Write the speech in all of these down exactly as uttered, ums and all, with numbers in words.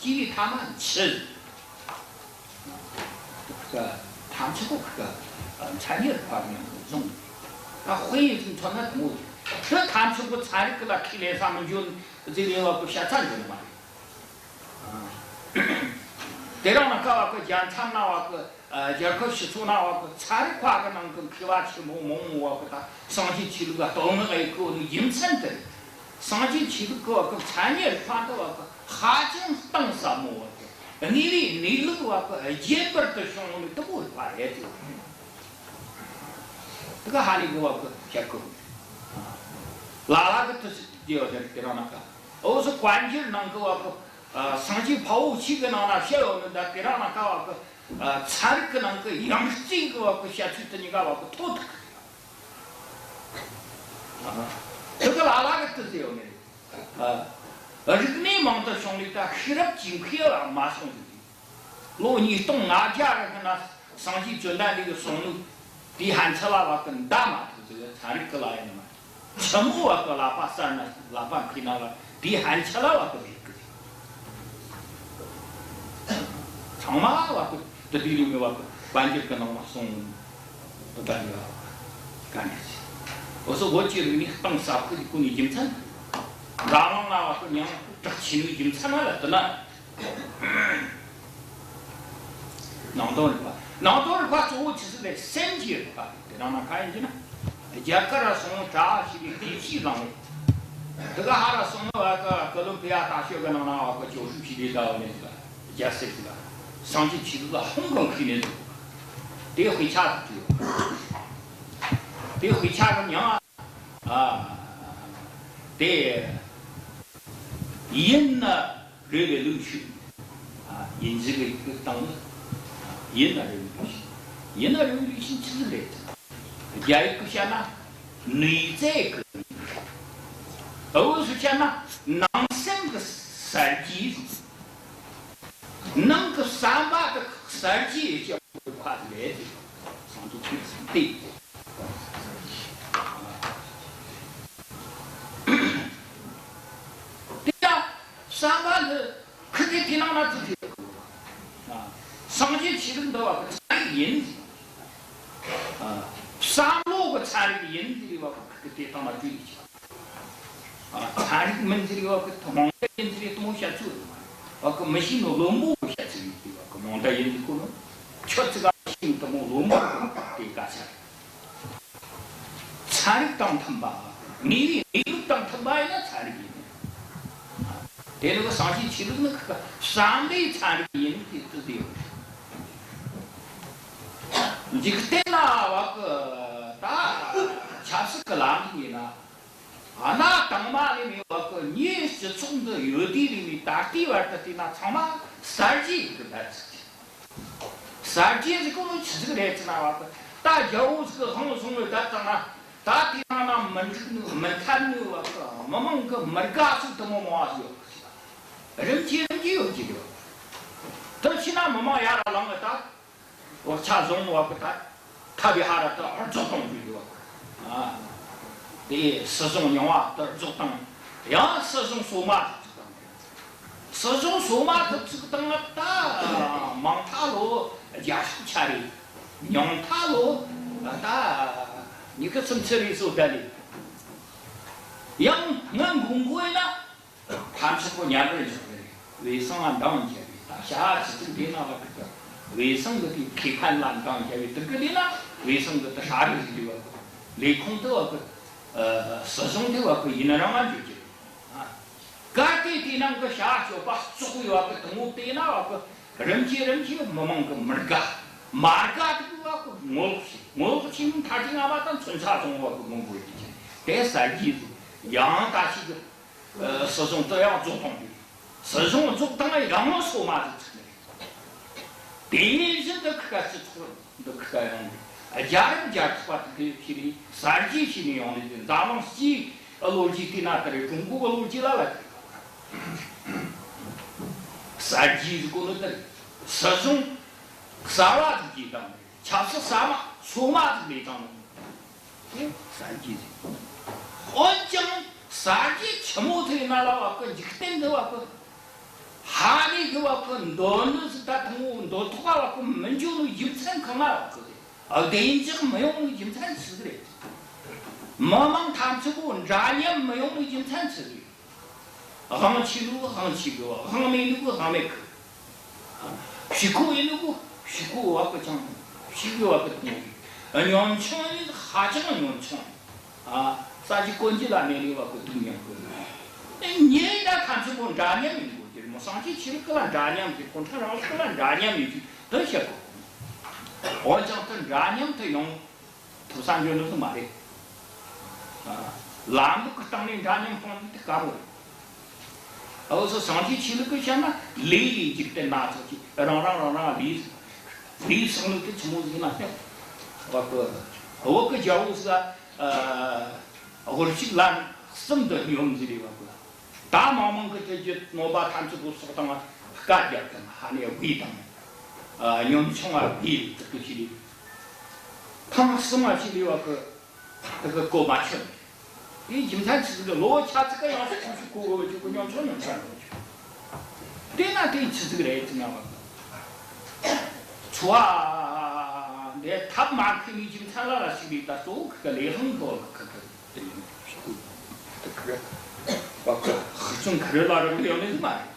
ཤེས་ཐ་མ་འཆི། ཁ་ཐམས་ཅད་པོ་ཁ་མཚན་ཉིད་རིག་པ་ནང་བཟུང་། ད་དཔེ་ཡིན་ཚུལ་མཚོན་ན་དེ་མོ་ཡིན། དེ་ཐམས་ཅད་པོ་ཚན་རིག་གི་ལ་ཁས་ལེན་ས་མི་འཇོན་ཟེར་ནས་བ་གི་བཤད་ཚར་འཇོན་མ་རེད། དེ་རིང་ནངས་ཀ་བ་གི་རྒྱལ་མཚམས་ན་བ་གི་རྒྱལ་ཁབ་སྤྱི་ཚོགས་ན་བ་གི་ཚན་རིག་པ་གི་ནང་གི་མཁས་པ་ཆེན་པོ་མང་བོ་བ་གི་ད་སངས་རྒྱས་ཆོས་ལུགས་ལ་བསྟོད་བསྔགས་ཡེད་གོ་ནི་རྒྱུ་མཚན་དེ་རེད། སངས་རྒྱས་ཆོས་ལུགས་ཀྱི་བ་གི་མཚན་ཉིད་རིག་པ་འདི་བ་གི་ཧ་ཅང་གཏིང་ཟབ་མོ་བ་གི་དངོས་པོའི་གནས་ལུགས་བ་གི་རྒྱས་པར་དུ་བྱུང་ནི་དེ་མོ་རིག་པ་རེད་དེ། དེ་ག་ཧ་ལས་གི་བ་གི་བཤད་གོ། ལ་ལ་གི་དུ་སི་དེ་བ་དེ་དེ་རིང་ནངས་ཀ་འོ་སོ་བཀའ་འགྱུར་ནང་གི་བ་གི་སངས་རྒྱས་དཔའ་བོ་ཆོས་ཀྱི་ནང་ན་བཤད་ཡོད་ནི་ད་དེ་རིང་ནངས་ཀ་བ་གི་ཚན་རིག་གི་ནང་གི་ཡང་རྩིས་གི་བ་གི་བཤད་ཚུལ་དེ་གཉིས་ཀ་བ་གི་ཐོག་ཐུག་གི། དེ་གི་ལ་ལ་གི་དུ་ཟེར་ཡོད་ནི་རེད། རིག་གནས་མང་དུ་བྱུང་ལས་ད་ཤེས་རབ་ཀྱི་མཁས་པ་མ་སོང་ཟིག་ལོ་ཉིས་སྟོང་ལྔ་བརྒྱ་རིང་ན་སངས་རྒྱས་བཅོམ་ལྡན་འདས་ཀྱི་གསུང་ནི་དེའི་ཕན་ཆད་ལ་བ་གི་འདའ་མ་ཐུབ་ཟིག་ཚན་རིག་གི་ལ་ཡིན་ནི་མ། ཆི་མོ་བ་གི་ལག་པ་གསར་ན་ལག་པ་མཁས་ན་ལ་དེའི་ཕན་ཆད་ལ་བ་གི་རིག་གི་ཚང་མ་བ་གི་དེ་དུས་ལས་མི་བ་གི་བཀའ་འགྱུར་གི་ནང་ལ་གསུངས་ནི་བ་གི་བཀའ་འགྱུར་ཟེར། འོ་སོ་བོད་ཀྱི་རིག་གནས་གཏིང་ཟབ་གི་གོ་ནི་རྒྱུ་མཚན། འཛམ་གླིང་ན་བ་གི་མྱིང་གྲགས་ཆེ་ནི་རྒྱུ་མཚན་ལ་དེ་ན། ནང་དོན་རིག་པ། ནང་དོན་རིག་པ་གཙོ་བོ་ཆི་ཟིག་ལས་སེམས་ཀྱི་རིག་པ་དེ་རང་ན་ག་ཡིན་གྱི་ན། རྒྱ་གར་ར་སོང་གྲྭ་བ་ཞིག་ལས་དགེ་བཤེས་བླངས་ནས། དེ་ག་ཧ་ར་སོང་ནི་བ་གི་ཀོ་ལོམ་པི་ཡ་ད་ཤོད་གི་ནང་ན་བ་གི་ཇོ་ཧྲུའུ་ཅི་ལས་ད་བ་ནས་ཟིག་རྒྱལ་སྲས་ཟིག་སངས་རྒྱས་ཆོས་ལུགས་ལ་ཧང་གང་ཁུལ་ནས་ཟིག་དེ་དཔེ་ཆ་ཟིག་བྲིས་ཡོད། དེ་དཔེ་ཆ་གི་མྱིང་ང་། ཨ། དེ། ཡིན་ན་རེ་བའི་ལུགས་ཤིག་ཨ། ཡིན་གཅིག་གི་སྟེང་ནས། ཡིན་ན་རེ་བའི་ལུགས་ཤིག་ཡིན་ན་རེ་བའི་ལུགས་ཤིག་ཆི་ཟིག་རེད། རྒྱ་ཡིག་གི་བཤད་ན་内在ཀི། ཨ། འུ་ཚོ་བཤད་ན་ནང་སེམས་ཀྱི་གསར་བརྗེ། ནང་གི་བསམ་པ་དེ་གསར་བརྗེ་བྱེད་པའི་ཁ་ལས་སངས་རྒྱས་ཆོས་གསུངས་ཏེ། དེ་ཡང་བསམ་པ་འདི་ཁི་དེ་དེ་ནང་ན་ཚུད་དེ། སངས་རྒྱས་ཆོས་ལུགས་འདི་བ་གི་ཚན་རིག་ཡིན། བསམ་བློ་གི་ཚན་རིག་ཡིན་ཟེར་བ་གི་ཁི་དེ་དང་ན་བྲིས་ཡོད། ཚན་རིག་མིན་ཟེར་བ་གི་རྨོངས་དད་ཡིན་ཟེར་དེ་མོ་བཤད་ཚུལ་རེད། བ་གི་མི་ཤེས་ནོ་བླུན་པོ་གི་བཤད་ཚུལ་ཡིན་ཟེར་བ་གི་རྨོངས་དད་ཡིན་ཟེར་གོ་ནོ། ཁྱོད་ཚིག་ག་མི་ཤེས་ནོ་དེ་མོ་བླུན་པོ་གི་དེ་ག་ཆ་རེད། ཚན་རིག་དང་མཐུན་པ། དངོས་པོའི་གནས་ལུགས་དང་མཐུན་པ་ཡིན་ན་ཚན་རིག་ཡིན། དེ་ནི་སངས་རྒྱས་ཆོས་ལུགས་ནི་ཁ་བསམ་པའི་ཚན་རིག་ཡིན་ཟེར་དུ་ཟེར་ཡོད། འཇིག་རྟེན་ན་བ་གི་ད་ཆབ་སྲིད་ཀྱི་ལམ་ཡིན་ན། གནའ་དང་མ་ལས་མི་བ་གི་མིའི་སྤྱི་ཚོགས་འདི་ཡོད་དུས་ལས་མི་ད་ལྟའི་བར་དུ་བལྟས་ན་ཚང་མ་གསར་བརྗེ་གི་བར་ཚིག་གསར་བརྗེ་ཟེར་གོ་ནོ་ཆི་ཟིག་རེད་ཟེར་ན་བ་གི་ད་རྒྱལ་པོ་ཟིག་གི་དབང་བཟུང་ནས་བསྡད་བཏང་ན་ད་དེ་ནང་ན་མི་འགྲིག་ནོ་མི་འཐད་ནོ་བ་གི་མི་མང་གི་མི་དགའ་ཚུལ་དེ་མོ་མང་བ་ཟིག་ཡོད་གི། རིམ་གྱིས་རིམ་གྱིས་ཡོད་ཀྱི་ཡོད། དེ་ཕྱིན་ན་མི་མང་ཡར་ལངས་ནས་ད། བག་ཆགས་བཟུང་བ་གི་ད་ཐབས་ཡ་ཧ་ར་ད་རྫོགས་གཏོང་རྒྱུ་ཡོད། ཨ། དེ་སྲིད་གཞུང་རྙིང་བ་ད་རྫོགས་བཏང་། ཡང་སྲིད་གཞུང་སོ་མ་ཐུབ་ཚུགས་བཏང་། སྲིད་གཞུང་སོ་མ་ཐུབ་ཚུགས་བཏང་ན་ད་མང་ཐ་ལོ་རྒྱ་ཤོག་ཆ་རེད། ཉུང་ཐ་ལོ་ད་ཉི་ཤུ་སུམ་ཅུ་རེ་སོ་ད་ལེ། ཡང་ང་འགོང་གོ་ཡིན་ན། ཐམས་ཅད་པོ་ཉམས་རེ་འཇོག་རེ། བའི་སང་ང་འདང་རྒྱབ་པའི་ད་བྱ་ཅི་ཙིག་དེ་ན་བ་གི་ད། བའི་སང་གི་དེ་ཁེ་ཕན་ལ་འདང་རྒྱབ་པའི་དེ་གི་དེ་ན་བའི་སང་གི་ད་ཧྲ་རེ་ཟིག་དེ་བ་གི། ལས་ཁུངས་དེ་བ་གི། ཨ། སྲིད་གཞུང་དེ་བ་གི་ཡིན་རང་ང་འཇོག་རྒྱུ་རེད། ཨ། གལ་ཏེ་དེ་ནང་གི་བྱ་སྤྱོད་པ་བཙོག་པའི་བ་གི་དེ་མོ་དེ་ན་བ་གི། རིམ་གྱིས་རིམ་གྱིས་མི་མང་གི་མི་དགའ། མ་དགའ་དེ་གི་བ་གི་ངོ་ལོག་བྱེད། ངོ་ལོག་བྱེད་ནི་མཐའ་གཅིག་ང་བ་དང་མཚོན་ཆ་བཟུང་བ་གི་མི་འགོ་རྒྱུ་ཅན། དེ་གསར་བརྗེ་ཟིག་ཡང་ད་ཞིག་གི། ཨ། སྲིད་གཞུང་དེ་ཡང་རྫོགས་བཏང་དུས། སྲིད་གཞུང་རྫོགས་བཏང་ཡང་སོ་མ་ཟིག་ཚུགས་ནས། དེ་བཞིན་དུ་ཁི་ཁ་སྤྱི་ཚོགས་འདི་ཁི་ཁ་ཡོང་ནས། རྒྱལ་རབས་རྒྱལ་ཚོགས་པ་དེ་གི་ཕྱི་ནས་གསར་བརྗེ་བྱས་ནས་ཡོང་ནས། འཛམ་གླིང་སྤྱིའི་ལོ་རྒྱུས་དེ་ན་དེ་རེད། ཀྲུང་གོ་གི་ལོ་རྒྱུས་ལ་བ་དེ་རེད། གསར་བརྗེ་ཟེར་གོ་ནོ་དེ་རེད། སྲིད་གཞུང་གསར་བ་ཟིག་བརྗེས་བཏང་ནས། ཆབ་སྲིད་གསར་མ་སོ་མ་ཟིག་ལས་བཏང་ནོ། དེ་གསར་བརྗེ་ཟེར། འོན་ཀྱང་གསར་བརྗེ་ཆི་མོ་ཟིག་ཡིན་ན་ལ་བ་གི་འཇིག་རྟེན་འདི་བ་གི་ཧ་ལས་གི་ བ་གི་མདོ་ནི་ཟིག་ད་དང་པོ་མདོ་ཐོག་བ་གི་མི་འཇོག་ནི་རྒྱུ་མཚན་གང་ན་བ་གི་བདེ་འཇགས་མི་ཡོང་ནི་རྒྱུ་མཚན་ཆི་ཟིག་རེད། མི་མང་ཐམས་ཅད་པོ་འདྲ་མཉམ་མི་ཡོང་ནི་རྒྱུ་མཚན་ཆི་ཟིག་རེད། དབང་ཆེ་ནོ་གི་དབང་ཆེ་གི། དབང་མེད་ནོ་གི་དབང་མེད་གི། ཕྱུག་པོ་ཡིན་ནོ་གི་ཕྱུག་པོ་བ་གི་ཅང་ཕྱུག་གི་བ་གི་དང་། ཉམ་ཆུང་ཡིན་ཧ་ཅང་ཉམ་ཆུང་། ཨ། ས་གཞི་ཀུན་གྱི་ལ་མེ་ལི་བ་གི་དུག་མཉམ་གི། ཨེ། མྱི་ཡིན་ན་ཐམས་ཅད་པོ་འདྲ་མཉམ་ཡིན་དགོས་རྒྱུ་རེད་མོ། སངས་རྒྱས་ཆོས་ལུགས་ལ་འདྲ་མཉམ་གི། གུང་ཁྲན་རིང་ལུགས་ལ་འདྲ་མཉམ་ཡིན་རྒྱུ་དེ་བཤད་དགོས། འོན་ཀྱང་དེ་འདྲ་མཉམ་དུ་ཡོང་ཐུབ་ས་འཇོན་ནི་མ་རེད། ཨ། ལམ་ལུགས་ཀྱི་སྟེང་ནས་འདྲ་མཉམ་གཏོང་རྒྱུ་དེ་དཀའ་མོ་རེད། འུ་ཚོ་སངས་རྒྱས་ཆོས་ལུགས་ཀྱི་བཤད་ན་ལས་ལས་འཇིག་རྟེན་སྣ་ཚོགས་ཀྱི་རང་རང་རང་རང་ལས། ལས་བསགས་ནོ་དེ་ཆི་མོ་ཟིག་ན་སྙམ། བ་གི་བོད་གི་རྒྱལ་པོ་ཟིག་ཨ། དབུལ་ཕྱུག་ལན་གསུམ་དུ་སྙོམས་ཟིག་རེད་བ་གི། ད་མང་མང་གི་དེ་རྒྱུ་ནོར་བ་ཐམས་ཅད་པོ་སོག་དང་བཀའ་རྒྱབ་དང་ཧ་ནས་དབུས་དང་། ཨ། ཉམ་ཆུང་བ་དབུས་དེ་གི་ཞིག་རེད། ཐེངས་གསུམ་མ་ཞིག་རེད་བ་གི། དེ་གི་གོ་མ་ཆོད། དེའི་རྒྱུ་མཚན་ཆི་ཟིག་རེད། ལོ་ཆ་ཙིག་ག་ཡང་སུ་ཞིག་གོ་གོ་ཅིག་གོ་ཉམ་ཆུང་ཉམ་ཆུང་ཡོང་ཆོག་དེ་ན་དེ་ཆི་ཟིག་རེད་ཟེར་ན་བ་གི། འཚོ་བ་འདི་ཐབས་མ་མཁས་ནི་རྒྱུ་མཚན་ལ་ལ་ཞིག་རེད། ད་གཙོ་བོ་གི་ལས་དབང་གི་བ་གི་གི་དེ་ཡིན་ཞིག་གོ། དེ་གི་བ་གི་ཧུར་བརྩོན་ཁུར་ལ་རག་ལས་ཡོང་ནི་ཟིག་མ་རེད།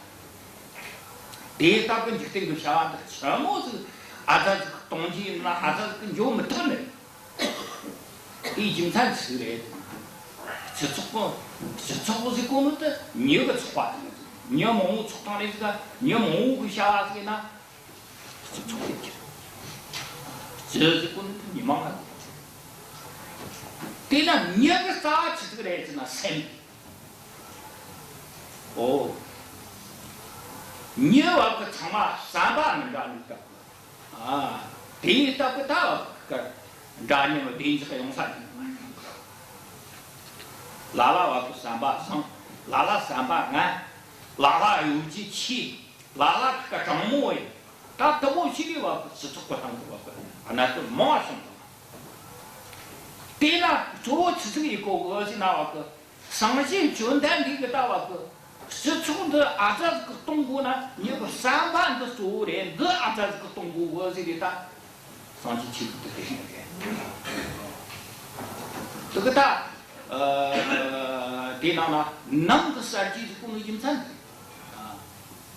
དེ་ལྟ་བུ་འཇིག་རྟེན་གྱི་བྱ་བ་འདི་ཆི་མོ་ཟིག་ཨ་ཙ་ཟིག་གཏོང་རྒྱུ་ཡིན་ན་ཨ་ཙ་ཟིག་གི་འཇོག་མི་ཐུབ་ནི། དེའི་རྒྱུ་མཚན་ཆི་རེད། སྤྱི་ཚོགས་སྤྱི་ཚོགས་ཟེར་གོ་ནོ་དེ་མྱི་གི་ཚོགས་པ་དེ་མོ་ཟིག་མྱི་མང་བོ་ཚོགས་སྟངས་རེད་ཟིག་མྱི་མང་བོ་གི་བྱ་བ་ཟིག་ཡིན་ན་སྤྱི་ཚོགས་རེད་ཀྱི། སྤྱི་ཟེར་གོ་ནོ་དེ་མྱི་མང་ང་། དེས་ན་མྱི་གི་རྩ་བ་ཆི་ཟིག་རེད་ཟེར་ན་སེམས། ཨོ། མྱི་བ་གི་ཚང་མ་བསམ་པ་མི་འདྲ་ནི་ལྟ་བུ། ཨ། དེའི་ལྟ་བུ་ད་བ་གི་འདྲ་མཉམ་བདེ་འཇགས་ཡོང་ས་ཡིན། ལ་ལ་བ་གི་བསམ་པ་བཟང་། ལ་ལ་བསམ་པ་ངན། ལ་ལ་གཡོ་སྒྱུ་ཆེ། ལ་ལ་གི་དྲང་མོ་ཡིན། ད་དེ་མོ་ཞིག་ལས་བ་གི་སྤྱི་ཚོགས་གི་སྟེང་གི་བ་གི་གནད་དོན་མང་བ་བྱུང་། དེས་ན་གཙོ་བོ་ཆི་ཟིག་ཡིན་གོ་གི་ཟེར་ན་བ་གི། སངས་རྒྱས་བཅོམ་ལྡན་འདས་ཀྱིས་ད་བ་གི་སྤྱི་ཚོགས་འདི་ཨ་ཙ་ཟིག་གི་གཏོང་དགོས་ན་མྱི་གི་བསམ་པ་འདི་གཙོ་བོ་རེད། འདི་ཨ་ཙ་ཟིག་གི་གཏོང་དགོས་གི་ཟེར་ཏེ་ད་སངས་རྒྱས་ཆོས་ལུགས་འདི་དེ་བཞིན་རེད། དེ་གི་ད་ཨ་དེ་ནང་ན་ནང་གི་གསར་བརྗེ་ཟེར་གོ་ནོ་རྒྱུ་མཚན་འདི་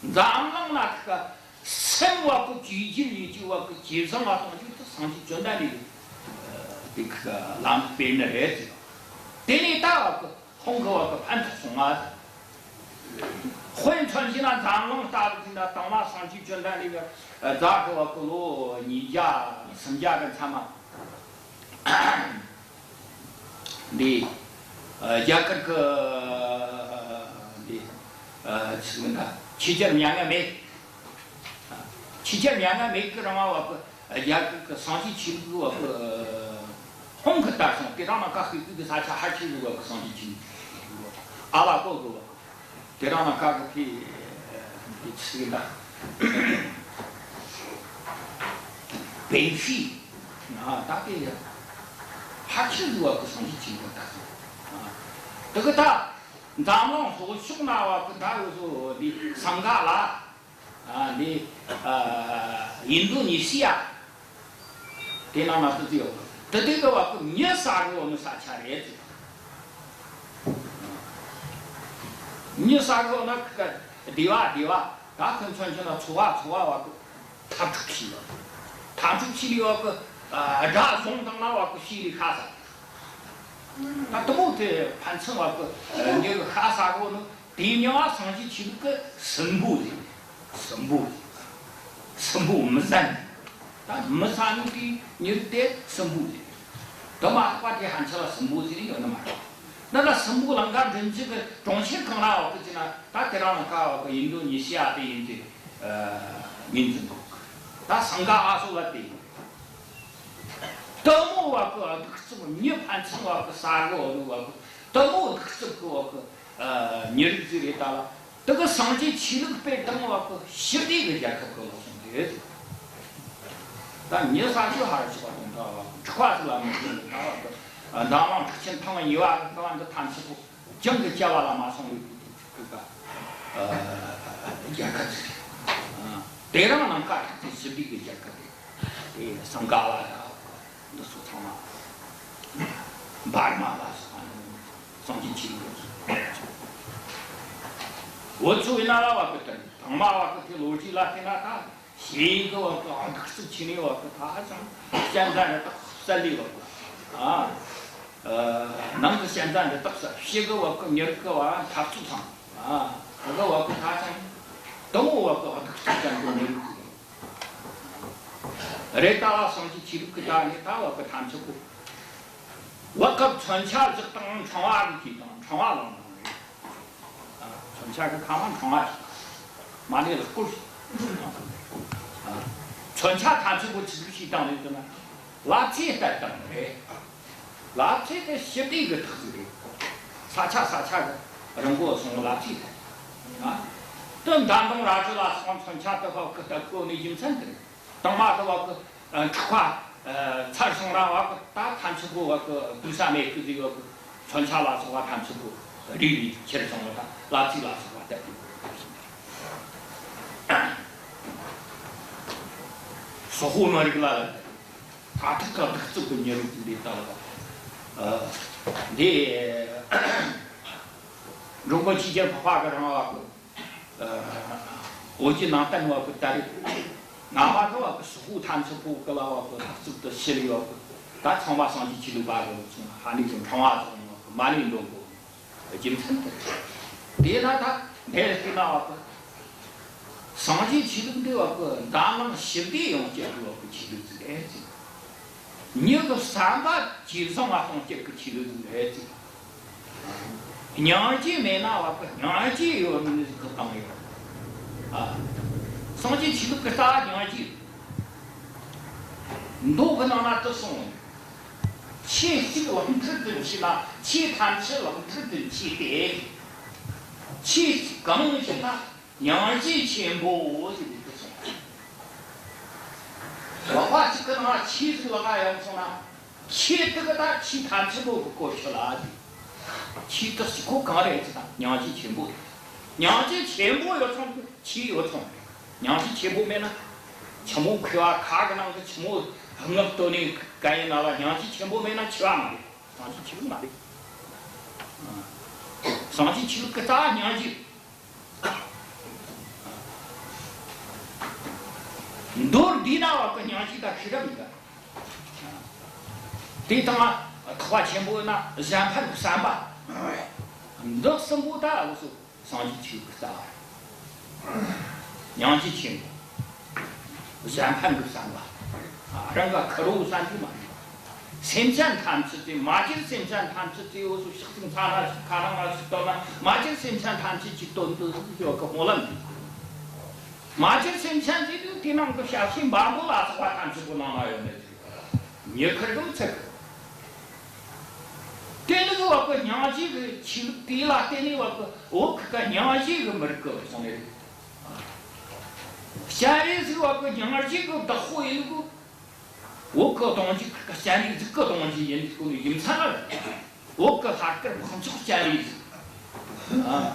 རེད། འཛམ་གླིང་ན་ད་ག་སེམས་བ་གི་བཅོས་བསྒྱུར་ཡེད་རྒྱུ་བ་གི་ཇེ་བཟང་ང་གཏོང་རྒྱུ་དེ་སངས་རྒྱས་བཅོམ་ལྡན་འདས་ཀྱིས་དེ་གི་ལམ་སྤེལ་ནི་རེད་ཟེར། དེ་ནས་ད་བ་གི་ཁོང་གི་བ་གི་ཕན་ཐོགས་སོང་ང་། དཔེ་མཚོན་བྱས་ན་འཛམ་གླིང་ལྟ་བུ་ཟིག་ན་དང་མ་སངས་རྒྱས་བཅོམ་ལྡན་འདས་ཀྱི་རྫ་གི་བ་གི་ལོ་ཉིས་བརྒྱ་སུམ་བརྒྱ་གི་མཚམས་མ། འདི་ཨ་རྒྱ་གར་གི་འདི་ཨ་ཆི་ཟེར་ན་ཆོས་རྒྱལ་མྱ་ངན་མེད། ཆོས་རྒྱལ་མྱ་ངན་མེད་གི་རིང་བ་གི་རྒྱ་གར་གི་སངས་རྒྱས་ཆོས་ལུགས་བ་གི་ཧོང་གི་དར་སོང་། དེ་རིང་ན་ཁ་ཤས་གི་ས་ཆ་ཧ་ཅང་རི་བ་གི་སངས་རྒྱས་ཆོས་ལུགས་ཨ་བ་གོ་གི་བ། དེ་རིང་ན་ཁ་གི་ཕི་དེ་ཆི་ཟེར་ན་པེ་ཤི་ན་ད་དེ་ཧ་ཅང་རི་བ་གི་སངས་རྒྱས་ཆོས་ལུགས་དར་སོང་། དེ་གི་ད་འཛམ་གླིང་ལྷོ་ཕྱོགས་ན་བ་གི་ད་འུ་ཚོ་འདི་སིང་ག་ལ། ཨ་འདི་ཨ་ཨིན་རྡུ་ནི་སི་ཡ། དེ་ནང་ན་ཏི་ཙི་ཡོད། ཏི་ཏི་གི་བ་གི་མྱི་ཟ་གི་ཡོད་ནི་ས་ཆ་རེད་ཟེར། མྱི་ཟ་གི་ཡོད་ན་ཁི་ག་སྡེ་བ་སྡེ་བ་ད་ཁོ་མཚོན་ཆེ་ན་ཚོ་བ་ཚོ་བ་བ་གི་འཐབ་འཁྲུག་བྱས་ཡོད། འཐབ་འཁྲུག་བྱས་ནི་བ་གི་ཨ་དགྲ་བཟུང་བཏང་ན་བ་གི་ཤི་ལི་ཁ་ཟ། ད་དེ་མོ་དེ་ཕན་ཚུན་བ་གི་མྱི་གི་ཁ་ཟ་གི་ཡོད་ནི། དེའི་མྱིང་ང་སངས་རྒྱས་ཆོས་ལུགས་ཀྱི་སྲིན་པོ་ཟེར། སྲིན་པོ་ཟེར། སྲིན་པོ་མི་ཟན། ད་མི་ཟ་ནི་དེའི་མྱི་རིགས་དེ་སྲིན་པོ་ཟེར། དེ་མ་གཏོགས་པ་དེ་ཕན་ཆད་ལ་སྲིན་པོ་ཟེར་ནི་ཡོད་ནི་མ་རེད། འདི་ལ་སྲིན་པོ་ལང་ཀ་མགྲིན་བཅུ་གི་གྲོང་ཁྱེར་གང་ན་ཡོད་གི་ཟེར་ན་ད་དེ་རིང་ལང་ཀ་ཡོད་གི་ཨིན་རྡུ་ནི་སི་ཡ་དེ་ཡིན་ཟེར་ངོས་འཛིན་འདུག་ད་སིང་ག་ལ་སོགས་ལ་དེ་ཡིན། དེ་མོ་བ་གི་གདུག་རྩུབ་མྱི་ཕན་ཚུན་བ་གི་ཟ་གི་ཡོད་ནི་བ་གི་དེ་མོ་གདུག་རྩུབ་གི་བ་གི་ཨ་མྱི་རིགས་ཟིག་རེད་ད་ལ། དེ་གི་སངས་རྒྱས་ཆོས་ལུགས་སྤེལ་བཏང་བ་གི་ཞི་བདེ་གི་རྒྱལ་ཁབ་གི་ལོག་སོང་རེད། ད་མྱི་ས་ཆ་ཧ་ར་ཆེ་བ་དང་འདྲ་བ་འཁྲུག་པ་ཟིག་ལ་མི་འཛིན་ནི་ད་བ་གི་འདམ་ར་འཁྲུག་ཆེན་ཐེངས་གཉིས་པ་གི་བ་འདི་ཐམས་ཅད་པོ་ཅང་གི་བྱ་བ་ལ་མ་སོང་བའི་གི་ཨ་རྒྱལ་ཁབ་ཟིག་རེད། དེ་རིང་ནངས་ཀ་ཐུག་ཚེ་ཞི་བདེ་གི་རྒྱལ་ཁབ་རེད། དེ་སིང་ག་ལ་ཡ་འདི་ཚོ་ཚང་མ་འབར་མ་ལ་སོགས་པ་སངས་རྒྱས་ཆོས་ལུགས་སོགས། འུ་ཚོ་བོད་ན་ར་བ་གི་དེ་དང་མ་བ་གི་དེ་ལོ་རྒྱུས་ལ་བལྟས་ན་ད། ཞེ་གི་བ་གི་གདུག་རྩུབ་ཆེ་ནི་བ་གི་ད་ཅང་། བཤད་མཚམས་རེ་ཏག་བསལ་ལེ་བ་གི། ཨ། ཨ། ནང་གི་བཤད་མཚམས་རེ་ཏག་བསལ། ཕྱི་གི་བ་གི་མྱི་རིགས་གི་བ་འཐབ་རྩོད་ཚང་། ཨ། གི་བ་གི་ད་ཅང་། དང་བ་གི་གདུག་རྩུབ་ཅན་གི་མྱི་རིགས་གི་རེད། ད་བ་སངས་རྒྱས་ཆོས་ལུགས་གི་ད་ནི་ད་བ་གི་ཐམས་ཅད་པོ། བ་གི་མཚོན་ཆ་བཞག་དང་འཕྲེང་བ་རིགས་ཀྱི་དང་འཕྲེང་བ་ལང་ལང་རེད། མཚོན་ཆ་གི་ཁ་མ་འཕྲེང་བ་ཞིག་མ་ནི་ལག་སྐོར་ཞིག་མཚོན་ཆ་ཐམས་ཅད་པོ་ཆི་ཟིག་ཞིག་བཏང་ནས་ཟེར་ན། ལབ་ཙེ་ལྟར་བཏང་རེད། ལབ་ཙེ་དེ་ཞི་བདེ་གི་ཐག་ཟིག་རེད། ས་ཆ་ས་ཆ་གི་རང་མགོ་སོང་ལབ་ཙེ་ལྟར། ཨ། དོན་མདའ་མདུང་རལ་གྲི་ལ་སོགས་མཚོན་ཆ་དེ་བ་གི་ལྟ་གོ་ནི་རྒྱུ་མཚན་དེ་རེད། དང་མ་དེ་བ་གི་ཨ་འཁྲུག་པ་ཨ་ཚར་སོང་ར་བ་གི་ད་ཐམས་ཅད་པོ་བ་གི་སྡོད་ས་མེད་གི་ཟིག་བ་གི། མཚོན་ཆ་ལ་སོགས་པ་ཐམས་ཅད་པོ་རིལ་རིལ་ཁྱེར་སོང་བ་དང་། ལབ་ཙེ་ལ་སོགས་པ་བཏབ་སྟེ། སོག་པོ་མི་རིགས་ལ་ལ་ད་ཐག་གི་གདུག་རྩུབ་གི་མྱི་རིགས་ཟིག་རེད། ད་བ་ཨ་འདི་འགྲོ་མགོན་ཆོས་རྒྱལ་འཕགས་པ་གི་རིང་བ་གི། ཨ། བོད་ཀྱི་ནང་བསྟན་བ་གི་ད་རེས་ནང་པ་གི་བ་གི་སོག་པོ་ཐམས་ཅད་པོ་གི་ལ་བ་གི་ཐག་གཅོད་དུ་ཕྱིར་ཡོད་གི། ད་ཚང་མ་སངས་རྒྱས་ཆོས་ལུགས་པ་གི་ཚོང་ཧ་ནི་གི་འཕྲེང་བ་ཚོ་ཡོད་གི་མ་ནི་འདོན་གོ་རྒྱུ་མཚན་དེ་རེད། དེས་ན་ད་འདིར་བལྟས་ན་བ་གི་སངས་རྒྱས་ཆོས་ལུགས་འདི་བ་གི་འཛམ་གླིང་ཞི་བདེ་ཡོང་བྱེད་ཀྱི་བ་གི་ཆོས་ལུགས་ཅིག་རེད་ཟེར། མྱི་གི་བསམ་པ་ཇེ་བཟང་ང་གཏོང་བྱེད་ཀྱི་ཆོས་ལུགས་ཟིག་རེད་ཟེར། སྙིང་རྗེ་མེད་ན་བ་གི་སྙིང་རྗེ་ཡོད་ནི་ཟིག་གི་སྟེང་ཡོད། ཨ། སངས་རྒྱས་ཆོས་ལུགས་ཀྱི་རྩ་བ་སྙིང་རྗེ། མདོ་གི་ནང་ན་དེ་གསུངས། ཆོས་གཅིག་ལག་མཐིལ་དུ་མཆིས་ན་ཆོས་ཐམས་ཅད་ལག་མཐིལ་དུ་མཆིས་ཏེ། ཆོས་གཅིག་གང་ཡིན་ཞེ་ན། སྙིང་རྗེ་ཆེན་པོ་ཟེར་ནས་འདུག་སོང་། ལག་པ་གཅིག་གི་ནང་ཆོས་ཟིག་ལག་ག་ཡོང་སོང་ན། ཆོས་དེ་གི་ད་ཆོས་ཐམས་ཅད་པོ་གི་གོ་ཆོད་ལ་ཟེར། ཆོས་དེ་གཅིག་པོ་གང་རེད་ཟེར་ན་སྙིང་རྗེ་ཆེན་པོ་རེད། སྙིང་རྗེ་ཆེན་པོ་ཡོད་སོང་ཆོས་ཡོད་སོང་། སྙིང་རྗེ་ཆེན་པོ་མེད་ན། ཆུ་མོ་མཁས་པ་ཁ་གི་ནང་གི་ཆུ་མོ་རྔུབ་བཏོན་ནས་གན་ཡིན་ན་བ། སྙིང་རྗེ་ཆེན་པོ་མེད་ན་འཆི་བ་མ་རེད། སངས་རྒྱས་ཆོས་ལུགས་མ་རེད། སངས་རྒྱས་ཆོས་ལུགས་ཀྱི་རྩ་བ་སྙིང་རྗེ། མདོར་བསྡུས་ན་བ་གི་སྙིང་རྗེ་ད་ཤེས་རབ་ཡིན་ད། དེ་དང་ཐེག་པ་ཆེན་པོ་ཡིན་ན་གཞན་ཕན་གྱི་བསམ་པ། འདི་གསུམ་པོ་ད་འུ་ཚོ་སངས་རྒྱས་ཆོས་ཀྱི་རྩ་བ་རེད། སྙིང་རྗེ་ཆེན་པོ། གཞན་ཕན་གྱི་བསམ་པ། རང་ག་ཁེར་རོ་བསམ་གྱི་མ་རེད། སེམས་ཅན་ཐམས་ཅད་དེ། མ་གྱུར་སེམས་ཅན་ཐམས་ཅད་དེ་འུ་ཚོ་ཕྱག་ཅིག་འཚལ་ན་ཞིག་ཁ་ནང་ང་ཞིག་བཏོན་ན། མ་གྱུར་སེམས་ཅན་ཐམས་ཅད་ཀྱི་དོན་དུ་ཡོད་གི་སྨོན་ལམ་འདི། མ་གྱུར་སེམས་ཅན་དེ་དུས་དེ་ནང་གི་ཞབས་ཕྱི་འབར་མོ་ལ་སོགས་པ་ཐམས་ཅད་པོ་ནང་ན་ཡོད་ནི་དེ། མྱི་ཁེར་རྐྱང་ཚད་གི། དེ་ནི་བ་གི་སྙིང་རྗེ་གི་ཆོས་ལུགས་དེ་ལ་བརྟེན་ནས་བ་གི་བོད་ཁ་སྙིང་རྗེ་གི་མི་རིགས་གི་སོང་ནས། སྤྱན་རས་གཟིགས་བ་གི་སྙིང་རྗེ་གི་བདག་པོ་ཡིན་གི། བོད་གི་གདུང་རྒྱུད་ཁ་སྤྱན་རས་གཟིགས་གི་གདུང་རྒྱུད་ཡིན་གོ་ནི་ཡིན་ཚ་ལ། བོད་གི་ལྷ་སྐལ་འཕགས་མཆོག་སྤྱན་རས་གཟིགས། ཨ།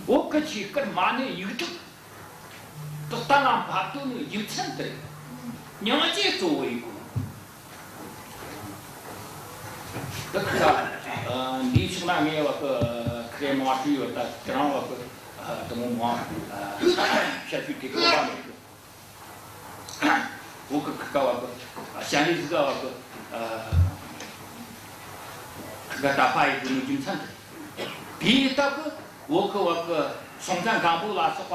བོད་གི་ཆོས་སྐལ་མ་ཎི་ཡིག་དྲུག་དེ་གཏན་ལ་ཕབ་བཏང་ནི་ཡིན་ཚ་དེ། སྙིང་རྗེ་གཙོ་བོ་ཡིན་གོ། དེ་ཁ་ཨ་འདིའི་ཕྱོགས་ན་ངས་བ་གི་ཁ་རེ་མང་བ་བྲིས་ཡོད། ད་དེ་རིང་བ་གི་ཨ་དེ་མོ་མང་ཨ་བཤད་རྒྱུ་དེ་གོ་བ་མེད་གི། བོད་གི་ཁ་བ་གི་ཨ་སྤྱན་རས་གཟིགས་བ་གི་ཨ་ཁ་ག་ད་ཕ་ཡི་གི་ནི་རྒྱུ་མཚན་དེ། དེའི་སྟབས་གི་བོད་གི་བ་གི་སྲོང་བཙན་སྒམ་པོ་ལ་སོགས་པ།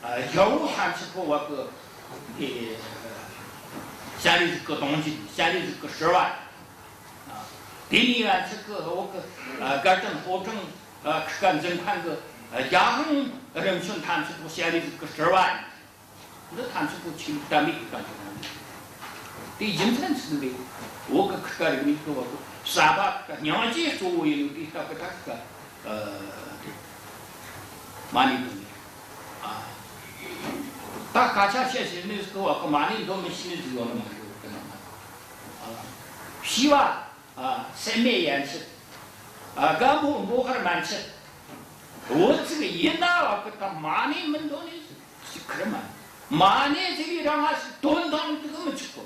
ཨ། རྒྱལ་པོ་ཐམས་ཅད་པོ་བ་གི་དེ་སྤྱན་རས་གཟིགས་ཀྱི་གདུང་རྒྱུད། སྤྱན་རས་གཟིགས་ཀྱི་ཞབས་པད། ཨ། དེ་ནས་ང་ཚོ་གི་བོད་གི་ཨ་དགའ་ལྡན་ཕོ་བྲང་ཨ་ཁ་འཛིན་མཁན་གི་རྒྱལ་དབང་རིམ་བྱོན་ཐམས་ཅད་པོ་སྤྱན་རས་གཟིགས་ཀྱི་ཞབས་པད། འདི་ཐམས་ཅད་པོ་ཆོས་ལུགས་དམ་པའི་གི་གང་ཅི་རང་རེད། དེ་རྒྱུ་མཚན་ཚུལ་ལས་བོད་གི་ཁ་རིག་གནས་ཀྱི་བ་གི་བསམ་པ་སྙིང་རྗེ་གཙོ་བོ་ཡིན་ནོ་དེ་སྟབས་གི་ད་ཁ་ཨ་དེ་མ་ཎི་འདོན་ནས། ཨ། ད་སྐད་ཆ་བཤད་ཤེས་ནི་ཟིག་བ་གི་མ་ཎི་འདོན་མི་ཤེས་ནི་ཟིག་ཡོད་ནི་མ་རེད། བོད་གི་ནང་ན། ཨ། ཤེས་པ། ཨ། སེམས་མེད་ཡན་ཆད། ཨ། རྒན་པོ་མགོ་དཀར་མན་ཆད། བོད་ཅིག་ཡིན་ན་བ་གི་ད་མ་ཎི་མི་འདོན་ནི་ཟིག་ཁེར་མ། མ་ཎི་ཟེར་བའི་རང་ང་ཞིག་དོན་དང་འདི་གི་མི་ཆོག་གོ།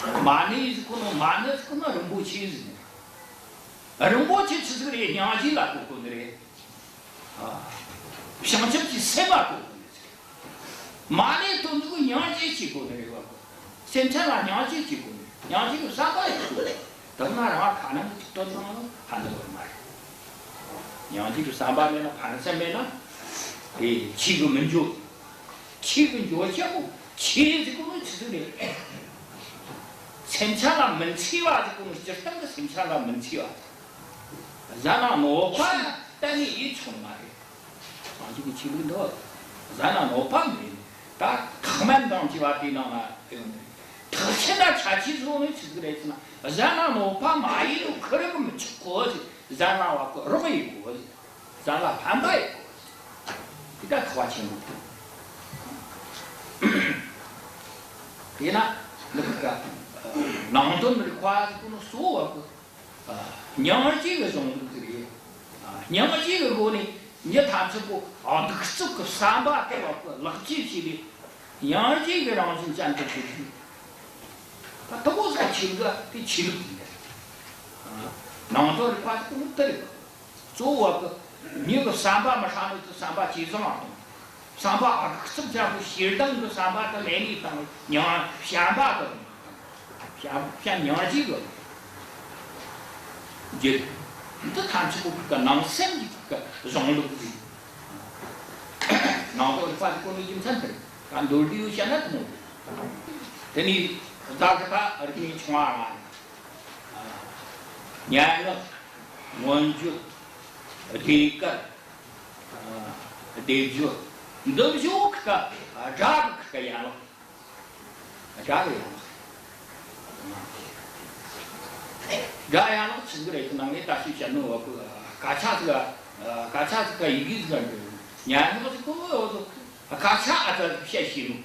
ཨ། མ་ཎི་ཟེར་གོ་ནོ། མ་ཎི་ཟེར་གོ་ནོ་རིན་པོ་ཆེ་ཟེར་ནི། རིན་པོ་ཆེ་ཆི་ཟིག་རེད། སྙིང་རྗེ་ལ་གོ་དགོས་ནི་རེད། ཨ། བྱང་ཆུབ་ཀྱི་སེམས་ལ་གོ་དགོས་ནི་རེད། མ་ཎི་དོན་དུ་སྙིང་རྗེ་གཅིག་དགོས་ནི་རེད་བ། སེམས་ཅན་ལ་སྙིང་རྗེ་གཅིག་དགོས་ནི། སྙིང་རྗེ་གི་བསམ་པ་ཡོད་དགོས། དེ་མ་རང་ཁ་ནང་གི་དོན་དང་ཕན་ཐོགས་མ་རེད། སྙིང་རྗེ་གི་བསམ་པ་མེད་ན། ཕན་སེམས་མེད་ན། དེ་ཆོས་གི་མི་འགྱུར། ཆོས་གི་འགྱུར་ཆེན་པོ། ཆོས་ཟེར་གོ་ནོ་ཆི་ཟིག་རེད། སེམས་ཅན་ལ་མི་འཚེ་བ་ཟེར་གོ་ནོ། སྤྱིར་བཏང་གི་སེམས་ཅན་ལ་མི་འཚེ་བ། གཞན་ལ་གནོད་པ་གཏན་ནས་ཡེད་ཆོག་མ་རེད། སངས་རྒྱས་ཀྱི་ཆོས་ལུགས་འདི་གཞན་ལ་གནོད་པ་མེད། ད་ཐེག་དམན་དང་བཅས་པ་དེའི་ནང་ན་ཡོད་ནི། ཐེག་ཆེན་ན་ཆ་ཆེ་བཟོ་ནི་ཆི་ཟིག་རེད་ཟེར་ན། གཞན་ལ་གནོད་པ་མ་ཡེད་ནོ་ཁེར་རོ་གིས་མི་ཆོག་གོ་ཟེར། གཞན་ལ་བ་གི་རོགས་ཡེད་དགོས་ཟེར། གཞན་ལ་ཕན་པ་ཡེད་དགོས་ཟེར། དེ་ད་ཐེག་པ་ཆེན་པོ། དེས་ན་འདི་གི་ནང་དོན་རིག་པ་ཟེར་གོ་ནོ་གཙོ་བོ་བ་གི། ཨ། སྙིང་རྗེ་གི་གཞུང་ལུགས་ཟིག་རེད། ཨ། སྙིང་རྗེ་གི་སྒོ་ནས་མྱི་ཐམས་ཅད་པོ་གདུག་རྩུབ་ཀྱི་བསམ་པ་དེ་བ་གི་ལེགས་བཅོས་བྱས་ནས། སྙིང་རྗེ་གི་རང་བཞིན་ཅན་དུ་གྱུར་རྒྱུ། ད་དེ་བོ་ཟིག་ཆོས་ལུགས་དེ་ཆོས་ལུགས་ཡིན། ཨ། ནང་དོན་རིག་པ་ཟེར་གོ་ནོ་དེ་རེད། གཙོ་བོ་བ་གི་མྱི་གི་བསམ་པ་མི་ཧྲ་ནོ་དེ་བསམ་པ་ཇེ་བཟང་ང་གཏོང་། བསམ་པ་གདུག་རྩུབ་ཅན་པོ་ཞེ་སྡང་གི་བསམ་པ་དེ་མེད་ནས་བཏང་། སྙིང་བྱམས་པ་དང་བྱམས་བྱམས་སྙིང་རྗེ་གི་རྒྱུད། འདི་ཐམས་ཅད་པོ་གི་ནང་སེམས་ཀྱི་གི་གཞུང་ལུགས་རེད། ནང་དོན་རིག་པ་ཟེར་གོ་ནོ་རྒྱུ་མཚན་དེ་རེད། ད་མདོར་བསྡུས་བཤད་ན་དེ་མོ་རེད། དེ་ནས་ད་གི་ད་རིག་གནས་ཆུང་བ་ལྔ་རེད། སྙན་ངག། མངོན་བརྗོད། ཟློས་གར། སྡེབ་སྦྱོར། འདི་བཞི་བོ་ཁི་ཀ་སྒྲ་གི་ཁི་ཀ་ཡན་ལག་སྒྲ་གི་ཡན་ལག་སྒྲ་ཡན་ལག་ཆི་ཟིག་རེད་ཟེར་ན། ངས་ད་ཅི་བཤད་ནོ་བ་གི་སྐད་ཆ་ཟིག་སྐད་ཆ་ཟིག་ག་ཡི་གེ་ཟིག་ག་འབྲི། སྙན་ངག་ཟེར་གོ་ནོ་སྐད་ཆ་ཨ་ཙ་བཤད་ཤེས་ནོ།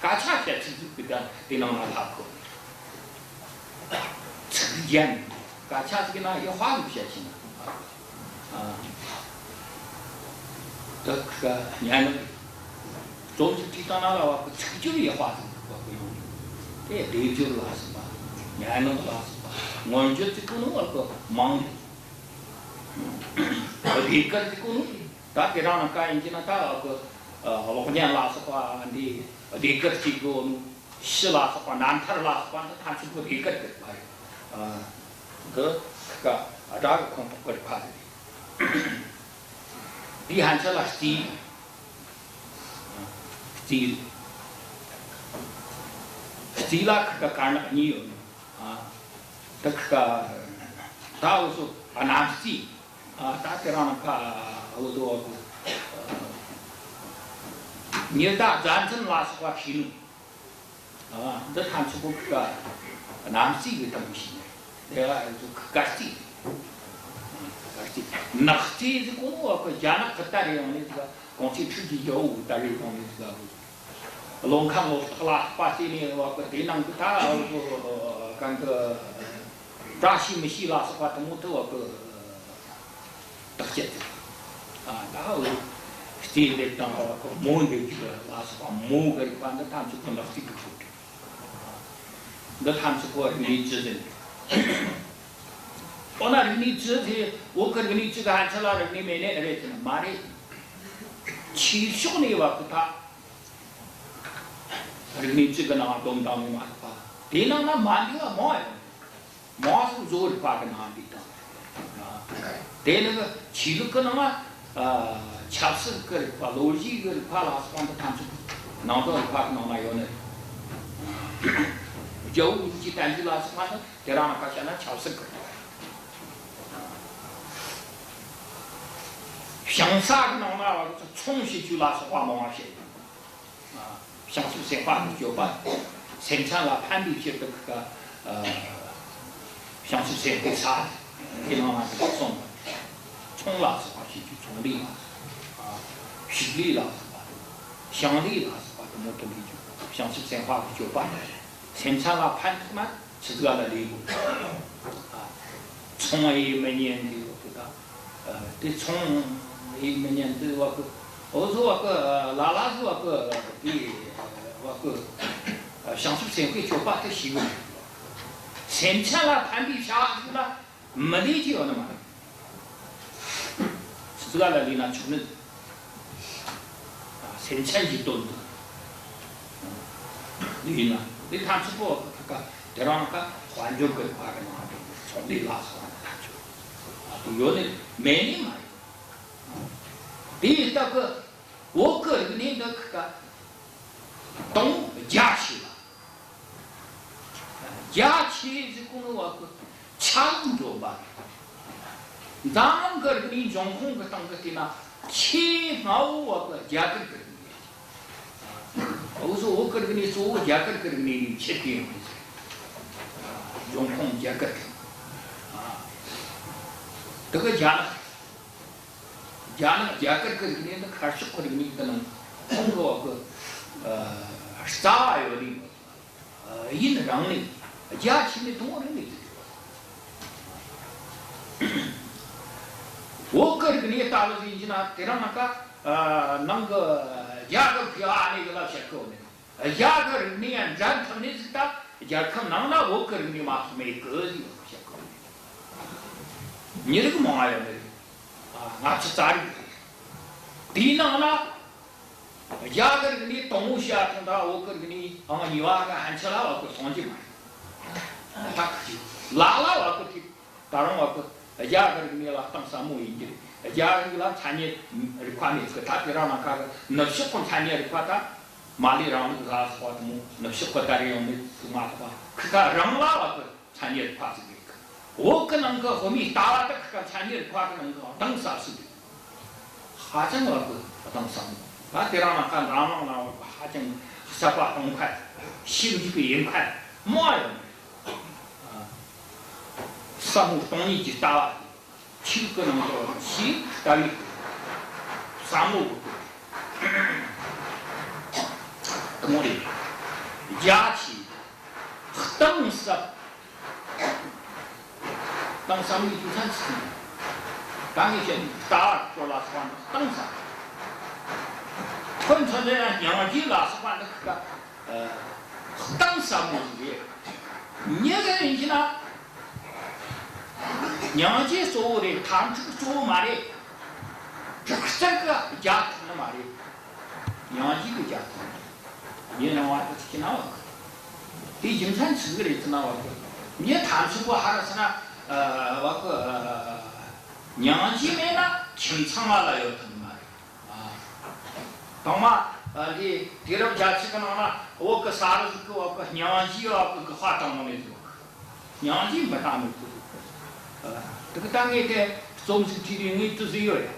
སྐད་ཆ་བཤད་ཚིག་ཚིག་གི་ད་དེ་ནང་ང་ལྷག་གོ། ཚིག་རྒྱན། སྐད་ཆ་ཟིག་ན་ཡག་པ་ཟིག་བཤད་ཤེས་ན། ཨ། ད་ཁི་ཀ་སྙན་ངག་རྩོམ་ཟིག་བྲིས་བཏང་ན་ལ་བ་གི་ཚིག་སྦྱོར་ཡག་པ་ཟིག་བ་གི་ཡོང་། དེ་སྡེབ་སྦྱོར་ལ་སོགས་པ། སྙན་ངག་ལ་སོགས་པ། མངོན་བརྗོད་ཟེར་གོ་ནོ་བ་གི་མང་། ཟློས་གར་ཟེར་གོ་ནོ་དེ། ད་དེ་རང་ན་ག་ཡིན་གྱི་ན། ད་གི་ཨ་གློག་བརྙན་ལ་སོགས་པ་འདི་ཟློས་གར་བྱེད་གོ་ནོ། ཕྱི་ལ་སོགས་པ། རྣམ་ཐར་ལ་སོགས་པ་འདི་ཐམས་ཅད་པོ་ཟློས་གར་གྱི་རིག་པ་རེད། ཨ། འདི་ཁི་ཀ་སྒྲ་གི་ཁོངས་གཏོགས་ཀྱི་རིག་པ་རེད། འདིའི་ཕན་ཆད་ལ་རྩིས། རྩིས། རྩིས་ལ་ཁི་ཀ་དཀར་ནག་གཉིས་ཡོད་ནོ། ཨ། འདི་ཁི་ཀ་ད་འུ་ཚོ་གནམ་རྩིས། ཨ། ད་དེ་རང་ཁ་འུ་ཚོ་ཉི་ཟླ་ཟླ་མཚན་ལ་སོགས་པ་ཤེས་ནོ། ཨ། འདི་ཐམས་ཅད་པོ་ཁི་ཀ་གནམ་རྩིས་ཀྱི་སྟེང་ནས་ཤེས་ནི། དེ་ལ་ང་ཚོ་ཁི་ཀ་རྩིས། ཁི་ཀ་རྩིས། ནག་རྩིས་ཟེར་གོ་ནོ་བ་གི་རྒྱ་ནག་གི་ད་རེ་ཡོང་ནས་ཟིག་གོང་ཚེས་ཁྲི་བཞི་བརྒྱད་པོ་ད་རེ་ཡོང་ནས་ཟིག་ལོ་མཁན་ལོ་སྟག་ལ་སོགས་པ་བརྩིས་ནས་བ་གི་དེ་ནང་གི་ད་ང་ཚོ་གང་གི་བཀྲ་ཤིས་མི་ཤིས་ལ་སོགས་པ་དེ་མོ་དེ་བ་གི་བརྟག་དཔྱད་ཟིག། ཨ། ད་འུ་རྩིས་འདེབས་དང་བ་གི་མོ་འདེབས་རྒྱུ་ལ་སོགས་པ། མོ་གི་རིག་པ་འདི་ཐམས་ཅད་ཀྱི་ནག་རྩིས་ཀྱི་ཁོངས་རེད། འདི་ཐམས་ཅད་པོ་རིག་གནས་བཅུ་ཟེར། འོ་ན་རིག་གནས་བཅུ་དེ་བོད་ཀྱི་རིག་གནས་བཅུ་གི་ཕན་ཆད་ལ་རིག་གནས་མེད་ནི་རེད་ཟེར་ན་མ་རེད། ཆོས་ཕྱོགས་ནས་བ་གི་ད་རིག་གནས་བཅུ་གི་ནང་སྡོམ་བཏང་ནི་མ་རེད་པ། དེའི་ནང་ན་མ་འདུས་པ་མང་ཡོད། མང་སུ་བཟོ་རིག་པ་གི་ནང་འདུས་བཏང་། དེ་ནི་ཆོས་ལུགས་ཀྱི་ནང་ན། ཨ། ཆབ་སྲིད་ཀྱི་རིག་པ། ལོ་རྒྱུས་ཀྱི་རིག་པ་ལ་སོགས་པ་འདི་ཐམས་ཅད་ནང་དོན་རིག་པ་གི་ནང་ན་ཡོད་ནི་རེད། རྒྱལ་པོ་གཉིས་ཀྱི་བསྟན་བཅོས་ལ་སོགས་པ་འདི་དེ་རང་ལ་ཁ་བཤད་ན་ཆབ་སྲིད་ཀྱི་རིག་པ་རེད། ཞིང་ས་གི་ནང་ན་བ་གི་ཚོང་བྱེད་རྒྱུ་ལ་སོགས་པ་མང་བ་བཤད་ཡོད། ཨ། བྱང་ཆུབ་སེམས་དཔའ་གི་སྤྱོད་པ། སེམས་ཅན་ལ་ཕན་པའི་ཕྱིར་དུ་ཁི་ཀ་ཨ། བྱང་ཆུབ་སེམས་དཔའི་ས་དེ་ནང་ན་གསུངས་པ། ཚོང་ལ་སོགས་པ་བྱེད་རྒྱུ། ཚོང་ལས་ལ་སོགས་པ། ཨ། ཕྱུགས་ལས་ལ་སོགས་པ། ཞིང་ལས་ལ་སོགས་པ་དེ་མོ་དེ་འདྲ་རྒྱུ། བྱང་ཆུབ་སེམས་དཔའ་གི་སྤྱོད་པ་རེད། སེམས་ཅན་ལ་ཕན་ཐོགས་ན་ཆི་ཟིག་ལ་ལས་དགོས། ཨ། ཚོང་ཡེད་མི་ཉན་གི་ཡོད་གི་ད། ཨ། དེ་ཚོང་ཡེད་མི་ཉན་དེ་བ་གི། འུ་ཚོ་བ་གི་ལ་ལ་ཟིག་བ་གི་དེ་བ་གི་བྱང་ཆུབ་སེམས་དཔའི་སྤྱོད་པ་དེ་ཤེས་གི་མེད། སེམས་ཅན་ལ་ཕན་པའི་བྱ་བ་ཟིག་ལ་མི་ལས་ཀྱི་ཡོད་ནི་མ་རེད། ཟིག་ལ་ལས་ན་ཆོག་ནི། སེམས་ཅན་གྱི་དོན་དུ་ལས་ན་དེ་ཐམས་ཅད་པོ་ཁ་ཁ་དེ་རང་ཁ་དཔལ་འབྱོར་གྱི་བ་གི་ནང་དུ་ཚོགས་འདུ་ལ་སོགས་པ་ཐམས་ཅད་ཡོད་ནི་མེད་ནི་མ་རེད། དེ་ཡི་སྟབས་ཀྱིས་བོད་ཀྱི་རིག་གནས་འདི་ཁ་དང་རྒྱ་ཆེ་བ། རྒྱ་ཆེ་ཟེར་གོ་ནོ་བ་གི་ཆ་ལུགས་འདྲ་བ་རེད། འཛམ་གླིང་གི་རིག་གནས་འབྱུང་ཁུངས་ཀྱི་སྟེང་གི་བལྟས་ན་ཆེས་སྔ་བོ་བ་གི་རྒྱ་གར་གྱི་རིག་གནས། འུ་ཚོ་བོད་ཀྱི་རིག་གནས་གཙོ་བོ་རྒྱ་གར་གྱི་རིག་གནས་ནས་ཁྱེར་ཏེ་ཡོང་གི་ཟེར། འབྱུང་ཁུངས་རྒྱ་གར་གྱི། དེ་གི་རྒྱ་ནག་རྒྱ་ནག་རྒྱ་གར་གྱི་རིག་གནས་ནི་ཁ་ཕྱོགས་ཀྱི་རིག་གནས་ཀྱི་ནང་ཁོང་གི་བ་གི་རྩ་བ་ཡོད་ནི། ཡུན་རིང་ནས་རྒྱ་ཆེ་ནས་དུང་རིང་ནས་བོད་ཀྱི་རིག་གནས་ལྟ་བུ་ཟིག་ཡིན་ན་དེ་རིང་ནངས་ཀ་ནང་གི་རྒྱ་གི་བོད་ཨ་ནེ་གི་ལ་བཤད་གོ་ནས། རྒྱ་གི་རིག་གནས་ཡང་འགྲན་ཐུབ་ནི་ཟིག་ད་རྒྱལ་ཁབ་ནང་ན་བོད་ཀྱི་རིག་གནས་མ་གཏོགས་མེད་གི་ཟིག་བཤད་གོ་ནས། མི་རིགས་མང་ང་ཡོད་ནི་རེད། ལྔ་བཅུ་རྩ་དྲུག་རེད། དེའི་ནང་ན། རྒྱ་གར་གི་ནི་དང་པོ་བཤད་ཐོང་ད་བོད་གར་གི་ནི་ཨང་གཉིས་པ་གི་ཕན་ཆད་ལ་བ་གི་སོང་གི་མ་རེད། ད་ལ་ལ་བ་གི་དེ་ད་རུང་བ་གི་རྒྱ་གར་གི་ནི་ལ་གཏིང་ཟབ་མོ་ཡིན་གྱི་རེད། རྒྱ་གར་གི་ལ་མཚན་ཉིད་རིག་པ་མེད་གི། ད་དེ་རིང་ནངས་ཀ་གི་ནུབ་ཕྱོགས་གི་མཚན་ཉིད་རིག་པ་ད་མར་ལེ་རིང་ལུགས་ལ་སོགས་པ་དེ་མོ་ནུབ་ཕྱོགས་གི་ད་རེ་ཡོང་ནི་ཟིག་མ་གཏོགས་པ་ཁི་ཁ་རང་ལ་བ་གི་མཚན་ཉིད་རིག་པ་ཟིག་རེད། བོད་ཀྱི་ནང་གི་དབུ་མའི་ལྟ་བ་དག་གི་མཚན་ཉིད་རིག་པ་གི་ནང་གི་གདེང་ཟབ་ཟིག་རེད། ཧ་ཅང་བ་གི་གདེང་ཟབ་མོ། ད་དེ་རིང་ནངས་ཀ་འཛམ་གླིང་ནང་བ་གི་ཧ་ཅང་གསར་པ་གཏོང་མཁན། ཤེས་འཇུག་གི་ཡིན་མཁན་མང་ཡོད་རེད། ཟབ་མོ་སྟོང་ཉིད་ཀྱི་ལྟ་བ། ཆོས་ཀྱི་ནང་དུ་ཞིག་ལྟ་བའི་བསམ་བློ་གི་དེ་མོ་རེད། རྒྱ་ཆེ། གཏིང་ཟབ། གཏིང་ཟབ་ནི་རྒྱུ་མཚན་ཅི་ཡིན། ད་ངས་བཤད་ནི་ལྟ་བ་སྐོར་ལ་སོགས་པ་གཏིང་ཟབ། ཁོ་ཚོ་ལ་ཡང་སྙིང་རྗེ་ལ་སོགས་པ་འདི་ཁ་གཏིང་ཟབ་མོ་ཞིག་རེད། མྱི་གི་ཡིན་གྱི་ན། སྙིང་རྗེ་གཙོ་བོ་རེད། འཐབ་འཁྲུག་གཙོ་བོ་མ་རེད། དྲག་རྩལ་གི་རྒྱལ་ཐོབ་ནི་མ་རེད། སྙིང་རྗེ་གི་རྒྱལ་ཐོབ་ནི་རེད། ཡིན་རུང་བ་དེ་ཅི་ན་བ་གི། དེ་རྒྱུ་མཚན་ཆི་ཟིག་རེད་ཟེར་ན་བ་གི། མྱི་ཐམས་ཅད་པོ་ཧ་ར་ཟེར་ན་བ་གི། སྙིང་རྗེ་མེད་ན་ཁྱིམ་ཚང་ང་ལ་ཡོད་ཐུབ་ནི་མ་རེད། དང་མ། འདི་དུས་རབས་བརྒྱད་ཅུ་གི་ནང་ན་བོད་གི་ས་རུ་ཟིག་གི་བ་གི་སྙིང་རྗེ་བ་གི་གི་དཔའ་དྲང་མོ་མེད་ཟིག་གི། སྙིང་རྗེ་མི་དྲང་མོ་ཟིག་གི། དེ་གི་ད་ངས་དེ་རྩོམ་ཟིག་བྲིས་དུས་ངས་དེ་ཟིག་ཡོད་ཡ།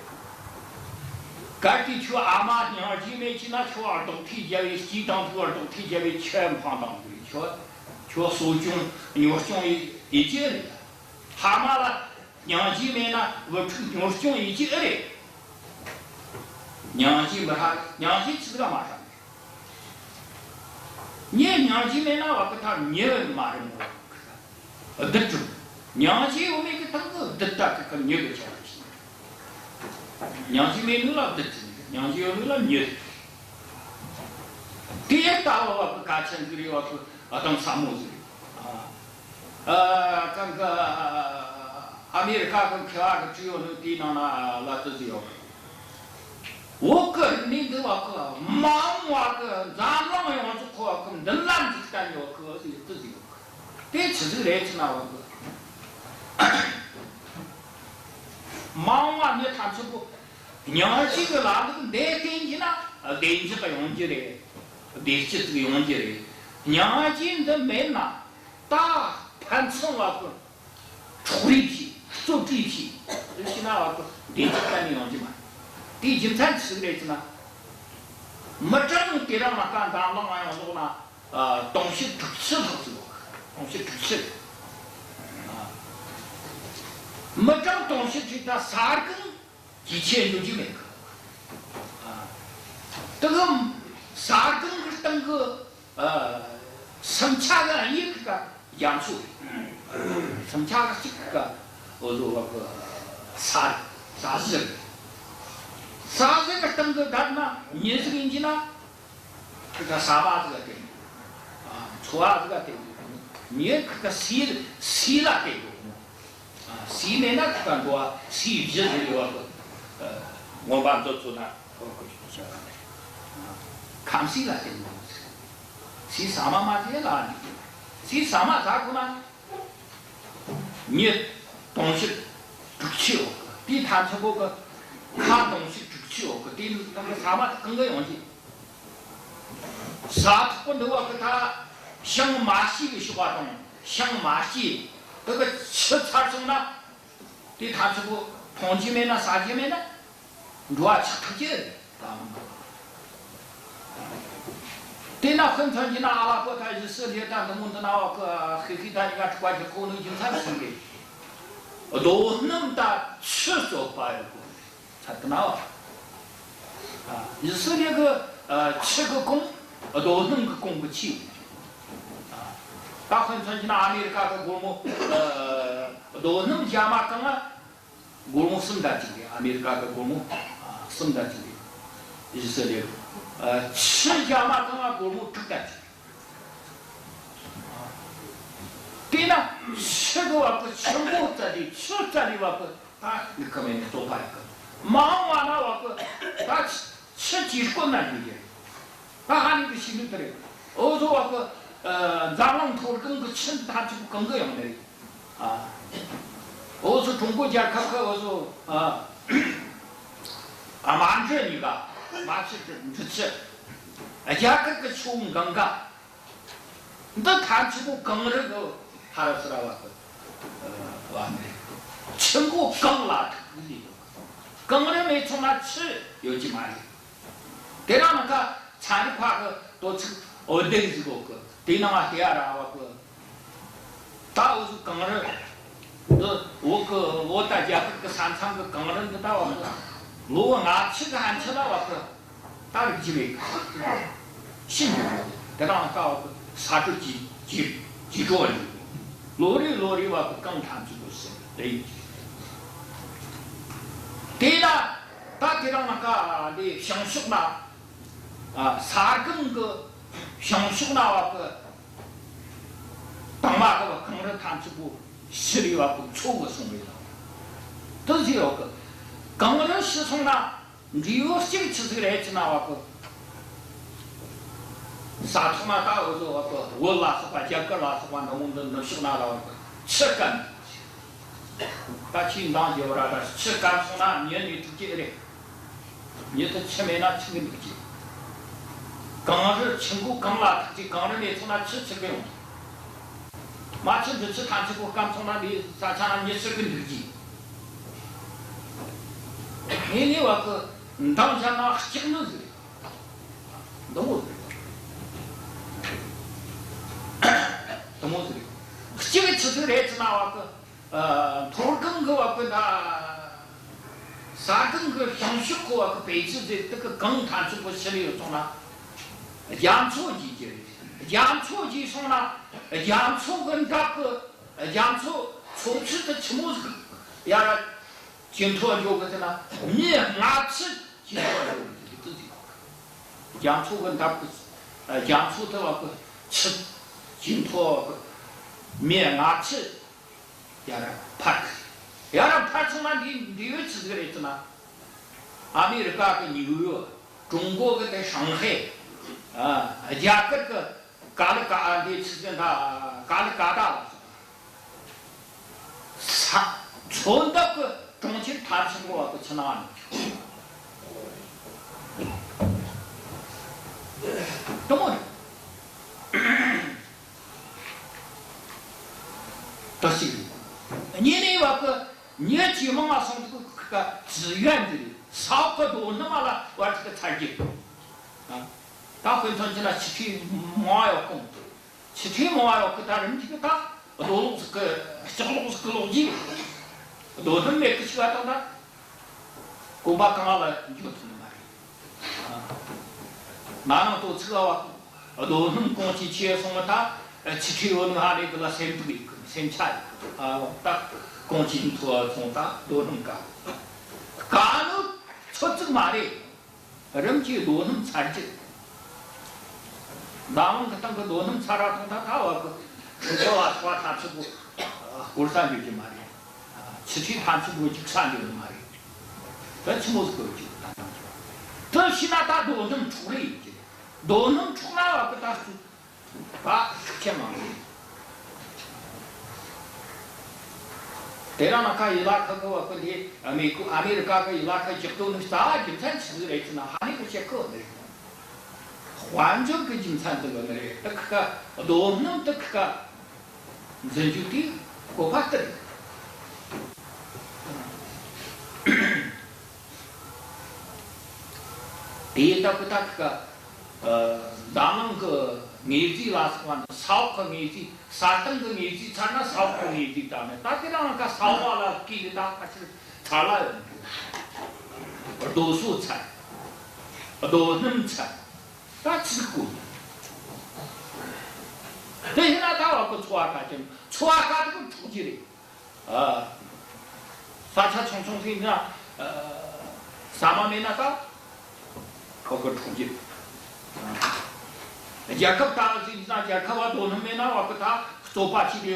གལ་ཏེ་ཁྱོད་ཨ་མ་སྙིང་རྗེ་མེད་ཀྱི་ན་ཁྱོད་ཨ་རྡོག་ཐེ་རྒྱབ་བས་སྐྱིད་དང་ཐུག་ཨ་རྡོག་ཐེ་རྒྱབ་བས་ཆོས་འཕང་དང་གི་རེད། ཁྱོད་ཁྱོད་གསོ་སྐྱོང་གཉོར་སྐྱོང་ཡེད་ཀྱི་རེད། ཕ་མ་ལ། སྙིང་རྗེ་མེད་ན་བུ་ཕྲུག་གཉོར་སྐྱོང་ཡེད་ཀྱི་ཨེ་རེད། སྙིང་རྗེ་མི་ཧྲ། སྙིང་རྗེ་ཆི་ཟིག་ག་མ་ཧྲ། མྱི་སྙིང་རྗེ་མེད་ན་བ་གི་ཐ་མྱི་མ་རེད་མོ། བདུད་བྱུང་། སྙིང་རྗེ་ཡོད་མེད་གི་ཐང་གི་བདུད་ད་གི་གི་མྱི་གི་ཆ་རེད། སྙིང་རྗེ་མེད་ནི་ལ་བདུད་ཟེར། སྙིང་རྗེ་ཡོད་ནི་ལ་མྱི་ཟེར། དེ་ལྟ་བུ་བ་གི་གལ་ཆེན་གི་རེད་བ་གི་གདེང་ཟབ་མོ་ཟིག་རེད། ཨ། ཨ། གང་གི་ཨ་མེ་རི་ཀ་གི་མཁས་པ་གི་བྲིས་ཡོད་ནོ་དེའི་ནང་ན་ལ་དེ་ཟིག་ཡོད། བོད་གི་རིག་གནས་འདི་བ་གི་མ་འོངས་བ་གི་འཛམ་གླིང་ཡོངས་རྫོགས་ཁོ་བ་གི་མདུན་ལམ་འཛུགས་གཏན་ཡོད་གི་ཟིག་དེ་ཟིག་ཡོད་གི། དེ་ཆི་ཟིག་རེད་ཟེར་ན་བ་གི། མ་འོངས་བ་མྱི་ཐམས་ཅད་པོ་སྙིང་རྗེ་གི་ལམ་ལུགས་འདི་བསྟེན་གྱི་ན་བདེ་འཇགས་ཡོང་རྒྱུ་རེད། བདེ་སྐྱིད་ཟིག་ཡོང་རྒྱུ་རེད། སྙིང་རྗེ་འདི་མེད་ན། ད་ཕན་ཚུན་བ་གི་འཕྲོག་རེས་བྱས། རྩོད་རེས་བྱས། རེས་བྱས་ན་བ་གི་བདེ་སྐྱིད་གཏན་ནས་ཡོང་རྒྱུ་མ་རེད། དེའི་རྒྱུ་མཚན་ཆི་ཟིག་རེད་ཟེར་ན། མི་གྲངས་དེ་རིང་ནངས་ཀ་འཛམ་གླིང་ང་ཡོངས་རྫོགས་ན་ཨ་དུང་ཕྱུར་དྲུག་ཅུ་ལྷག་ཟིག་ཡོད། དུང་ཕྱུར་དྲུག་ཅུ། ཨ་མི་གྲངས་དུང་ཕྱུར་དྲུག་ད་ས་སྒང་ཇེ་ཆེར་འགྲོ་རྒྱུ་མེད་གི། ཨ། དེ་གི་ས་སྒང་གི་སྟེང་གི་ཨ་སུམ་ཆ་གི་གཉིས་ཀ་རྒྱ་མཚོ་རེད། སུམ་ཆ་གི་གཅིག་ག་འུ་ཚོ་བ་གི་ས་རེད། ས་གཞི་རེད། ས་ཟིག་གི་སྟེང་གི་བསྡད་ན་མྱི་ཟིག་ཡིན་གྱི་ན། ཁི་ཁ་ས་མ་ཟིག་ག་བལྟས་འདུག་ཨ། ཚོ་བ་ཟིག་ག་བལྟས་འདུག་མྱི་ཁི་ཁ་སིལ་སིལ་ལ་བལྟས་འདུག་ཨ། སིལ་མེད་ན་ཁི་ཁ་འགྲོ་བ་སིལ་བཞི་ཟིག་ཡོད་བ་གི། ཨ། མངོན་པ་མཛོད་ཚོ་ན་ཁོ་ཁོ་ཁམས་སིལ་ལ་བལྟས་འདུག་སིལ་ས་མ་མ་ཟིག་ལ་ནི། སིལ་ས་མ་ཟ་ཁོ་ན། མྱི་དུང་ཕྱུར་དྲུག་ཅུ་ཡོད་གི། དེའི་ཐམས་ཅད་པོ་གི་ཁ་དུང་ཕྱུར་དྲུག་ཅུ་ཡོད་གི། དེའི་ནང་གི་ས་མ་དེ་གང་གི་ཡོང་གི། ཟ་ཐག་པོ་འདི་བ་གི་ད་བྱང་མ་སྐྱེས་གི་ཤོག་པ་དང་། བྱང་མ་སྐྱེས་དེ་གི་ཆུ་ཚར་སོང་ན། དེའི་ཐམས་ཅད་པོ་འཐུང་རྒྱུ་མེད་ན་ཟ་རྒྱུ་མེད་ན། འགྲོ་བ་ཆགས་ཐུབ་ཀྱི་རེད། དེས་ན་དཔེ་མཚོན་གྱི་ན་ཨ་ལ་པོ་ད་ཡི་སི་ལི་ད་འདི་མོ་འདི་ན་བ་གི་ཤི་ཤི་ད་ཉི་ག་དྲུག་པ་གི་ཁོ་ནི་ཡིན་ཚར་སོང་གི། རྡོ་སྣུམ་ད་ཆུ་བཙོག་པ་ཡོད་གོ། ཚ་དེ་ན་བ། ཡི་སི་ལི་གི་ཆུ་གི་གོང་རྡོ་སྣུམ་གི་གོང་གི་ཆེ། ད་དཔེ་མཚོན་གྱི་ན་ཨ་མེ་རི་ཀ་གི་སྒོར་མོ་རྡོ་སྣུམ་རྒྱ་མ་གང་ང་། སྒོར་མོ་གསུམ་དང་གཅིག་རེད། ཨ་མེ་རི་ཀ་གི་སྒོར་མོ་ཨ་གསུམ་དང་གཅིག་རེད། ཡི་སི་ལི། ཨ། ཆུ་རྒྱ་མ་གང་ང་སྒོར་མོ་དྲུག་དང་གཅིག་རེད། དེས་ན་ཆུ་གི་བ་གི་ཆུ་མགོ་བཙལ་ལས་ཆུ་བཙལ་ལས་བ་གི་ད་ལུག་གི་མེད་ནས་བཙོག་པ་ཡོད་གི། མ་འོངས་བ་ན་བ་གི་ད་ཆུ་ཆུ་ཇེ་དཀོན་ན་འགྱུར་གི་རེད། ད་ཨ་ནི་གི་ཤེས་ནི་དེ་རེད། འུ་ཚོ་བ་གི་ཨ་འཛམ་གླིང་མཐོ་སྒང་གི་ཆུ་ཐམས་ཅད་པོ་གང་གི་ཡོང་ནི་རེད། ཨ། འུ་ཚོ་ཀྲུང་གོ་རྒྱལ་ཁབ་གི་འུ་ཚོ་ཨ་ཨ་མ་འབྲུ་གཉིས་ཀ་མ་ཆུ་འབྲུ་ཆུ། རྒྱ་གར་གི་ཆུ་བོ་གངྒཱ། འདི་ཐམས་ཅད་པོ་གངས་རི་གི་ཕ་ར་སི་ར་བ་གི་བ་ནི་ཆུ་མགོ་གངས་ལ་ཐུག་གི་ཡོད། གངས་རི་མེད་སོང་ན་ཆུ་ཡོད་ཀྱི་མ་རེད། དེ་རིང་ནངས་ཀ་ཚན་རིག་པ་གི་དོ་ཚིག་འོད་སྡེར་ཟིག་གོ་གི། དེ་ནང་ང་བལྟས་ཡ་ར་བ་གི། ད་འུ་ཚོ་གངས་རི་འདི་བོད་གི་བོད་དང་རྒྱ་གར་གི་ས་མཚམས་གི་གངས་རི་འདི་ད་བ་གི་ལོ་ལྔ་བཅུ་གི་ཧན་ཆད་ལ་བ་གི་ད་རིག་གི་རེད། ཤིན་ཏུ་དེ་རིང་ནངས་ཀ་བ་གི་ས་དྲོད་ཇེ་ཇེ་ཇེ་དྲོ་རེད། ལོ་རེ་ལོ་རེ་བ་གི་གངས་ཐམས་ཅད་པོ་ཟད་རེད། དེ་ལ་ད་དེ་རིང་ནངས་ཀ་འདི་བྱང་ཕྱོགས་ན། ཨ། ས་སྒང་གི་བྱང་ཕྱོགས་ན་བ་གི་དྭངས་མ་གི་བ་གངས་རི་ཐམས་ཅད་པོ་ཞི་རི་བ་གི་མཚོ་གི་སོང་བས་དང་། དེ་ཟེར་བ་གི་གངས་རི་ཞི་སོང་ན་འབྲས་བུ་གཅིག་ཆི་ཟིག་རེད་ཅི་ན་བ་གི། ས་ཐོག་ན་ད་འུ་ཚོ་བ་གི་བོད་ལ་སོགས་པ་རྒྱ་གར་ལ་སོགས་པ་འདི་མོ་འདི་ནུབ་ཕྱོགས་ན་ལ་བ་གི་ཆུ་སྐམ། ད་ཁྱིའི་འདང་རྒྱག་ར་ད་ཆུ་སྐམ་སོང་ན་མྱི་ནི་ཐུག་གི་རེད། མྱི་དེ་ཆུ་མེད་ན་ཆི་གི་འདུག་གི། གངས་རི་ཆུ་མགོ་གངས་ལ་ཐུག་གི། གངས་རི་མེད་སོང་ན་ཆུ་ཆི་གི་ཡོང་། མ་ཆུ་འདི་ཆུ་ཐམས་ཅད་པོ་སྐམ་སོང་ན་འདི་ས་ཆ་ན་མྱི་ཆི་གི་འདུག་གི། ངས་ནི་བ་གི་འདང་བྱ་ན་སྐྲག་ནི་ཟིག་རེད། འདི་མོ་ཟིག་རེད། འདི་མོ་ཟིག་རེད། སྐྲག་གི་ཆི་ཟིག་རེད་ཟེར་ན་བ་གི། ཨ། མཐོ་སྒང་གི་བ་གི་ད་ས་སྒང་གི་བྱང་ཕྱོགས་གི་བ་གི་བེད་སྤྱོད་ཟེར་དེ་གི་གངས་ཐམས་ཅད་པོ་ཕྱི་ལ་ཡོད་སོང་ན་རྒྱ་མཚོ་རྒྱས་ཀྱི་རེད། རྒྱ་མཚོ་རྒྱས་སོང་ན་རྒྱ་མཚོ་གི་འདབས་གི་རྒྱ་མཚོ་མཚོ་ཆུ་དེ་ཆི་མོ་ཟིག་ཡར་ཇེ་མཐོ་འགྲོ་གི་ཟེར་ན་མྱི་ལྔ་བཅུ་ཇེ་མཐོ་འགྲོ་གི་འདུག་ཟེར། རྒྱ་མཚོ་གི་འདབས་གི་རྒྱ་མཚོ་དེ་བ་གི་ཆུ་ཇེ་མཐོ་གི་མྱི་ལྔ་བཅུ། ཡར་འཕར་གི། ཡར་འཕར་སོང་ན་འདི་འདི་བས་ཆི་ཟིག་རེད་ཟེར་ན། ཨ་མེ་རི་ཀ་གི་ནིའུ་ཡོག། ཀྲུང་གོ་གི་དེ་ཧྲང་ཧའེ། ཨ། རྒྱ་གར་གི་ཀ་ལི་ཀ་ཨ་འདི་ཆི་ཟེར་ན་ཀ་ལི་ཀ་ཏ་ལ་སོགས། ས་མཚོ་འདབས་གི་གྲོང་ཁྱེར་ཐམས་ཅད་པོ་བ་གི་ཆུ་ནང་ནས་དེ་མོ་རེད། དེ་གཅིག་རེད། གཉིས་ནས་བ་གི་མྱི་ཇེ་མང་ང་སོང་དུས་ཀྱི་ཙི་ཡོན་འདི་རེད། ས་འོག་གི་རྡོ་སྣུམ་མ་ལ་བར་དུ་ཚར་གྱི། ཨ། ད་དཔེ་མཚོན་བྱས་ན་ཆུ་ཁྲི་མང་བ་ཡོད་གོང་། ཆུ་ཁྲི་མང་བ་ཡོད་གི། ད་རིམ་གྱིས་ད་རྡོ་སློག་ཟིག་གི་ལྕགས་སློག་ཟིག་གི་སློག་རྗེས་རྡོ་སྣུམ་མེད་གི་ཆུ་བ་དང་ད། གོམ་པ་གང་ལ་འགྱོ་ཐུབ་ནི་མ་རེད། ན་ནིང་དོ་ཚིགས་བ་རྡོ་སྣུམ་གོང་ཆེ་ཆེ་སོང་བ་ད་ཆུ་ཁྲི་བོ་ནི་ཧ་ལས་གི་ལ་སེམས་སྡུག་ཡིན་གི། སེམས་ཆག་ཡིན་གི། ཨ། ད་གོང་ཆེ་མཐོ་བ་སོང་ད་རྡོ་སྣུམ་ག་ག་ནི་ཚོད་ ཟིག་མ་རེད། རིམ་གྱིས་རྡོ་སྣུམ་ཚར་རྒྱུ། འཛམ་གླིང་གི་སྟེང་གི་རྡོ་སྣུམ་ཚར་ར་ཐོན་ཐ་ཐ་བ་གི་ཁྲི་ཚོ་ལ་ཚོ་བ་ཐམས་ཅད་པོ་སྐོར་ས་འགྱོ་རྒྱུ་མ་རེད། ཆུ་ཆེན་ཐམས་ཅད་པོ་རྒྱུག་ས་འགྱོ་ནི་མ་རེད། ད་ཆི་མོ་ཟིག་གི་རྒྱུག་ད་ཐམས་ཅད་པོ། དེ་ཤེས་ན་ད་རྡོ་སྣུམ་འཕྲོག་རེས་ཡིན་གྱི་རེད། རྡོ་སྣུམ་འཕྲོག་ན་བ་གི་ད་ཤུགས། ད་ཤུགས་ཆེན་མང་གི། དེ་རིང་ནངས་ཁ་ཡི་ལ་ཁ་གི་བ་གི་འདི་ཨ་མེ་ཁུ་ཨ་མེ་རི་ཀ་གི་ཡི་ལ་ཁ་རྒྱག་དོ་ནི་རྩ་བ་རྒྱུ་མཚན་ཆི་ཟིག་རེད་ཟེར་ན། ཧ་ནི་གི་བཤད་གོ་ནི་རེད། དཔལ་འབྱོར་གི་རྒྱུ་མཚན་དེ་གི་ནི་རེད། དེ་ཁི་ཁ་རྡོ་སྣུམ་དེ་ཁི་ཁ་འཛིན་རྒྱུ་དེ་བཀོད་པ་དེ་རེད། དེ་ལྟ་བུ་ད་ཁི་ཁ་ཨ་འཛམ་གླིང་གི་དངོས་རྫས་ལ་སོགས་པ་ནི་ས་འོག་གི་དངོས་རྫས། ས་སྟེང་གི་དངོས་རྫས་ཚར་ན་ས་འོག་གི་དངོས་རྫས་དང་ནི། ད་དེ་རིང་ཁ་ས་འོག་ལ་བསྐོས་ནས་ད་ཕལ་ཆེར་ཚར་ལ་ཡོད་འདུག་རྡོ་སོལ་ཚར། རྡོ་སྣུམ་ཚར། ད་ཚིག་གོ། དེ་ཡིན་ན་ད་བ་གི་འཚོ་བ་ཁ་ཅན། འཚོ་བ་ཁ་ཅན་འཕྲོག་རྒྱུ་རེད། ཨ། ས་ཆ་ཆུང་ཆུང་ཟིག་ན། ཨ། ཟ་མ་མེད་ན་ད་ཁོ་གི་འཕྲོག་རྒྱུ། རྒྱལ་ཁབ་ད་ཟིག་ན་རྒྱལ་ཁབ་བ་རྡོ་སྣུམ་མེད་ན་བ་གི་ད་རྩོད་པ་བྱས་ཏེ་བ་གི་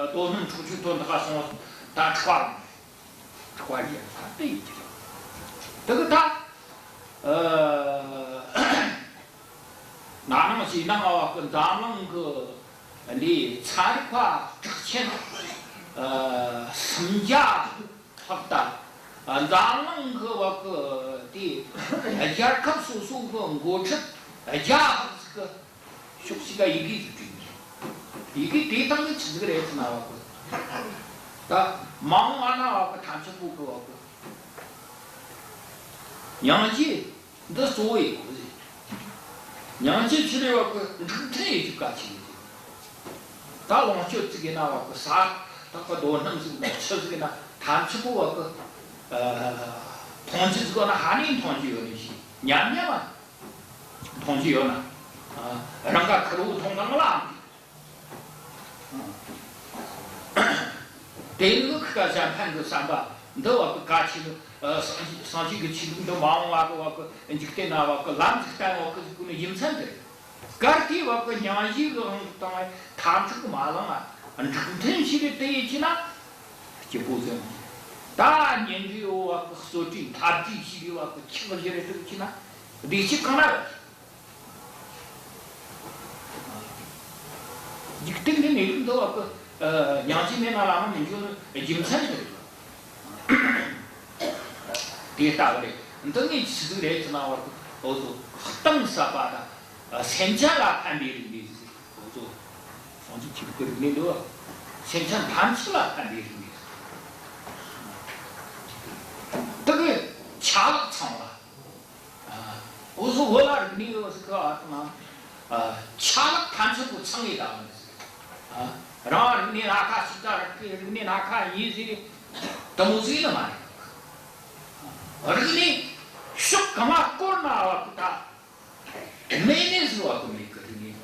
རྡོ་སྣུམ་འཕྲོག་རྒྱུ་དོན་དག་སོང་ད་འཕྲོག་པ་རེད། འཕྲོག་པ་རེད། ད་དེ་ཡིན་གྱི་རེད། དེ་གི་ད། ཨ། ན་ནིང་གཞེས་ནིང་བ་གི་འཛམ་གླིང་གི་འདི་ཚན་རིག་པ་གྲགས་ཆེན། ཨ། སུམ་བརྒྱ་ལྷག་ད། ཨ། འཛམ་གླིང་གི་བ་གི་དེ་རྒྱལ་ཁབ་སོ་སོ་གི་འགོ་ཁྲིད་བརྒྱ་ལྷག་ཟིག་གི་ཕྱོགས་གཅིག་ག་ཡི་གེ་ཟིག་བྲིས་ནས། ཡི་གེ་དེ་དང་གི་ཆི་ཟིག་རེད་ཟེར་ན་བ་གི། ད་མ་འོངས་བ་ན་བ་གི་ཐམས་ཅད་པོ་གི་བ་གི་སྙིང་རྗེ། འདི་གཙོ་བོ་ཡིན་གོ་ཟེར། སྙིང་རྗེ་ཆི་རེད་བ་གི་འགྲིག་མཐུན་ཡེད་རྒྱུ་གལ་ཆེ་གི། ད་ལོངས་སྤྱོད་ཅིག་ཡིན་ན་བ་གི་ཟ། ད་གི་རྡོ་སྣུམ་ཟིག་ཡིན་ན་ཆུ་ཟིག་ཡིན་ན་ཐམས་ཅད་པོ་བ་གི། ཨ། འཐུང་རྒྱུ་ཟིག་ཡོད་ན་ཧ་ནི་འཐུང་རྒྱུ་ཡོད་ནི་ཞིག་ཉམས་ཉམས་མ་འཐུང་རྒྱུ་ཡོད་ན། ཨ། རང་ག་ཁེར་བོ་འཐུང་ན་ང་ལ། དེ་ནི་ཁི་ཁ་གཞན་ཕན་གི་བསམ་པ་འདི་བ་གི་གལ་ཆེ་ནི། ཨ། སངས་རྒྱས་སངས་རྒྱས་ཀྱི་ཆོས་ལུགས་འདི་མ་འོངས་བ་གི་བ་གི་འཇིག་རྟེན་ན་བ་གི་ལམ་ཟིག་བསྟན་བ་གི་ཟིག་གོ་ནི་ཡིན་ཚན་དེ་རེད། གལ་ཏེ་བ་གི་སྙིང་རྗེ་གི་དབང་དུ་བཏང་བའི་ཐམས་ཅད་མ་བླངས་ང་འགྲིག་མཐུན་ཞིག་རེད། དེ་ཡིན་གྱི་ན་སྐྱིད་པོ་ཟེར། ད་ཉིན་རེའི་བ་གི་གསོལ་གྲེས་ཐབས་ཀྱིས་ཤིག་བ་གི་ཁྱག་བཞི་རེད། དེ་ཡིན་གྱི་ན་བདེ་སྐྱིད་གང་ན་ཡོད། འཇིག་རྟེན་གྱི་གནས་ལུགས་འདི་བ་གི། ཨ། སྙིང་རྗེ་མེད་ན་བླ་ན་མི་འཇུག་རྒྱུ་མཚན་དེ་རེད། དེ་ལྟ་བུ་རེད། འདི་ནི་ཆི་ཟིག་རེད་ཟེར་ན་བ་གི། འུ་ཚོ་གཏིང་ཟབ་པ་དང་སེམས་ཅན་ལ་ཕན་པའི་རིག་གནས་ཟིག་འུ་ཚོ་སངས་རྒྱས་ཆོས་ལུགས་ཀྱི་རིག་གནས་འདི་བ་སེམས་ཅན་ཐམས་ཅད་ལ་ཕན་པའི་རིག་གནས་ཟིག་དེ་གི་ཆ་ལག་ཚང་བ། ཨ། འུ་ཚོ་བོད་ལ་རིག་གནས་ཡོད་ཟེར་གི། ཨ། དང་། ཨ། ཆ་ལག་ཐམས་ཅད་པོ་ཚང་ངེ་ད་བ་ནི་ཟེར། ཨ། རང་རིག་གནས་སྣ་ཁ་ཞིག་དང་རིག་གི་རིག་གནས་སྣ་ཁ་ཡིན་ཟེར་དེ་མོ་ཟིག་ནི་མ་རེད། རིག་གནས་ཕྱོགས་གང་ང་བསྐོར་ན་བ་གི་ད་མེད་ནི་ཟེར་བ་གི་མེད་གི། རིག་གནས་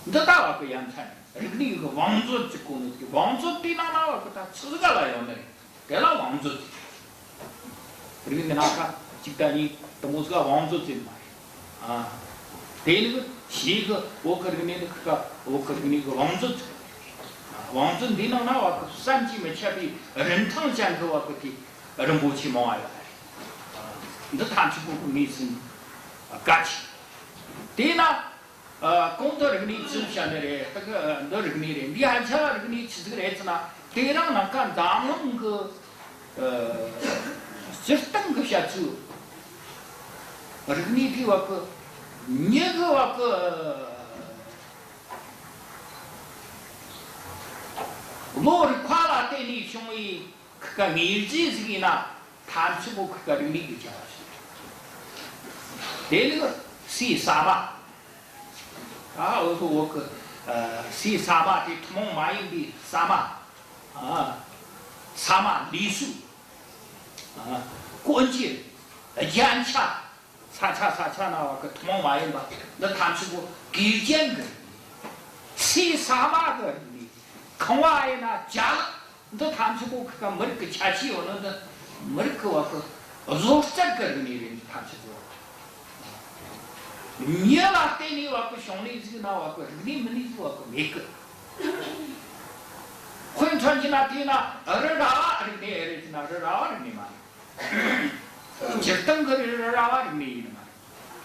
འདི་ལྟ་བ་གི་ཡ་མཚན་རིག་གནས་གི་བང་མཛོད་ཅིག་གོ་ནོ་གི། བང་མཛོད་དེ་ནང་ན་བ་གི་ད་ཆི་ཟིག་ག་ལ་ཡོད་ནི་རེད། དེ་ལ་བང་མཛོད་ཟེར། རིག་གནས་སྣ་ཁ་གཅིག་དང་གཉིས་དེ་མོ་ཟིག་ག་བང་མཛོད་ཟེར་མ་རེད། ཨ། དེ་ནི་ཞེ་གི་བོད་ཀྱི་རིག་གནས་ནི་ཁ་བོད་ཀྱི་རིག་གནས་ཀྱི་བང་མཛོད་ཟེར། ཨ། བང་མཛོད་འདི་ནང་ན་བ་གི་བསམ་གྱིས་མི་ཁྱབ་པའི་རིན་ཐང་ཅན་གྱི་བ་གི་དེ་རིན་པོ་ཆེ་མང་བ་ཡོད་རེད། ཨ། འདི་ཐམས་ཅད་པོ་གི་ངོས་ཟིན་གལ་ཆེ། དེས་ན། ཨ། གོང་དུ་རིག་གནས་ཅི་བཤད་ནི་རེད། ད་གི་འདི་རིག་གནས་རེད། འདི་ཧ་ཆ་ལ་རིག་གནས་ཆི་ཟིག་རེད་ཟེར་ན། དེ་རིང་ནངས་ཁ་འཛམ་གླིང་གི། ཨ། སྤྱིར་བཏང་གི་བཤད་ཚུལ་རིག་གནས་དེ་བ་གི་མྱི་གི་བ་གི་ལོ་རེ་འཁོར་བ་ལ་བརྟེན་ནས་བྱུང་བའི་ཁི་ཁ་དངོས་རྫས་ཟིག་ཡིན་ན་ཐམས་ཅད་པོ་ཁི་ཁ་རིག་གནས་ཀྱི་བྱ་བ་ཞིག་དེ་ནི་ཟས་ཟ་མ། ཨ། འུ་ཚོ་བོད་ཀྱི། ཨ། ཟས་ཟ་མ་དེ་ཐུན་མོང་མ་ཡིན་པའི་ཟ་མ། ཨ། ཟ་མ་ལུས་གསོ། ཨ། གོན་རྒྱུ། རྒྱན་ཆ། ས་ཆ་ས་ཆ་ན་བ་གི་ཐུན་མོང་མ་ཡིན་པ་འདི་ཐམས་ཅད་པོ་གོས་རྒྱན་གི་རིག་གནས། ཟས་ཟ་མ་གི་རིག་གནས། ཁང་བ་ཡིན་ན་ཅ་ལག་འདི་ཐམས་ཅད་པོ་ཁི་ཁ་མི་རིགས་ཀྱི་ཁྱད་ཆོས་ཡོད་ནི་འདི་མི་རིགས་ཀྱི་བ་གི་ བཟོ་རྩལ་གི་རིག་གནས་རེད། ཐམས་ཅད་བཟོ། མྱི་ལ་བརྟེན་ནས་བ་གི་བྱུང་ནས་ཟིག་ན་བ་གི་རིག་གནས་མིན་ནས་ཟིག་བ་གི་མེད་གི། དཔེ་མཚོན་གྱི་ན་དེ་ན་རི་ར་བ་རིག་གནས་རེད་ཟེར་ན་རི་ར་བ་རིག་གནས་མ་རེད། སྤྱིར་བཏང་གི་རི་ར་བ་རིག་གནས་ཡིན་མ་རེད།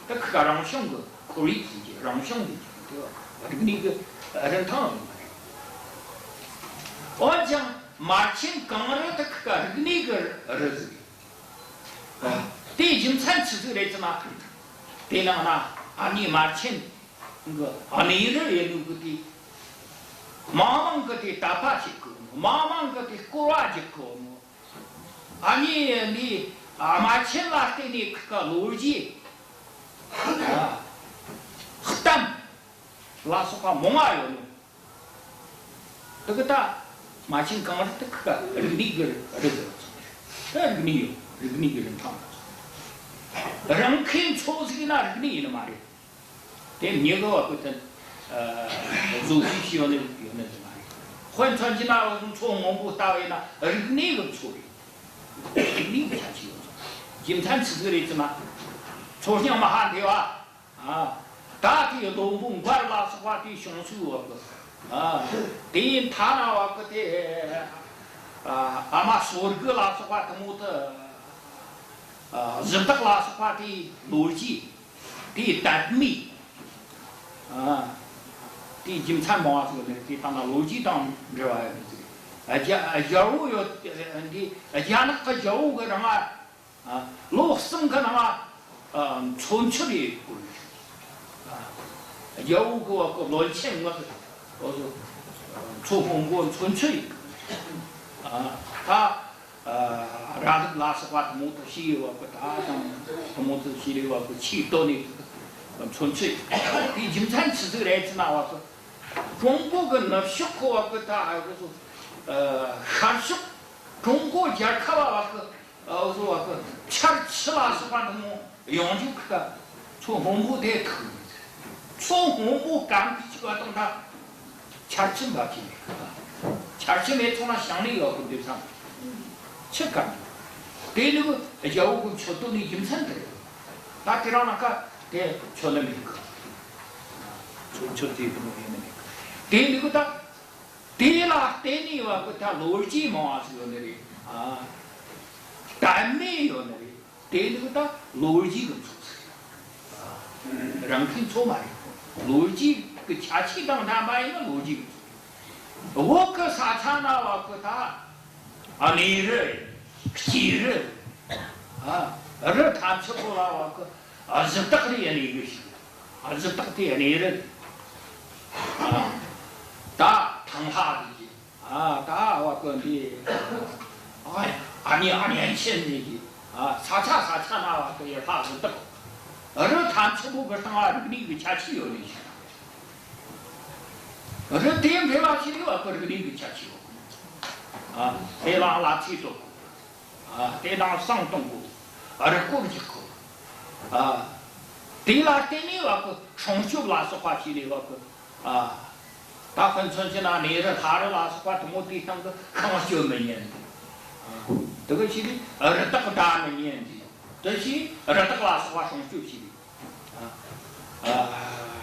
ད་ཁི་ག་རང་བྱུང་གི་ཁོར་ཡུག་ཟེར་གྱི་རང་བྱུང་ཟེར་གྱི་དེ་བ་རིག་གནས་གི་རིན་ཐང་ཡིན་མ་རེད། འོན་ཀྱང་མར་ཆེན་གངས་རི་དེ་ཁི་ག་རིག་གནས་གི་རི་ཟིག་རེད། དེའི་རྒྱུ་མཚན་ཆི་ཟིག་རེད་ཟེར་ན། དེ་ནང་ན་ཨ་ནི་མར་ཆེན་གི་གནས་རི་ཡིན་ནོ་གི་དེ། མང་མང་གི་དེ་དད་པ་བྱེད་གི་ནོ། མང་མང་གི་དེ་སྐོར་བ་རྒྱག་གི་ནོ། ཨ་ནི་འདི་ཨ་མར་ཆེན་ལ་བརྟེན་ནས་ཁི་ག་ལོ་རྒྱུས་གཏམ་ལ་སོགས་པ་མང་ང་ཡོད་ནོ། དེ་གི་ད་མར་ཆེན་གངས་རི་དེ་ཁི་ག་རིག་གནས་གི་རི་ཟེར་བ་ཚོ་རེད། ད་རིག་གནས་ཡོད། རིག་གནས་གི་རིན་ཐང་ལ་སོགས། རང་ཁའི་མཚོ་ཟིག་ན་རིག་གནས་ཡིན་ནི་མ་རེད། དེ་མྱི་གི་བ་གི་དེ་བཟོ་བཅོས་བྱས་ཡོད་ནི་ཡོད་ནི་ཟིག་མ་རེད། དཔེ་མཚོན་གྱི་ན་བ་གི་མཚོ་སྔོན་པོ་ལྟ་བས་ན་རིག་གནས་གི་མཚོ་རེད། རིག་གནས་གི་ཁྱད་ཆོས་ཡོད་ཟིག། རྒྱུ་མཚན་ཆི་ཟིག་རེད་ཟེར་ན། མཚོ་རྙིང་མ་ཧ་འདི་བ། ཨ། ད་དེའི་བློན་པོ་མགར་ལ་སོགས་པ་དེའི་བྱུང་ཚུལ་བ་གི། ཨ། དེའི་མཐའ་ན་བ་གི་དེ། ཨ། ཨ་མ་སོར་གི་ལ་སོགས་པ་དེ་མོ་དེ། ཨ། གཞི་བདག་ལ་སོགས་པ་དེའི་ལོ་རྒྱུས། དེའི་དད་མོས། ཨ། དེའི་རྒྱུ་མཚན་མང་བ་ཟིག་ནི་དེ་དང་ན་ལོ་རྒྱུས་དང་འབྲེལ་བ་ཡོད་ནི་ཟིག། རྒྱ་རྒྱལ་པོ་ཡོད། འདི་རྒྱ་ནག་གི་རྒྱལ་པོ་གི་རིང་ང་། ཨ། ལོ་གསུམ་གི་ནང་ང་། ཨ། མཚོ་མཆུ་རེ་བསྐོར། ཨ། རྒྱལ་པོ་གི་བ་གི་བློན་ཆེན་ལྔ་གི། འོ་ཟོ། མཚོ་སྔོན་པོ་མཚོ་མཆུ་ཡིན། ཨ། ད། ཨ། ར་ལུག་ལ་སོགས་པ་དེ་མོ་དེ་ཤི་ཡི་བ་གི་ད་དང་དེ་མོ་དེ་ཤི་རེ་བ་གི་ཆེས་དོ་ནི་མཚོ་མཆུ་ཡིན། དེའི་རྒྱུ་མཚན་ཆི་ཟིག་རེད་ཟེར་ན་བ་གི། ཀྲུང་གོ་གི་ནུབ་ཕྱོགས་གི་བ་གི་ད་ཨ་གི་སོ། ཨ། ཤར་ཕྱོགས་ཀྲུང་གོ་རྒྱལ་ཁབ་བ་གི། ཨ། འུ་ཚོ་བ་གི་ཆར་ཆུ་ལ་སོགས་པ་འདི་མོ་ཡོང་རྒྱུ་གི་ཀ་མཚོ་སྔོན་པོ་དེ་ཐུག་མཚོ་སྔོན་པོ་སྐམ་གི་ཅིག་བ་དང་ད་ཆར་ཆུ་འབབ་ཀྱི་མེད་གི། ཆར་ཆུ་མེད་སོང་ན་ཞིང་ལས་ཡག་པོ་འདེབས་ས་མེད། ཆུ་སྐམ་གི། དེ་ནི་གི་རྒྱལ་པོ་གི་མཆུ་ཏོ་ནི་རྒྱུ་མཚན་དེ་རེད། ད་དེ་རང་ན་ཀ་དེ་མཆུ་ནི་མེད་གི། མཆུ་མཆུ་དེ་དེ་མོ་ཡེ་ནི་མེད་གི། དེ་ནི་གི་ད། དེ་ལ་བརྟེན་ནས་བ་གི་ད་ལོ་རྒྱུས་མང་བ་ཟིག་ཡོད་ནི་རེད། ཨ། དད་མོས་ཡོད་ནི་རེད། དེ་ནི་གི་ད་ལོ་རྒྱུས་གི་མཚོ་ཟིག་རེད། ཨ། རང་གི་མཚོ་མ་རེད། ལོ་རྒྱུས་གི་ཁྱད་ཆོས་དང་ལྡན་པ་ཡིན་ན་ལོ་རྒྱུས་གི་མཚོ་རེད། བོད་གི་ས་ཆ་ན་བ་གི་ད་གནས་རི། སྐྱེས་རི། ཨ། རི་ཐམས་ཅད་པོ་ལ་བ་གི། ཨ། གཞི་བདག་རེ་གནས་གི་ཞིག། ཨ། གཞི་བདག་དེ་གནས་རི། ཨ། ད་ཐང་ལྷ་རེ་གི། ཨ། ད་བ་གི་འདི། ཨ། ཨ་ནི་ཨ་ནི་ཨན་ཆེན་རེ་གི། ཨ། ས་ཆ་ས་ཆ་ན་བ་གི་ཡ་ལྷ་གཞི་བདག། རི་ཐམས་ཅད་པོ་གི་སྟེང་ང་རིག་གནས་གི་ཁྱད་ཆོས་ཡོད་ནི་ཞིག། རི་དེ་འབྲེལ་བ་ཞིག་ཡོད་བ་གི་རིག་གནས་གི་ཁྱད་ཆོས་ཡོད། ཨ། དེ་ལ་ལ་ཚིག་ཏོ། ཨ། དེ་དང་བསང་གཏོང་དགོས། ཨ། རུ་སྐོར་རྒྱག་དགོས། ཨ། དེ་ལ་བརྟེན་ནས་བ་གི་སྲུང་སྐྱོབ་ལ་སོགས་པ་བྱས་ནས་བ་གི། ཨ། ད་དཔེ་མཚོན་བྱས་ན་གནས་རི་ལྷ་རི་ལ་སོགས་པ་དེ་མོ་དེའི་སྟེང་གི་ཤིང་གཅོད་མི་ཉན་ཏེ། ཨ། དེ་གི་བྱས་ནས་རི་དྭགས་བདའ་མི་ཉན་ཏེ། དེ་བྱས་རི་དྭགས་ལ་སོགས་པ་སྲུང་སྐྱོབ་བྱས་ནས། ཨ། ཨ།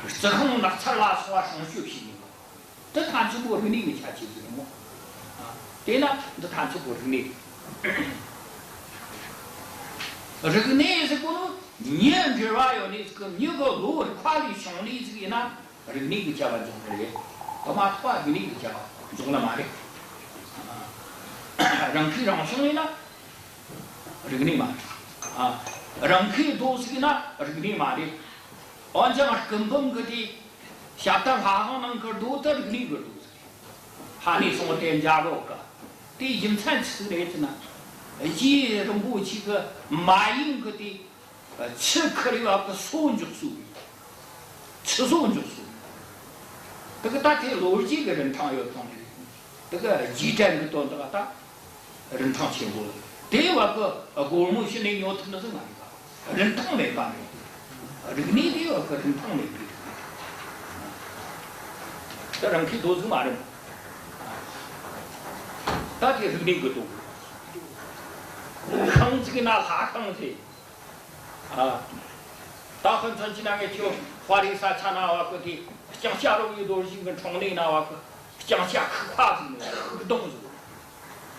རྩི་ཤིང་ནགས་ཚལ་ལ་སོགས་པ་སྲུང་སྐྱོབ་བྱས་ནས། འདི་ཐམས་ཅད་པོ་རིག་གནས་ཀྱི་ཁྱད་ཆོས་ཟེར་མོ། ཨ། དེས་ན་འདི་ཐམས་ཅད་པོ་རིག་གནས། རིག་གནས་ཟེར་གོ་ནོ་མྱི་འབྲེལ་བ་ཡོད་ནི་ཟིག་གི། མྱི་གི་བློ་རིག་པ་ལས་བྱུང་ནི་ཟིག་ཡིན་ན་རིག་གནས་ཀྱི་བྱ་བ་འཇོག་ནི་རེད། དེ་མ་གཏོགས་པ་རིག་གནས་ཀྱི་བྱ་བ་འཇོག་ནི་མ་རེད། ཨ། རང་ཁའི་རང་བྱུང་ཡིན་ན་རིག་གནས་མ་རེད། ཨ། རང་ཁའི་རྡོ་ཟིག་ཡིན་ན་རིག་གནས་མ་རེད། འོན་ཀྱང་སྐུ་འབུམ་གི་དེ་ཞབས་བརྟན་ལྷ་ཁང་ནང་གི་རྡོ་དེ་རིག་གནས་གི་རྡོ་ཟིག་རེད། ཧ་ནི་སོང་དེ་འཇའ་གོ་ག། དེའི་རྒྱུ་མཚན་ཆི་ཟིག་རེད་ཟེར་ན། རྗེ་རིན་པོ་ཆེ་གི་མ་ཡིན་གི་དེ་ཆུ་ཁུར་བ་གི་སོ་འཇོག་སོ། ཆུ་སོ་འཇོག་སོ། དེ་གི་ད་དེ་ལོ་རྒྱུས་གི་རིན་ཐང་ཡོད་ཐང་རེད། དེ་གི་རྗེས་དྲན་གི་དོན་དག་ད། རིན་ཐང་ཆེན་པོ། དེ་བ་གི་སྒོར་མོ་ཞིག་ནས་ཉོ་ཐུབ་ནི་ཟིག་མ་རེད་པ། རིན་ཐང་མེད་པ་རེད། རིག་གནས་དེ་བ་གི་རིན་ཐང་མེད་པའི་རིག་གནས། དེ་རང་ཁའི་རྡོ་ཟིག་མ་རེད། ད་དེ་རིག་གནས་གི་རྡོ། ཤིང་ཟིག་ན་ལྷ་ཤིང་ཟེར། ཨ། ད་དཔེ་མཚོན་བྱས་ན་ངས་ཁྱོད་དཔའ་རིས་ས་ཆ་ན་བ་གི་དེ་ལྕང་སྐྱ་རོ་བའི་རྡོ་རྗེ་གི་འཕྲང་ནས་ན་བ་གི་ལྕང་སྐྱ་ཁུག་པ་ཟིག་ནས་ཁུག་སྡོང་ཟིག།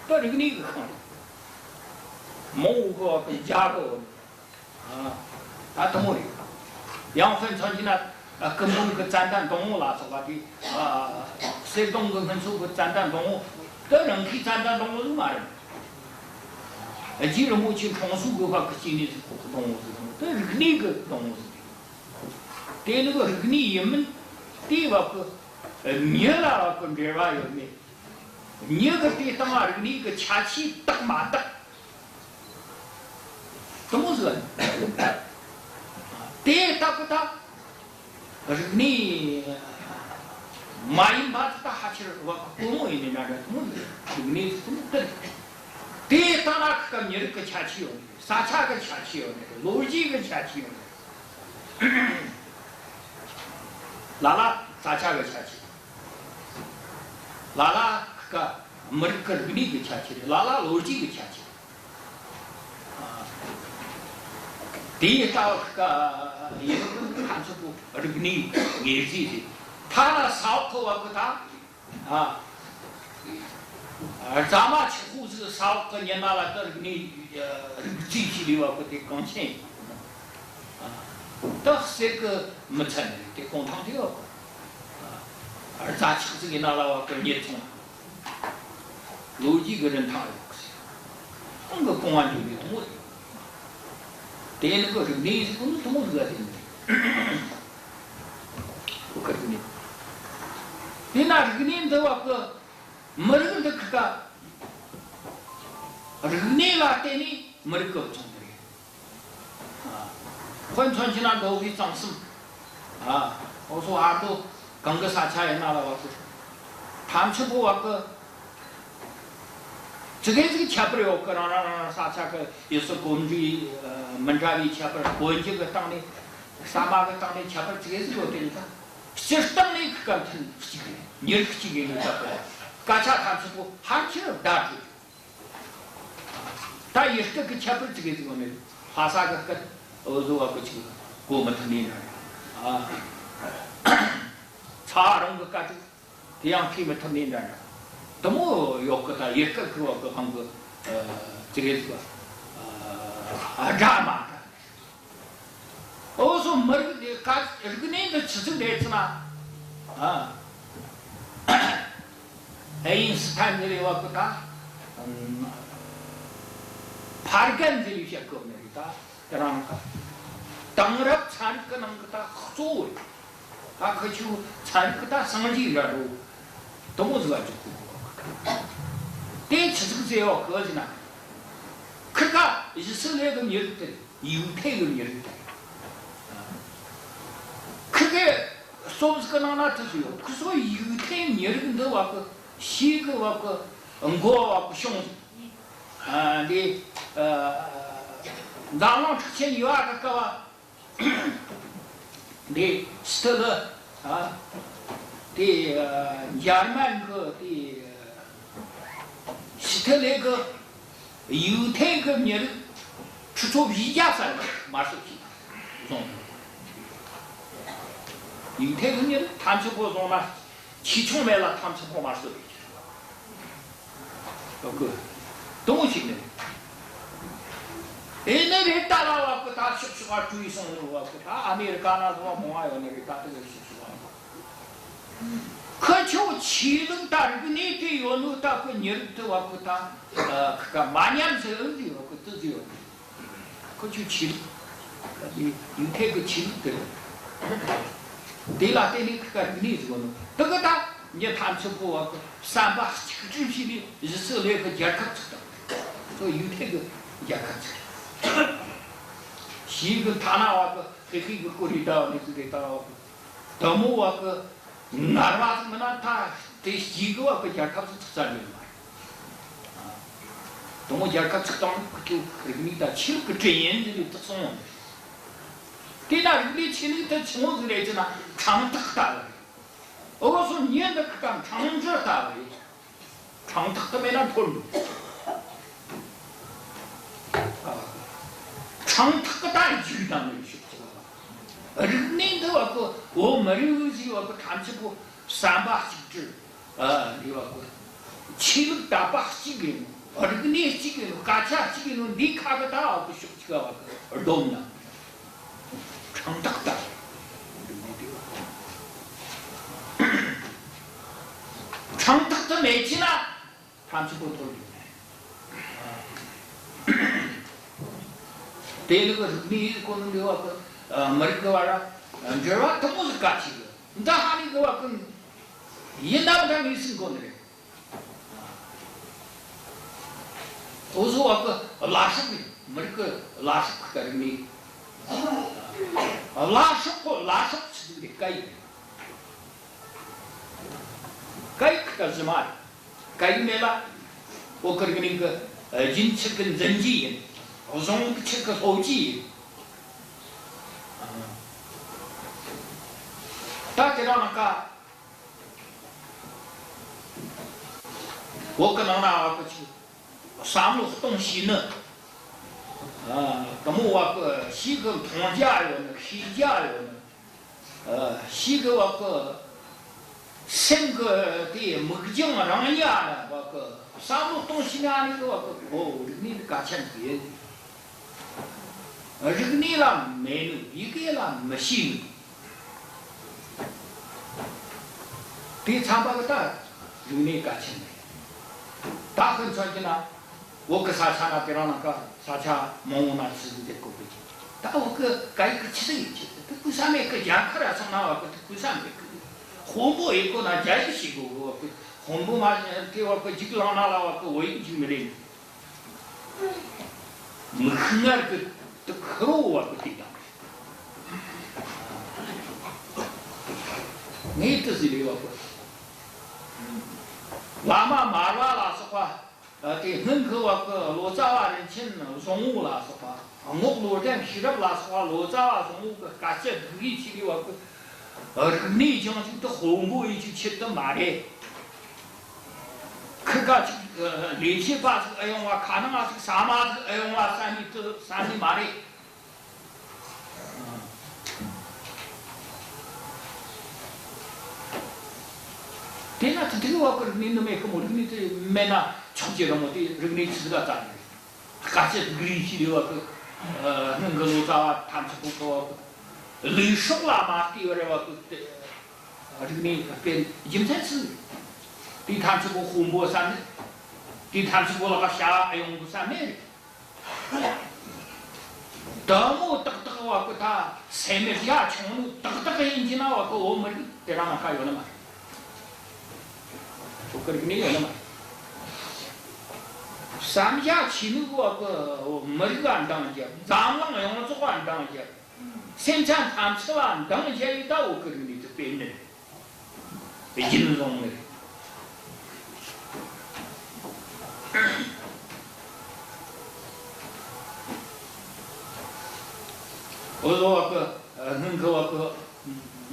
ད་རིག་གནས་གི་ཤིང་རེད། མོ་གི་བ་གི་འཇའ་གི། ཨ། ད་དེ་མོ་རེད། ཡང་དཔེ་མཚོན་བྱས་ན། ཨ། སྐུ་འབུམ་གི་ཙན་དན་སྡོང་བོ་ལ་སོགས་པ་དེ། ཨ། གསེར་སྡོང་གི་སྔོན་ཚོད་གི་ཙན་དན་སྡོང་བོ་དེ་རང་གི་ཙན་དན་སྡོང་བོ་ཟིག་མ་རེད། རྗེ་རིན་པོ་ཆེ་འཁྲུངས་ས་གི་བ་གི་སྐྱེ་གནས་ཟིག་གི་སྡོང་བོ་ཟིག་དང་། དེ་རིག་གནས་གི་སྡོང་བོ་ཟིག་རེད། དེ་ནི་གི་རིག་གནས་ཡིན་མིན་དེ་བ་གི་མྱི་ལ་བ་གི་འབྲེལ་བ་ཡོད་མེད། མྱི་གི་དེ་སྟེང་ལ་རིག་གནས་གི་ཁྱད་ཆོས་དག་མ་དག། དེ་མོ་ཟིག་ལ། དེ་ལྟ་བུ་ད་རིག་གནས་མ་ཡིན་པ་ད་ཧ་ཆེར་བ་གི་དཀོན་མོ་ཡིན་ནི་འདྲ་འདྲ། དེ་མོ་ཟིག་རིག་གནས་ཟིག་དེ་མོ་དེ། དེ་ལྟ་ན་ཁི་ཀ་མྱི་རིགས་གི་ཁྱད་ཆོས་ཡོད་ནི་རེད། ས་ཆ་གི་ཁྱད་ཆོས་ཡོད་ནི་རེད། ལོ་རྒྱུས་གི་ཁྱད་ཆོས་ཡོད་ནི་རེད། ལ་ལ་ས་ཆ་གི་ཁྱད་ཆོས། ལ་ལ་ཁི་ཀ་མི་རིགས་ཀྱི་རིག་གནས་ཀྱི་ཁྱད་ཆོས་རེད། ལ་ལ་ལོ་རྒྱུས་ཀྱི་ཁྱད་ཆོས་རེད། ཨ། དེའི་ལྟ་བ་ཁི་ཀ་ཡིན་ན་ཐམས་ཅད་པོ་རིག་གནས་ངོས་འཛིན་རེད། ཐ་ན་ས་འོག་གི་བ་གི་ད། ཨ། རྫ་མ་ཆག་པོ་ཟིག་ས་འོག་གི་མྱི་ན་ལ་ད་རིག་གནས་རིག་རྩིས་ཀྱི་ལས་བ་གི་དེ་གང་ཆེན་ཡིན། ཨ། ད་གསེར་གི་མི་ཚད་ནི་དེ་གོང་ཐང་དེ་བ་གི། ཨ། རྫ་ཆག་ཟིག་ཡིན་ན་ལ་བ་གི་མྱི་ཚོང་། ལོ་རྒྱུས་ཀྱི་རིན་ཐང་ཡོད་གི་ཟེར། ཁོང་གི་སྐུ་ངལ་འཇུག་ནི་དེ་མོ་རེད། དེ་ནི་གི་རིག་གནས་ཟིག་གི་ནི་དེ་མོ་ཟིག་ག་དེ་ནི། ཁོ་ག་དེ་ནི། དེ་ན་རིག་གནས་འདི་བ་གི་མི་རིགས་འདི་ཁི་ཀ་རིག་གནས་ལ་བརྟེན་ནས་མི་རིགས་ཀྱི་བུ་ཆུང་དེ་རེད། ཨ། དཔེ་མཚོན་བྱས་ན་མདོ་དབུས་གཙང་གསུམ། ཨ། འུ་ཚོ་ཨ་མདོ་གང་གི་ས་ཆ་ཡིན་ན་ལ་བ་གི། ཐམས་ཅད་པོ་བ་གི། ཙི་གེ་ཟིག་ཁྱད་པར་ཡོད་གི། རང་རང་རང་རང་ས་ཆ་གི་ཡུལ་སྲོལ་གོམས་འདྲིས་མི་འདྲ་བའི་ཁྱད་པར། གོན་རྒྱུ་གི་སྟེང་ནས། ཟ་མ་གི་སྟེང་ནས་ཁྱད་པར་ཙི་གེ་ཟིག་ཡོད་དེ་ནི་ད། སྤྱིར་བཏང་ནས་ཁི་ཀ་མཐུན་གཅིག་རེད། མྱི་རིགས་གཅིག་ཡིན་ནོ་ད་གི། སྐད་ཆ་ཐམས་ཅད་པོ་ཧར་ཁྱེར་བརྡ་སྤྲོད། ད་ཡུལ་སྐད་ཀྱི་ཁྱད་པར་ཙི་གེ་ཟིག་ཡོད་ནི། ལྷ་ས་གི་སྐད་འུ་ཚོ་བ་གི་ཅིག་གོ་མི་ཐུབ་ནི་འདྲ། ཨ། ཚ་བ་རང་གི་སྐད་ཅིག་དེ་ཡང་ཤེས་མི་ཐུབ་ནི་འདྲ་འདྲ། དེ་མོ་ཡོད་གི། ད་ཡུལ་སྐད་ཀྱི་བ་གི་དབང་གི། ཨ། ཙི་གེ་ཟིག་ག། ཨ། སྒྲ་མ་འདྲ། འུ་ཚོ་མི་རིགས་འདི་ཀ་རིག་གནས་འདི་ཆི་ཟིག་རེད་ཟེར་ན། ཨ། ཨེ་ཡིན་སི་ཐན་ཟེར་བའི་བ་གི་ད། ཨམ། ཕ་རྒན་ཟེར་བའི་བཤད་གོ་ནི་རེད། ད་དེ་རིང་ད་དེང་རབས་ཚན་རིག་གི་ནང་གི་ད་གཙོ་བོ་རེད། ད་ཁི་ཆོ་ཚན་རིག་གི་ད་སངས་རྒྱས་འདྲ་རོ། དེ་མོ་ཟིག་ག་འཇུག་གི། དེ་ཆི་ཟིག་ཟེར་བ་གི་ཟེར་ན། ཁི་ཀ་ཨི་སི་རེལ་གི་མྱི་རིགས་དེ་རེད། ཡུ་ཐེ་གི་མྱི་རིགས་དེ། ཁི་གེ་སོབ་ཟིག་གི་ནང་ན་དེ་ཟིག་ཡོད། ཁི་སོ་ཡུ་ཐེ་མྱི་རིགས་འདི་བ་གི་ཤེས་གི་བ་གི་མགོ་བ་གི་ཤོང་ཟིག། ཨ། འདི། ཨ། འཛམ་གླིང་འཁྲུག་ཆེན་གཉིས་པ་གི་སྐབས་བ། འདི་ཧི་ཊི་ལར། ཨ། དེ། ཨ། འཇར་མན་གི་དེ། ཧི་ཊི་ལར་གི་ཡུ་ཐེ་གི་མྱི་རིགས་ཁྲི་ཚོ་བཞི་བརྒྱ་ཙམ་དམར་གསོད་བྱས་བཟུང་། ཡུ་ཐེ་གི་མྱི་རིགས་ཐམས་ཅད་པོ་བཟུང་ན་ཆེ་ཆུང་མེད་ལ་ཐམས་ཅད་པོ་དམར་གསོད་བྱས། ཨོ་ཀེ། དེ་མོ་ཞིག་ནས། ཨེ་ནི་རེད། ད་ལ་བ་གི་ད་ཕྱོགས་ཕྱོགས་ལ་བྲོས་སོང་ནི་བ་གི། ད་ཨ་མེ་རི་ཀ་ན་ལོ་མང་བ་ཡོད་ནི་རེད། ད་དེ་གི་ཕྱོགས་ཕྱོགས་ལ། ཁི་ཆོ་ཆོས་ལུགས་ད་རིག་གནས་དེ་ཡོད་ནོ་ད་ཁི་མྱི་རིགས་དེ་བ་གི་ད། ཨ། ཁི་ཀ་མ་ཉམས་ཟེར་ཨེ་ཟེར་བ་གི་དེ་ཟེར་ཡོད་ནི། ཁི་ཆོ་ཆོས་ལུགས། ཡུ་ཐེ་གི་ཆོས་ལུགས་དེ་རེད། དེ་ལ་བརྟེན་ནས་ཁི་ཀ་རིག་གནས་ཟེར་བ་ནོ་དེ་གི་ད་མྱི་ཐམས་ཅད་པོ་བ་གི་བསམ་པ་གཅིག་སྒྲིལ་བྱས་ནས་ཨི་སི་རེལ་གི་རྒྱལ་ཁབ་ཚུགས་དང་། ཁོ་ཡུ་ཐེ་གི་རྒྱལ་ཁབ་ཚུགས། ཞེ་གི་ཐ་ན་བ་གི་ཧི་ཧི་གི་ཀོ་རི་ད་བ་ནི་ཟིག་རེད། ད་བ་གི་དེ་མོ་བ་གི་ངར་བ་ཟིག་མིན་ན། ད་དེ་ཞེ་གི་བ་གི་རྒྱལ་ཁབ་ཟིག་ཚུགས་ས་ཡོད་མ་རེད། དེ་མོ་རྒྱལ་ཁབ་ཚུགས་སྟངས་ནི་ཁི་ཆོ་རིག་གནས་ད་ཆོས་ལུགས་ཀྱི་དྲིན་ཡིན་ཟེར་ནས་བརྩི་སོང་བ་རེད། དེ་ན་རིག་གནས་ཆོས་ལུགས་དེ་ཆི་མོ་ཟིག་རེད་ཟེར་ན་ཁྲག་འཐག་ལྟ་བུ་རེད། འུ་ཚོ་མྱི་འདི་ཁི་ཀ་ཁྲག་འཇུ་ལྟ་བུ་རེད། ཁྲག་འཐག་གི་མེད་ན་འཐོར་འདུག། ཚང་ཐག་གི་ད་འཇུག་དང་མི་ཤོག་ཅིག་རིག་གནས་འདི་བ་གི་འོ་མི་རིགས་ཟིག་བ་གི་ཐམས་ཅད་པོ་བསམ་པ་གཅིག་སྒྲིལ། ཨ་འདི་བ་གི་ཆོས་ལུགས་དད་པ་གཅིག་ཡིན་ནོ། རིག་གནས་གཅིག་ཡིན་ནོ། སྐད་ཆ་གཅིག་ཡིན་ནོ། འདི་ཁ་གི་ད་བ་གི་ཕྱོགས་གཅིག་བ་གི་སྡོམ་ན་ཕྲེང་ཐག་ལྟ་བུ། ཕྲེང་ཐག་དེ་མེད་ཀྱི་ན། ཐམས་ཅད་པོ་འཐོར་འགྲོ་ནས། དེ་ནི་གི་རིག་གནས་ཡིན་གོ་ནི་འདི་བ་གི་མི་རིགས་གི་བར་འབྲེལ་བ་དེ་མོ་ཟིག་ག་ཅིག་གི་འདི་ཧ་ནི་གི་བ་གི་ཡིན་ན་འདྲ་ངེས་ཟིན་གོ་ནི་རེད། འུ་ཟོ་བ་གི་བླ་སྲོག་རེད། མི་རིགས་གི་བླ་སྲོག་གི་རིག་གནས། བླ་སྲོག་གི་བླ་སྲོག་ཆི་ཟིག་རེད། སྐད་ཡིག་རེད། སྐད་ཡིག་གི་གཞི་མ་རེད། སྐད་ཡིག་མེད་ལ། བོད་ཀྱི་རིག་གནས་ཀྱི་རྒྱུན་ཆད་ཀྱི་འཛིན་རྒྱུ་ཡིན། གཞུང་ལུགས་ཆད་ཀྱི་སློབ་རྒྱུ་ཡིན། ད་དེ་རིང་ནངས་ཀ་བོད་ཀྱི་ནང་ན་བ་ཀྱི་ཆི་བསམ་བློ་གཏོང་ཤེས་ནི། ཨ། དེ་མོ་བ་ཀྱི་ཤེས་ཀྱི་མཐོང་རྒྱ་ཡོད་ནི། ཤེས་རྒྱ་ཡོད་ནི། ཨ། ཤེས་ཀྱི་བ་ཀྱི་སེམས་ཀྱི་དེ་མིག་རྒྱང་རིང་ཡ་ནི་བ་ཀྱི་བསམ་བློ་གཏོང་ཤེས་ན་ནི་བ་ཀྱི་ཨོ་རིག་གནས་འདི་གལ་ཆེན་གི་ཡིན། རིག་གནས་ལ་མེད་ནོ། ཡི་གེ་ལ་མི་ཤེས་ནོ། དེ་ཚང་པ་གི་ད་རིག་གནས་གལ་ཆེན་རེད། ད་ཁོ་མཚོན་གྱི་ན་བོད་གི་ས་ཆ་ན་དེ་རིང་ནངས་ཀ་ས་ཆ་མང་བོ་ན་ཆི་ཟིག་དེ་གོ་གི། ད་བོད་གི་སྐད་ཡིག་གི་ཆི་ཟིག་ཡིན་གྱི། དེ་གོ་ས་མེད་གི། རྒྱ་གར་ར་སོང་ན་བ་གི་དེ་གོ་ས་མེད་གི། དཔོན་པོ་ཡིན་གོ་ན་རྒྱ་ཡིག་ཤེས་དགོས་གི། བ་གི་དཔོན་པོ་མ་དེ་བ་གི་རྒྱུགས་ལངས་ན་ལ་བ་གི་བོད་ཡིག་རྒྱུགས་མི་ལེན། མིག་སྔར་གི་དེ་ཁུར་བོ་བ་གི་དེ་དང་། ངས་དེ་ཟེར་རེ་བ་གི། བླ་མ་མར་པ་ལ་སོགས་པ། དེ་སྔོན་གི་བ་གི་ལོ་ཙཱ་བ་རིན་ཆེན་བཟང་བོ་ལ་སོགས་པ། རྔོག་བློ་ལྡན་ཤེས་རབ་ལ་སོགས་པ། ལོ་ཙཱ་བ་བཟང་བོ་གི་སྐད་ཆ་སྡུག་རུས་ཆེ་བའི་བ་གི་རིག་གནས་སྦྱང་རྒྱུ་དེ་དཔོན་པོ་ཡིན་རྒྱུའི་ཆེད་དུ་མ་རེད། ཁི་ག་ཅིག་ལས་བྱེད་པ་ཟིག་ཨེ་ཡོང་བ། ཁ་ནང་ང་ཟིག་ཟ་མ་ཟིག་ཨེ་ཡོང་བ་བསམ་ནི་དེ་བསམ་ནི་མ་རེད། དེས་ན་དེ་དུས་བ་གི་རིག་གནས་འདི་མེད་གི་མོ། རིག་གནས་དེ་མེད་ན་ཆོག་གི་རེད་མོ། དེ་རིག་གནས་ཆི་ཟིག་ག་བཙལ་ནི་རེད། སྐད་ཆ་སྡུག་རུས་ཆེ་རེད་བ་གི། ཨ། སྔོན་གི་ལོ་ཙཱ་བ་ཐམས་ཅད་པོ་གི་བ་གི་ལུགས་སྲོལ་ལ་མ་བལྟས་པ་རེད་བ་གི། དེ་རིག་གནས་སྤེལ་རྒྱུ་མཚན་ཆི་ཟིག་རེད། དེ་ཐམས་ཅད་པོ་དཔོན་པོ་བསམ་ནི། དེ་ཐམས་ཅད་པོ་ལ་བྱ་བ་ཨེ་ཡོང་གི་བསམ་ནི་རེད། དེ་མོ་ཏག་ཏག་བ་གི་ད་སེམས་རྒྱ་ཆུང་ནོ་ཏག་ཏག་ཡིན་གྱི་ན་བ་གི་བོད་མི་རིགས་དེ་རིང་ནངས་ཀ་ཡོད་ནི་མ་རེད། བོད་གི་རིག་གནས་ཡོད་ནི་མ་རེད། བསམ་རྒྱ་ཆེ་ནོ་བ་གི་མི་རིགས་ལ་འདང་རྒྱབ། འཛམ་གླིང་ཡོངས་རྫོགས་ལ་འདང་རྒྱབ། སེམས་ཅན་ཐམས་ཅད་ལ་འདང་རྒྱབ་ཡི་ད་བོད་གི་རིག་གནས་དེ་སྤེལ་ནི་རེད། རྒྱུན་བཟུང་ནི་རེད། འུ་ཟོ་བ་གི་སྔོན་གི་བ་གི་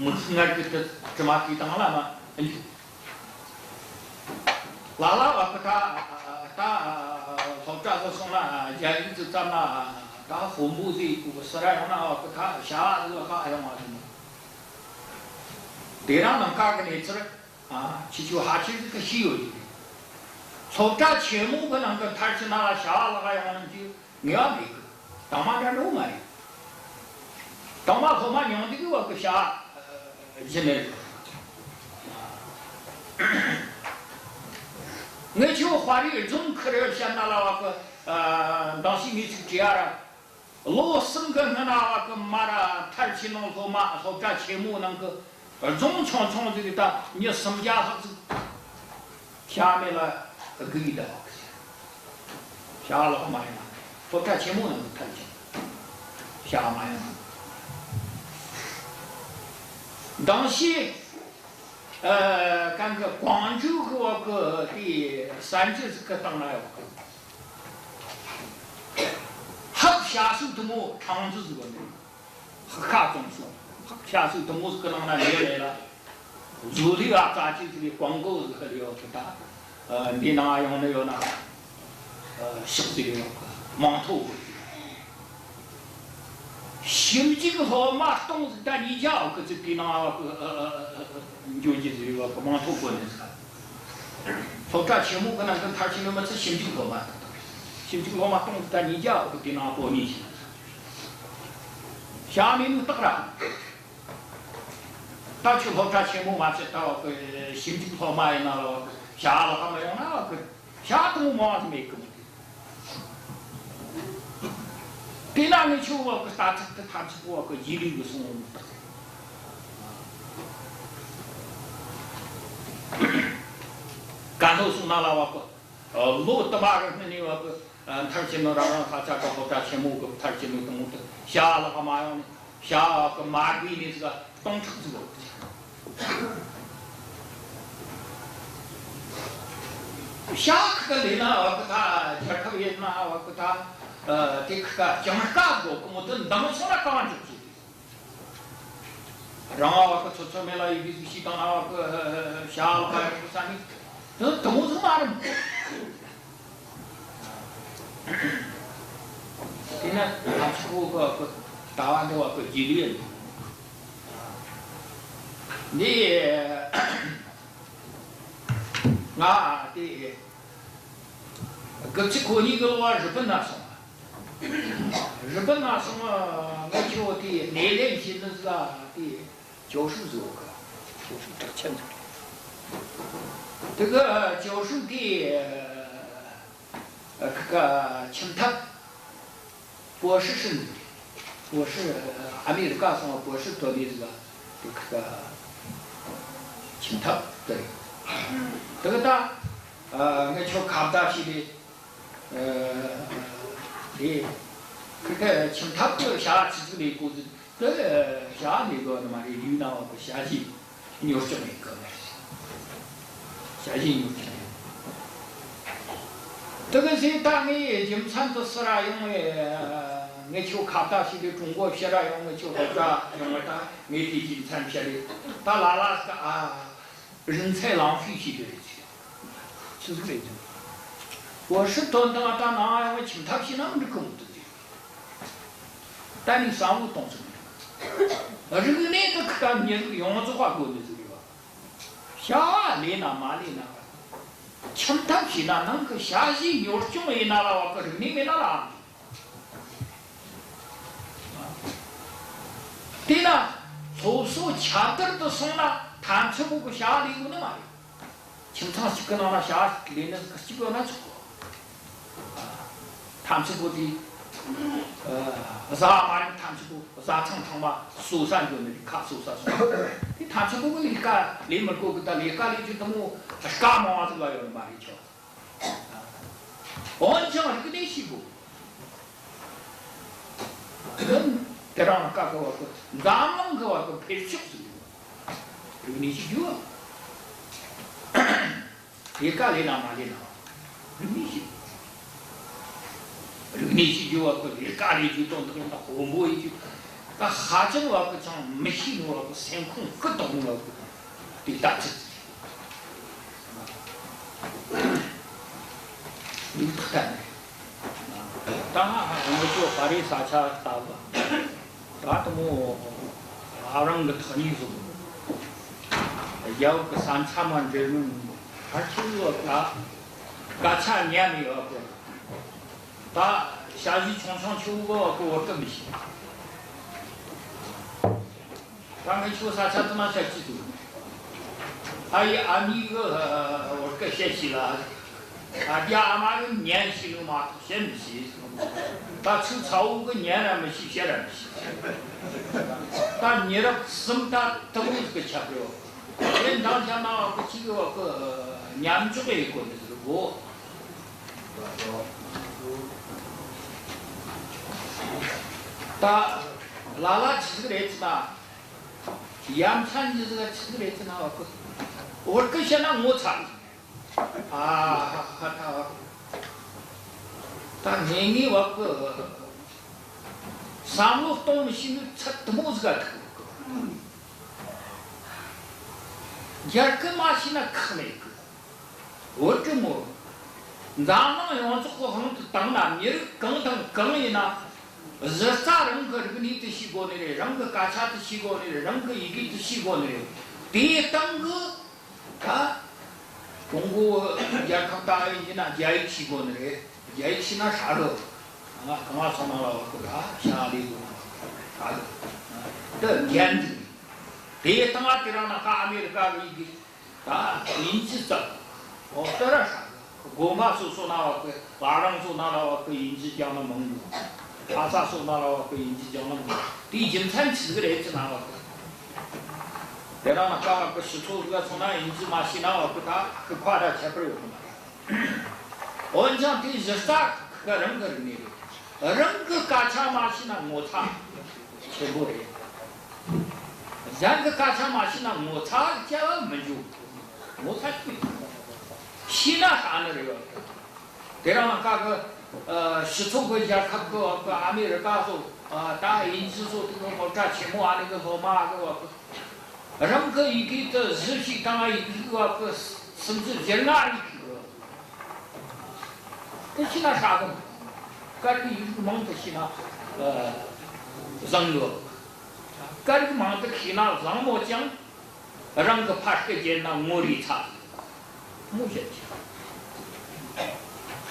མིག་སྔར་གི་དེ་དྲི་མ་དེ་དང་ལ་མ་འཇུག་ལ་ལ་བ་གི་ད་ད་སློབ་གྲྭ་ཟིག་སོང་ན། རྒྱ་ཡིག་ཟིག་བཙལ་ན། ད་དཔོན་པོ་ཟིག་གི་སི་ར་ཡོང་ན་བ་གི་ད་བྱ་བ་ཟིག་ལ་ཁ་ཡོང་བ་ཟིག་དེ་རིང་ནངས་ཀ་གི་གནས་ཚུལ། ཨ། ཁྱེད་ཆོ་ཧ་ཅང་གི་ཤེས་ཡོད་ཀྱི་རེད། སློབ་གྲྭ་ཆེན་མོ་གི་ནང་གི་མཐར་ཕྱིན་ན་ལ་བྱ་བ་ལ་ཁ་ཡོང་ནི་གི་ངེས་པ་མེད་གི། དང་མ་འདྲ་འགྲོ་མ་རེད། དང་མ་སློབ་མ་ཉུང་དུས་གི་བ་གི་བྱ་བ་ཨ་ཟིན་ནི་རེད། ངས་ཁྱོད་དཔའ་རིས་རྫོང་ཁུར་བཤད་ན་ལ་བ་གི། ཨ། འདང་ཞིག་ངས་ཅིག་དྲིས་ཡ་ར། ལོ་གསུམ་གི་སྔོན་ན་བ་གི་མར་མཐར་ཕྱིན་ནང་སློབ་མ་སློབ་གྲྭ་ཆེན་མོ་ནང་གི་རྫོང་ཆུང་ཆུང་ཟིག་གི་ད་མྱི་སུམ་བརྒྱ་ལྷག་ཟིག་བྱ་མེད་ལ་སྒུག་ཡི་ད་བ་གི། བྱ་ལོག་མ་ཡིན་ན་སློབ་གྲྭ་ཆེན་མོ་ནང་གི་མཐར་ཕྱིན་བྱ་མ་ཡིན་ན། མདང་ཞིག་ཨ། གང་གི་ཀོང་ཇོ་གི་བ་གི་དེ་གསར་འགྱུར་ཟིག་གི་སྟེང་ན་ཡོད་གི། ཧག་བྱ་སུ་དུ་མོ་ཁྲང་ཙི་ཟིག་གི་ནི། ཧག་ཁ་ཙོང་སུ། ཧག་བྱ་སུ་དུ་མོ་ཟིག་གི་ནང་ན་ཉེ་རེ་ལ། བཟོ་ལས་ཨ་ཙ་ཅིག་ཟིག་གི་ཀོང་གོ་ཟིག་གི་ཡོད་གི་ད། ཨ། འདི་ནང་ཡོང་ནི་ཡོད་ན། ཨ། ཤོག་ཟིག་ཡོད་གི། མང་ཐོག་གི། ཞིབ་འཇུག་སློབ་མ་སྟོང་ཟིག་ད་ཉིས་བརྒྱ་བ་གི་ཟིག་དེ་ནང་བ་གི་འགྱོ་རྒྱུ་ཟིག་བ་གི་མིང་ཐོ་བཀོད་ནི་ཟིག་སློབ་གྲྭ་ཆེན་མོ་གི་ནང་གི་མཐར་ཕྱིན་ནི་མི་ཚད་ཞིབ་འཇུག་སློབ་མ་དང་། ཞིབ་འཇུག་སློབ་མ་སྟོང་ཟིག་ད་ཉིས་བརྒྱ་བ་གི་དེ་ནང་བོ་ནི་ཟིག་བྱ་མེད་ནི་སྟག་ར། ད་ཁྱོད་སློབ་གྲྭ་ཆེན་མོ་མ་ཚད་ད་བ་གི་ཞིབ་འཇུག་སློབ་མ་ཡིན་ན་བ་གི་བྱ་ལ་ཧ་མ་ཡོང་ན་བ་གི་བྱ་དང་མང་ཟིག་མེད་གི་མོ། དེ་ན་ངས་ཁྱོད་བ་གི་ལྟ་ཚུལ་དེ་ཐམས་ཅད་བ་གི་རྗེས་ལུས་གི་སོང་བ་དང་། ག་ལོ་སོང་ན་ལ་བ་གི་ལོ་དུ་མ་གི་སྔོན་ནས་བ་གི་མཐར་ཕྱིན་ནོ་རང་རང་ས་ཆ་གི་སློབ་གྲྭ་ཆེན་མོ་གི་མཐར་ཕྱིན་ནོ་དང་དུ་བྱ་ལ་ཧ་མ་ཡོང་ནས་བྱ་བ་གི་མ་དགོས་ནས་ཟིག་སྟོང་ཕྲག་ཟིག་ཡོད་གི། བྱ་ཁི་ལས་ན་བ་གི་ད་རྒྱལ་ཁབ་ཡིན་ན་བ་གི་ད་དེ་ཁི་ཀ་ཅང་དཀའ་དགོ་གི་མོ་དུ་འདང་སོང་ན་གང་འཇོག་གི། རང་བ་གི་ཚོད་ཚོད་མེད་ལ་ཡི་གེ་ཟིག་ཤེས་དང་ན་བ་གི་བྱ་ལ་ཧ་ཡོང་གི་ས་ནི་དུ་དུ་མོ་ཟིག་མ་རེད། དེ་ན་ང་ཚོ་གི་ལྟ་བ་འདི་བ་གི་རྗེས་ལུས་ཡིན། འདི་ང་དེ་དགུ་བཅུ་གོ་གཉིས་གི་ལོ་བ་རི་པིན་ན་སོང་བ། རི་པིན་ན་སོང་བ་ང་ཁྱོད་དེ་སྣེ་ལེན་བྱེད་ནི་ཟ་དེ། 教授 ཟེར་གི། 教授 གྲགས་ཆེན་ཟིག་དེ་གི་教授 དེ་ཁི་ཀ་ཁྱིམ་ཐབ་博士 ཟིག་རེད། 博士 ཨ་མི་རི་ཀ་སོང་བ་博士 ཐོབ་ནི་ཟིག་དེ་ཁི་ཀ་ཁྱིམ་ཐབ་དེ་རེད། དེ་གི་ད་ངས་ཁྱོད་ཁ་བརྡ་བྱས་ཏེ། ཨ། དེ། ཁི་ཁ་ཁྱིམ་ཐབ་ཀྱི་བྱ་བ་ཆི་ཟིག་ལས་གོ་ཟིག་དེ་བྱ་བ་ལས་གོ་ནི་མ་རེད། ཡུལ་ན་བ་གི་བྱ་བྱེད་གཉོར་སྐྱོང་ཡིན་གི་མ་རེད། བྱ་བྱེད་གཉོར་སྐྱོང་ཡིན། དེ་གི་ཟེ་ད་ངས་རྒྱུ་མཚན་དུ་སུ་ར་ཡོང་ངས་ངས་ཁྱོད་ཁ་བརྡ་བྱས་ཏེ་ཀྲུང་གོ་ཕྱི་ར་ཡོང་ངས་ཁྱོད་སློབ་གྲྭ་ཡོང་ངས་ད་ངས་དེ་རྒྱུ་མཚན་བཤད་རེད། ད་ལ་ལ་ཟིག་ཨ། 人才浪费 བྱེད་རྒྱུ་རེད་ཟེར། ཆི་ཟིག་རེད་ཟེར། 博士 ཐོན་དང་ད་ནང་ཡང་ཁྱིམ་ཐབ་བྱས་ན་འགྲིག་གི་མི་འདུག་ཟེར། ད་ནི་བསམ་བློ་གཏོང་ཚུལ་མེད། རིག་གནས་དེ་ཁི་ཀ་མི་རིགས་ཡོངས་རྫོགས་པ་དགོས་ནི་ཟིག་རེད་བ། བྱ་བ་ལས་ན་མ་ལས་ན་བ། ཁྱིམ་ཐབ་བྱས་ན་ནང་གི་བྱ་བྱེད་གཉོར་སྐྱོང་ཡིན་ན་ལ་བ་གི་རིག་གནས་མེད་ན་ལ་ཨང་། དེས་ན་སློབ་གསོ་ཁྱབ་གདལ་དུ་སོང་ན་ཐམས་ཅད་པོ་གི་བྱ་བ་ལས་དགོས་ནི་མ་རེད། ཁྱིམ་ཚང་གཅིག་གི་ནང་ན་བྱ་བ་ལས་ནི་གཅིག་ཡོད་ན་ཆོག་གོ། ཐམས་ཅད་པོ་དེ་བཟའ་མ་རེད། ཐམས་ཅད་པོ་བཟའ་ཚང་ཚང་མ་གསོ་ས་འགྱོ་ནི་རེད། ཁ་གསོ་ས་སོང་། དེ་ཐམས་ཅད་པོ་གི་ལས་ཀ་ལས་མི་དགོས་གི། ད་ལས་ཀ་ལས་རྒྱུ་དུ་མོ་དཀའ་མང་བ་ཟིག་ལ་ཡོད་ནི་མ་རེད་ཆོག་འོན་ཀྱང་རིག་གནས་ཤེས་དགོས། དེ་རང་ཀ་གི་བ་གི་འཛམ་གླིང་གི་བ་གི་འཕེལ་ཕྱོགས་སུ་འགྱུར་བ། རིག་གནས་ཤིག་འགྱུར་བ། ལས་ཀ་ལས་ན་མ་ལས་ན་རིག་གནས་ཤིག་རིག་གནས་ཤིག་འགྱུར་བ་གི་ལས་ཀ་ལས་རྒྱུ་དང་དག་ཡང་དགོན་པོ་ཡིན་རྒྱུ། ད་ཧ་ཅང་བ་གི་ཅང་མི་ཤེས་ནོ་བ་གི་སེམས་ཁོང་ཀི་དོག་ནོ་བ་གི་དེ་ལྟ་ཚུལ། མིག་ཐག་བསྟན་ནས། ད་ང་ཚོ་ཧྥ་རན་སི་ས་ཆ་ལྟ་བུ། ད་དུ་མོ་ཨ་རང་གི་ཐག་ཉེ་བཟོ། རྒྱ་བོད་ཀྱི་ས་མཚམས་མ་འབྲེལ་ནོ་ཧ་ཆེ་བོ་ད་སྐད་ཆ་ཉན་ནས་ཡོད་གི། ད་ཞ་ཞི་ཆུང་ཆུང་ཆུ་བོ་གི་བོད་སྐད་མི་ཤེས། ད་ངས་ཁྱོད་ས་ཆ་དུ་མ་བཤད་ཀྱི་འདུག་ཨ་ཡེ་ཨ་མྱེས་གི་བོད་སྐད་བཤད་ཤེས་ལ། ཨ་རྒྱ་ཨ་མ་གི་ཉན་ཤེས་ནོ་མ་གཏོགས་བཤད་མི་ཤེས། ད་ཚུར་ཚ་བོ་གི་ཉན་ར་མི་ཤེས་བཤད་ར་མི་ཤེས། ད་མྱི་རབས་གསུམ་ད་དུ་མོ་གི་ཁྱབ་རེད། དེ་འདང་རྒྱབ་ན་བ་གི་གཅིག་གི་བ་གི་མཉམ་འཇོག་ཡེད་དགོས་ནི་ཟེར་གོ། ད་ལ་ལ་ཆི་ཟིག་རེད་ཟེར་ན། ཡ་མཚན་ཉིད་ཟིག་ཆི་ཟིག་རེད་ཟེར་ན་བ་གི། བོད་སྐད་བཤད་ན་ངོ་ཚ་གི། ཨ་ཧ་ཧ་ད་བ་གི། ད་ངེས་ངེས་བ་གི། བསམ་བློ་གཏོང་མི་ཤེས་ནི་ཚད་དུ་མོ་ཟིག་ག་ཐུག་གི། རྒྱ་སྐད་མ་ཤེས་ན་ཁག་མེད་གི། བོད་ཀྱི་མོ། འཛམ་གླིང་ཡོངས་རྫོགས་ཀྱི་དབང་དུ་བཏང་ན་མི་རིགས་གང་དང་གང་ཡིན་ན། གཞི་རྩ་རང་གི་རིག་གནས་དེ་ཤེས་དགོས་ནི་རེད། རང་གི་སྐད་ཆ་དེ་ཤེས་དགོས་ནི་རེད། རང་གི་ཡི་གེ་དེ་ཤེས་དགོས་ནི་རེད། དེའི་སྟེང་གི་ད་ཀྲུང་གོ་རྒྱལ་ཁབ་ལྟ་བུ་ཡིན་ན་རྒྱ་ཡིག་ཤེས་དགོས་ནི་རེད། རྒྱ་ཡིག་ཤེས་ན་ཧྲ་གི། གང་ལ་གང་ལ་སོང་ན་ལ་བ་གི་ད་ཤ་ལས་གི་ཧྲ་གི། དེ་འགན་འཛིན། དེའི་སྟེང་དེ་རིང་ནངས་ཀ་ཨ་མེ་རི་ཀ་གི་ཡི་གེ་ད་དབྱིན་ཇི་ཙམ། ཨོ་སྟེ་ར་ཧྲ་གི། དགོན་པ་སོ་སོ་ན་བ་གི། བླ་བྲང་སོ་ན་ལ་བ་གི་དབྱིན་ཇི་སྦྱང་ན་མང་གི། ལྷ་ས་སོ་ན་ལ་བ་གི་དབྱིན་ཇི་སྦྱང་ན་མང་གི། དེའི་རྒྱུ་མཚན་ཆི་ཟིག་རེད་ཅེ་ན་བ་གི། དེ་རིང་ནངས་ཀ་བ་གི་ཕྱི་ཚོ་ཟིག་ག་སོང་ན་དབྱིན་ཇི་མ་ཤེས་ན་བ་གི་ད་ཁི་ཁ་ད་ཁྱད་པར་ཡོད་གི་མ་རེད། འོན་ཀྱང་དེ་གཞི་རྩ་ཁི་ཁ་རང་གི་རིག་གནས་རེད། རང་གི་སྐད་ཆ་མ་ཤེས་ན་ངོ་ཚ་ཆེན་པོ་རེད། གཞན་གྱི་སྐད་ཆ་མ་ཤེས་ན་ངོ་ཚ་སྐྱེ་བ་མི་འཇུག་ངོ་ཚ་ཤེས། ཤེས་ན་ཧྲ་ནི་རེད་བ། དེ་རིང་ནངས་ཀ་གི་ཨ་ཕྱི་ཚོ་གི་རྒྱལ་ཁབ་གི་བ་གི། ཨ་མེ་རི་ཀ་སོ། ཨ་ད་དབྱིན་ཇི་སོ་དེ་གི་སློབ་གྲྭ་ཆེན་མོ་ཨ་ནི་གི་སློབ་མ་གི་བ་གི། རང་གི་ཡི་གེ་དེ་བཞི་ཞིག་དང་ཡི་གེ་བ་གི་སུམ་ཅུ་བཞི་ལྔ་རིག་གི། དེ་ཤེས་ན་ཧྲ་གི། སྐད་རིགས་ཡིག་རིགས་མང་དུ་ཤེས་ན་ཨ་བཟང་ཡོད། སྐད་རིགས་མང་དུ་ཤེས་ན་བཟང་མོད་ཀྱང་རང་གི་ཕ་སྐད་བརྗེད་ན་ངོ་རེ་ཚ། ངོ་བཤད་ཀྱི།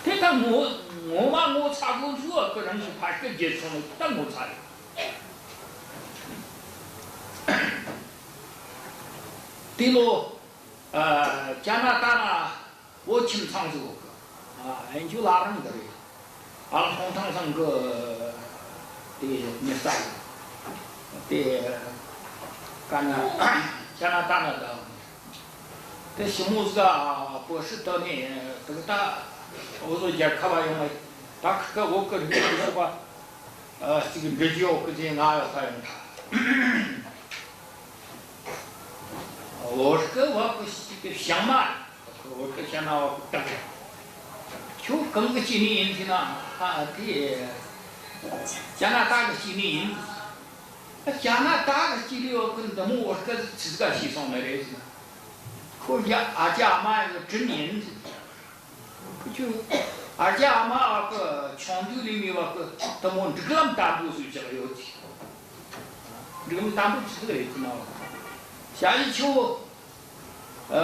དེ་ད་ངོ་ངོ་མ་ངོ་ཚ་དགོས་ཚུལ་བ་གི། རང་གི་ཕ་སྐད་བརྗེད་སོང་ནི་ད་ངོ་ཚ་རེད། དེ་ལོ་ཨ་ཅ་ན་ཏ་ན། བོད་ཁྱིམ་ཚང་ཟིག་ཡོད་གི། ཨ་ཨེ་འཇུ་ལ་རང་གི་རེད། ཨ་ལ་ཧོང་ཐང་ཚང་གི་དེ་མི་ས་ཡིན། དེ་ཀ་ན་ཅ་ན་ཏ་ན་ད། དེ་ཞི་མོ་ཟིག་བོད་སྲིད་དོན་ནས་དེ་གི་ད་འུ་ཚོ་རྒྱལ་ཁབ་བ་ཡོང་ངེ་ད་ཁི་ཁ་བོད་གི་རིག་གནས་ཤོག་པ། ཨ་གཅིག་འབྲི་རྒྱུ་ཡོད་གི་ཟེར་ང་ཡོད་ཁ་ཡོང་ཐལ། བོད་སྐད་བ་གི་གཅིག་གི་བྱང་མ་རེད། བོད་སྐད་བཤད་ན་བ་གི་སྟག་རེད། ཁྱོད་གང་གི་སྐྱེས་ནི་ཡིན་ཟེར་ན། ཨ་དེ་ཅ་ན་ཏ་གི་སྐྱེས་ནི་ཡིན། ཨ་ཅ་ན་ཏ་གི་སྐྱེས་ནི་བ་གི་འདི་མོ་བོད་སྐད་ཆི་ཟིག་ག་ཤེས་སོང་ནི་རེད་ཟེར་ན། ཁོ་ཡ་ཨ་ཅག་ཨ་མ་ཡི་དྲིན་ཡིན་ཟེར། ཁུ་ཆུ། ཨ་ཅག་ཨ་མ་བ་གི་ཆུང་དུས་ལས་མི་བ་གི་དེ་མོ་འབྲུག་ལམ་དམ་པོ་བཟོས་བཞག་ཡོད་ཅིག་འབྲུག་ལམ་དམ་པོ་ཆི་ཟིག་རེད་ཟེར་ན། ཞ་ཡི་ཆུ། ཨ་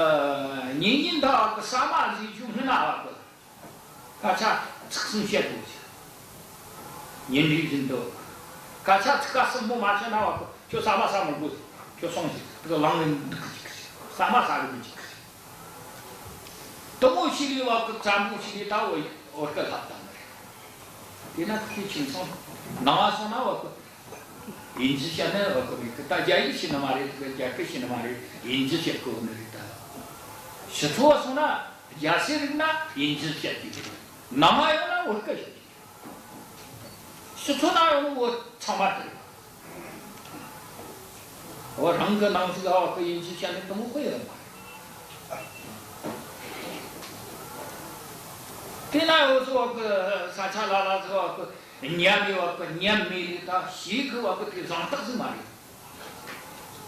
ཉིན་ཉིན་ད་བ་གི་ཟ་མ་ཟོས་རྒྱུ་སྔོན་ན་བ་གི་སྐད་ཆ་ཚིག་གསུམ་བཤད་དགོས་ཟེར། ཉིན་རེ་བཞིན་དུ་སྐད་ཆ་ཚིག་ཁ་གསུམ་པོ་མ་བཤད་ན་བ་གི་ཁྱོད་ཟ་མ་ཟ་མི་དགོས་ཟེར། ཁྱོད་སོང་ཟེར། དེ་ག་ལངས་ནས་འདུག་གི་འཇུག་གི་ཟེར། ཟ་མ་ཟ་གི་མི་འཇུག་གི་ཟེར། དེ་མོ་ཞིག་ལས་བ་གི་བཙན་པོ་ཞིག་ལས་ད་བོད་བོད་སྐད་ལྷབ་བཏང་ནི་རེད། དེ་ན་ཁྱེད་ཁྱིམ་ཚང་ནང་བ་སོང་ན་བ་གི་དབྱིན་ཇི་བཤད་ན་བ་གི་མེད་གི། ད་རྒྱ་ཡིག་ཤེས་ནི་མ་རེད། དེ་ག་རྒྱ་སྐད་ཤེས་ནི་མ་རེད། དབྱིན་ཇི་བཤད་དགོས་ནི་རེད། ད་ཕྱི་ཚོ་བ་སོང་ན་རྒྱ་སེ་རིག་ན་དབྱིན་ཇི་བཤད་རྒྱུ་རེད། ནང་བ་ཡོང་ན་བོད་སྐད་བཤད་རྒྱུ་རེད། ཕྱི་ཚོ་ན་ཡོང་ནི་བོད་ཚང་མ་དེ་རེད། འོ་རང་གི་ནང་ཟིག་ག་བ་གི་དབྱིན་ཇི་བཤད་ནི་དེ་མོ་དཔེ་ཡོད་མ་རེད། དེ་ན་འུ་ཚོ་བ་གི་ས་ཆ་ལ་ལ་ཟིག་བ་གི་ཉམས་ཡོད་བ་གི་ཉམས་མེད་ལས་ད་ཞིག་གི་བ་གི་དེ་བཟང་རྟགས་ཟིག་མ་རེད།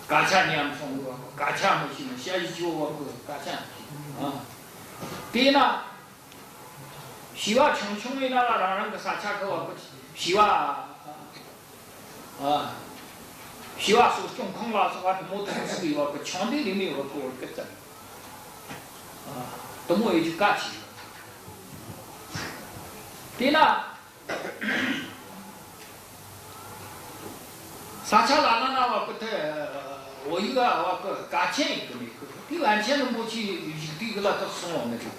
སྐད་ཆ་ཉམས་སོང་གི་བ་གི་སྐད་ཆ་མི་ཤེས་ནི། ཞ་ཡི་ཆུ་བ་གི་སྐད་ཆ་མི་ཤེས། ཨ་དེ་ན། བྱིས་པ་ཆུང་ཆུང་ཡིན་ན་ལ་རང་རང་གི་ས་ཆ་གི་བ་གི་བྱིས་པ། ཨ། བྱིས་པ་གསོ་སྐྱོང་ཁང་ལ་སོགས་པ་དེ་མོ་དེ་མོ་ཟིག་གི་བ་གི་ཆུང་དུས་ལས་མི་བ་གི་བོད་སྐད་ཙམ། ཨ། དེ་མོ་ཡེ་རྒྱུ་གལ་ཆེ། དེ་ན། ས་ཆ་ལ་ན་ན་བ་གི་དེ་བོད་ཡིག་ག་བ་གི་གལ་ཆེན་ཡིན་གི་མེད་གི། དེ་པཎ་ཆེན་རིན་པོ་ཆེ་བཞུགས་དུས་གི་ལ་དག་སོང་བ་མི་འདུག་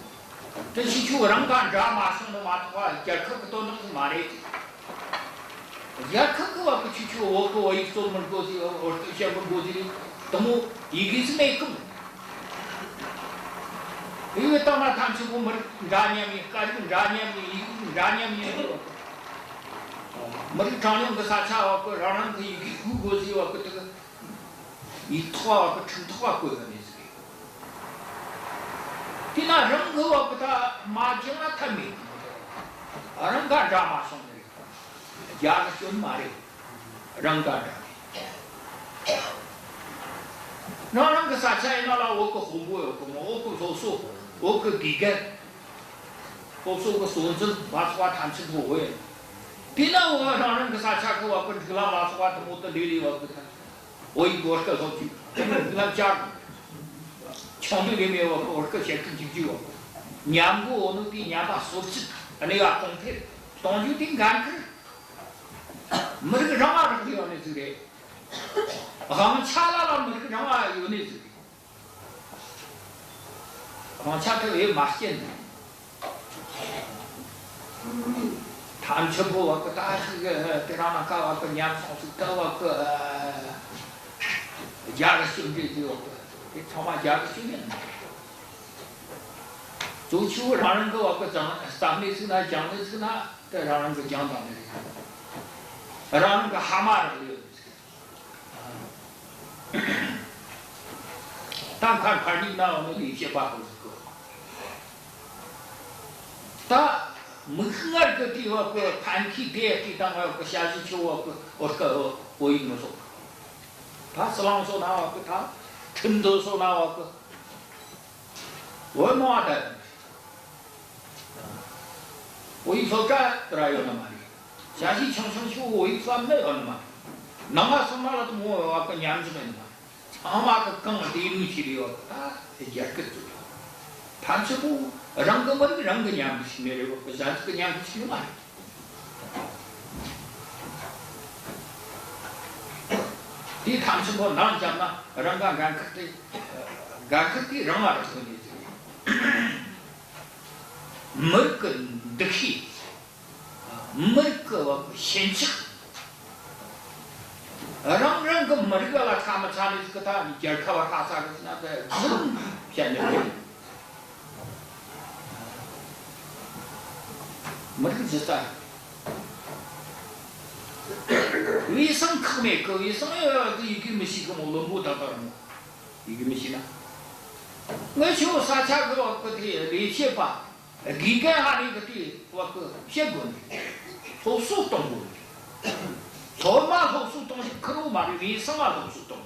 དེ་ཁྱེད་ཆོ་རང་ག་འདྲ་མ་སོང་ནི་མ་གཏོགས་པ་རྒྱལ་ཁབ་གི་དོན་དག་ཟིག་མ་རེད། རྒྱལ་ཁབ་གི་བ་གི་ཁྱེད་ཆོ་བོད་གི་བོད་ཡིག་སློབ་མི་དགོས་ཟེར། བོད་སྐད་བཤད་མི་དགོས་ཟེར། དེ་མོ་ཡི་གེ་ཟིག་མེད་གི། ཡི་གེ་བཏང་ན་ཐམས་ཅད་པོ་མི་རིགས་འདྲ་མཉམ་ཡིན། སྐད་རིགས་འདྲ་མཉམ་ཡིན། ཡིག་རིགས་འདྲ་མཉམ་ཡིན། མི་རིགས་གྲངས་ཉུང་གི་ས་ཆ་བ་གི་རང་རང་གི་ཡི་གེ་དགོས་དགོས་ཟེར་བ་གི་དེ་གི། ཡིག་ཐོག་བ་གི་ཁྲིམས་ཐོག་བ་བཀོད་ཡོད་ནི་ཟིག་རེད། དེ་ན་རང་གི་བ་གི་ད་མ་སྦྱངས་ན་ཐབས་མེད་གི། རང་ག་འདྲ་མ་སོང་ནི་རེད། རྒྱ་གི་སྐྱོན་མ་རེད། རང་ག་འདྲ་རེད། རང་རང་གི་ས་ཆ་ཡིན་ན་ལ་བོད་གི་དཔོན་པོ་ཡོད་གི་མོ། བོད་གི་སློབ་གསོ། བོད་གི་དགེ་རྒན། སློབ་གསོ་གི་གཙོ་འཛིན་མ་སོགས་པ་ཐམས་ཅད་པོ་བོད་ཡིན། དེས་ན་འོ་རང་རང་གི་ས་ཆ་གི་བ་གི་སྒྲིག་ལམ་ལ་སོགས་པ་དེ་མོ་དེ་ལས་ལས་བ་གི་ད། བོད་ཡིག་གི་བོད་སྐད་སློབ་རྒྱུ་དེ་མོ་སྒྲིག་ལམ་བསྐྱར་དགོས། ཆུང་དུས་ལས་མེད་བ་གི་བོད་སྐད་བཤད་གི་འཇུག་རྒྱུ་བ་གི། ཉམས་གོ་འོ་ནོ་དེ་ཉམས་པ་སོར་ཆུད་གནས་པ་གོང་འཕེལ་གཏོང་རྒྱུ་དེ་འགན་ཁུར། མི་རིགས་རང་ང་རག་ལས་ཡོད་ནི་ཟིག་རེད། དབང་ཆ་ལ་ལ་མི་རིགས་རང་ང་ཡོད་ནི་ཟིག་རེད། དབང་ཆ་དེ་བས་མ་སྐྱེས་ནས། ཐམས་ཅད་པོ་བ་གི་ད་ཞིག་དེ་རང་ན་ཀ་བ་གི་ཉམས་སོང་ཟིག་ད་བ་གི་རྒྱ་གི་ཤུགས་འདྲེས་དེ་བ་གི་དེ་ཚང་མ་རྒྱ་གི་ཤུགས་ཡིན། གཙོ་ཆེ་བོ་རང་རང་གི་བ་གི་ཙང་བསམ་ནས་ཟིག་ན་སྦྱང་ནས་ཟིག་ན་དེ་རང་རང་གི་སྦྱང་དང་ནི་རེད། རང་རང་གི་ཧ་མ་རག་ལས་ཡོད་ནི་ཟིག་ད་མཁར་མཁར་ཉིད་ན་འོ་ནི་ལས་བྱེད་པ་ཧོ་ཟིག་གི། ད་མིག་སྔར་གི་དེ་བ་གི་ཕན་ཁེ་དེ་དེ་དང་བ་གི་ཞ་ཞི་ཆུ་བ་གི་འོ་སྐད་འོ་ཡིག་མི་སོགས། ད་སི་ལང་སོ་ན་བ་གི་ད་ཁྲིན་ཏུ་སོ་ན་བ་གི་འོ་མ་བ་ད། བོད་ཡིག་སློབ་གྲྭ་དེ་ར་ཡོད་ནི་མ་རེད། ཞ་ཞི་ཆུང་ཆུང་ཞིག་བོད་ཡིག་སློབ་ནི་ཡོད་ནི་མ་རེད། ནང་ང་སོང་ན་ལ་དུ་མོ་བ་གི་ཉམས་ཞིབ་ཡིན་ནི་མ་རེད། ཚང་མ་གི་གང་བདེ་མོ་ཞིག་རེད་བ་གི་ད་རྒྱ་སྐད་ཚོ་ཡོད། ཐམས་ཅད་པོ་རང་གི་མི་རིགས་རང་གི་ཉམས་ཞིག་མེད་རེད་བ་གི་གཞན་ཚོ་གི་ཉམས་ཞིག་ཡོད་མ་རེད། དེ་ཐམས་ཅད་པོ་ནང་འཇམ་ན་རང་ག་འགན་ཁུར་དེ་འགན་ཁུར་དེ་རང་ང་རག་ཐོན་ནས་ཟེར། མི་རིགས་ཀྱི་འདུ་ཤེས། མི་རིགས་ཀྱི་བ་གི་ཞེན་ཆགས། རང་རང་གི་མི་རིགས་ལ་ཁ་མི་ཚ་ནས་ཟིག་གི་ད་རྒྱལ་ཁབ་བ་ཁ་ཚ་གི་ཟིན་ན་ད་ཟིག་བཤད་ནས་རེད། མི་རིགས་ཟི་ལྟ། བའི་སང་ཁག་མེད་གི་བའི་སང་ཡོད་དུ་ཡི་གེ་མི་ཤེས་གི་མོ་བློན་པོ་ད་ལྟར་མོ་ཡི་གེ་མི་ཤེས་ན། ངས་ཁྱོད་ས་ཆ་གི་བ་གི་དེ་ལས་བྱེད་པ། དགེ་རྒན་ཧ་ནི་གི་དེ་བ་གི་བཤད་དགོས་ནི། སློབ་གསོ་གཏོང་དགོས་ནི། སློབ་མ་སློབ་གསོ་གཏོང་ཞིག་ཁུར་བོ་མ་རེད་བའི་སང་ང་སློབ་གསོ་གཏོང་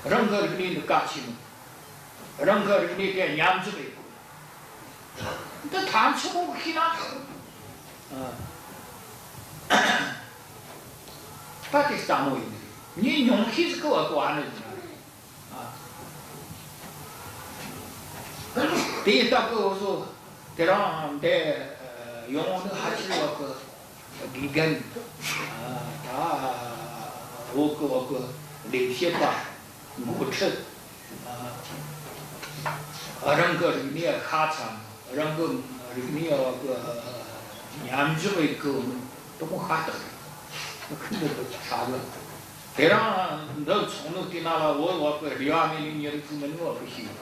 དགོས། རང་གི་རིག་གནས་འདི་གལ་ཆེ་མོ། རང་གི་རིག་གནས་དེ་ཉམས་འཇུག་རེད། འདི་ཐམས་ཅད་པོ་ཤེས་ན། ཨ། ད་དེ་སླ་མོ་ཡིན། ངས་ཉུང་ཤས་ཟིག་གི་བ་གོ་ཨ་ནི་ཡིན་ན། ཨ། དེ་ལྟ་བུ་འུ་ཚོ་དེ་རང་འདི་ཡོང་ནི་ཧ་ཅང་བ་གི་དགེ་རྒན། ཨ། ད་འོག་གི་བ་གི་ལས་བྱེད་པ། འགོ་ཁྲིད། ཨ། རང་གི་རིག་གནས་ཤ་ཚ་མོ། རང་གི་རིག་གནས་བ་གི་ཉམས་འཇོག་ཡེད་གི་ཡོད་ནོ་དེ་མོ་ཤ་སྟག་རེད། ཁོ་འདི་འདི་ཧྲ་གི། དེ་རིང་འདི་ཚོགས་ནོ་དེ་ན་ལ་བོད་བ་གི་རེ་བ་མེད་ནི་མྱི་རིགས་ཚོ་མིན་ནོ་བ་གི་ཤེས།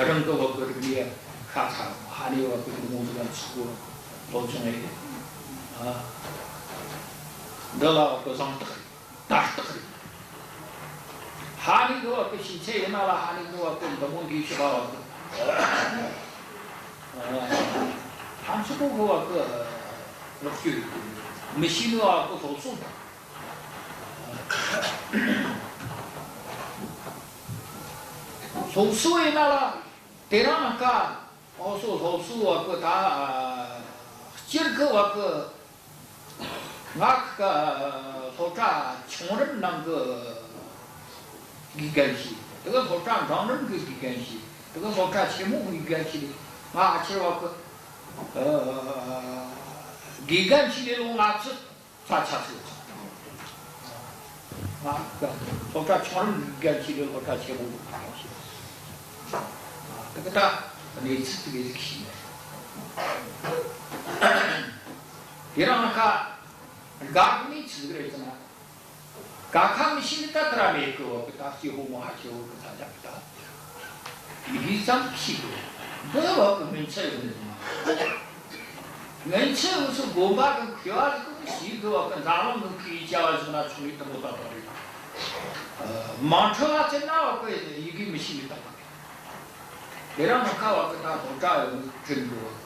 རང་གི་བ་གི་རིག་གནས་ཤ་ཚ་མོ། ཧ་ནི་བ་གི་རིག་མོ་ཟིག་ལ་ཚུགས་གོ་སློབ་སྦྱོང་ཡེད། ཨ། འདི་ལ་བ་གི་བཟང་རྟགས་རེད། དར་རྟགས་རེད། ཧ་ནི་གི་བ་གི་ཤེས་ཚད་ཡིན་ན་ལ་ཧ་ནི་གི་བ་གི་འདི་མོ་འདི་ཤི་བ་བ་གི། ཐམས་ཅད་པོ་གི་བ་གི་ལོག་སྤྱོད་ཡོད། མི་ཤེས་ནི་བ་གི་སློབ་གསོ་དང་། སློབ་གསོ་ཡིན་ན་ལ་དེ་རང་ན་ཀ་འོ་སོ་སློབ་གསོ་བ་གི་ད་སྤྱིར་གི་བ་གི། ང་གི་སློབ་གྲྭ་ཆུང་རིམ་ནང་གི་དགེ་རྒན་ཞིག་དེ་གི་སློབ་གྲྭ་འབྲིང་རིམ་གི་དགེ་རྒན་ཞིག་དེ་གི་སློབ་གྲྭ་ཆེན་མོ་གི་དགེ་རྒན་ཞིག་ང་ཨ་ཆེ་བ་གི་དགེ་རྒན་ཞིག་ལས་ལོ་ལྔ་བཅུ་ས་ཆ་ཚུད། ང་གི་སློབ་གྲྭ་ཆུང་རིམ་གི་དགེ་རྒན་ཞིག་ལས་སློབ་གྲྭ་ཆེན་མོ་གི་དགེ་རྒན་ཞིག་དེ་གི་ད་གནས་ཚུལ་དེ་གི་ཟིག་ཤེས་ནས། དེ་རིང་ཁ་དགའ་གི་ནི་ཆི་ཟིག་རེད་ཟེར་ན། ཀ་ཁ་མི་ཤེས་ནི་ད་དེ་ར་མེད་གི་བ་གི་ད་སྐྱེ་བོ་མ་ཧ་ཆེ་བོ་གི་ད་ད་གི་ད། ཡི་གེ་ཙམ་ཤེས་གི། འདི་བ་གི་སྔོན་ཚུལ་ཡོད་ནི་མ། སྔོན་ཚུལ་འུ་ཚོ་དགོན་པ་གི་མཁས་པ་ཟིག་གི་ཤེས་གི་བ་གི་འཛམ་གླིང་གི་མཁས་པའི་བྱ་བ་ཟིག་ན་ཆུང་ནི་དེ་མོ་ད་ད་རེད། མ་འཕྲོ་བ་ཚེ་ན་བ་གི་ཡི་གེ་མི་ཤེས་ནི་ད་ད་རེད། དེ་རིང་ནངས་ཁ་བ་གི་ད་སློབ་གྲྭ་ཡོད་ནི་དྲན་གི་བ་གི།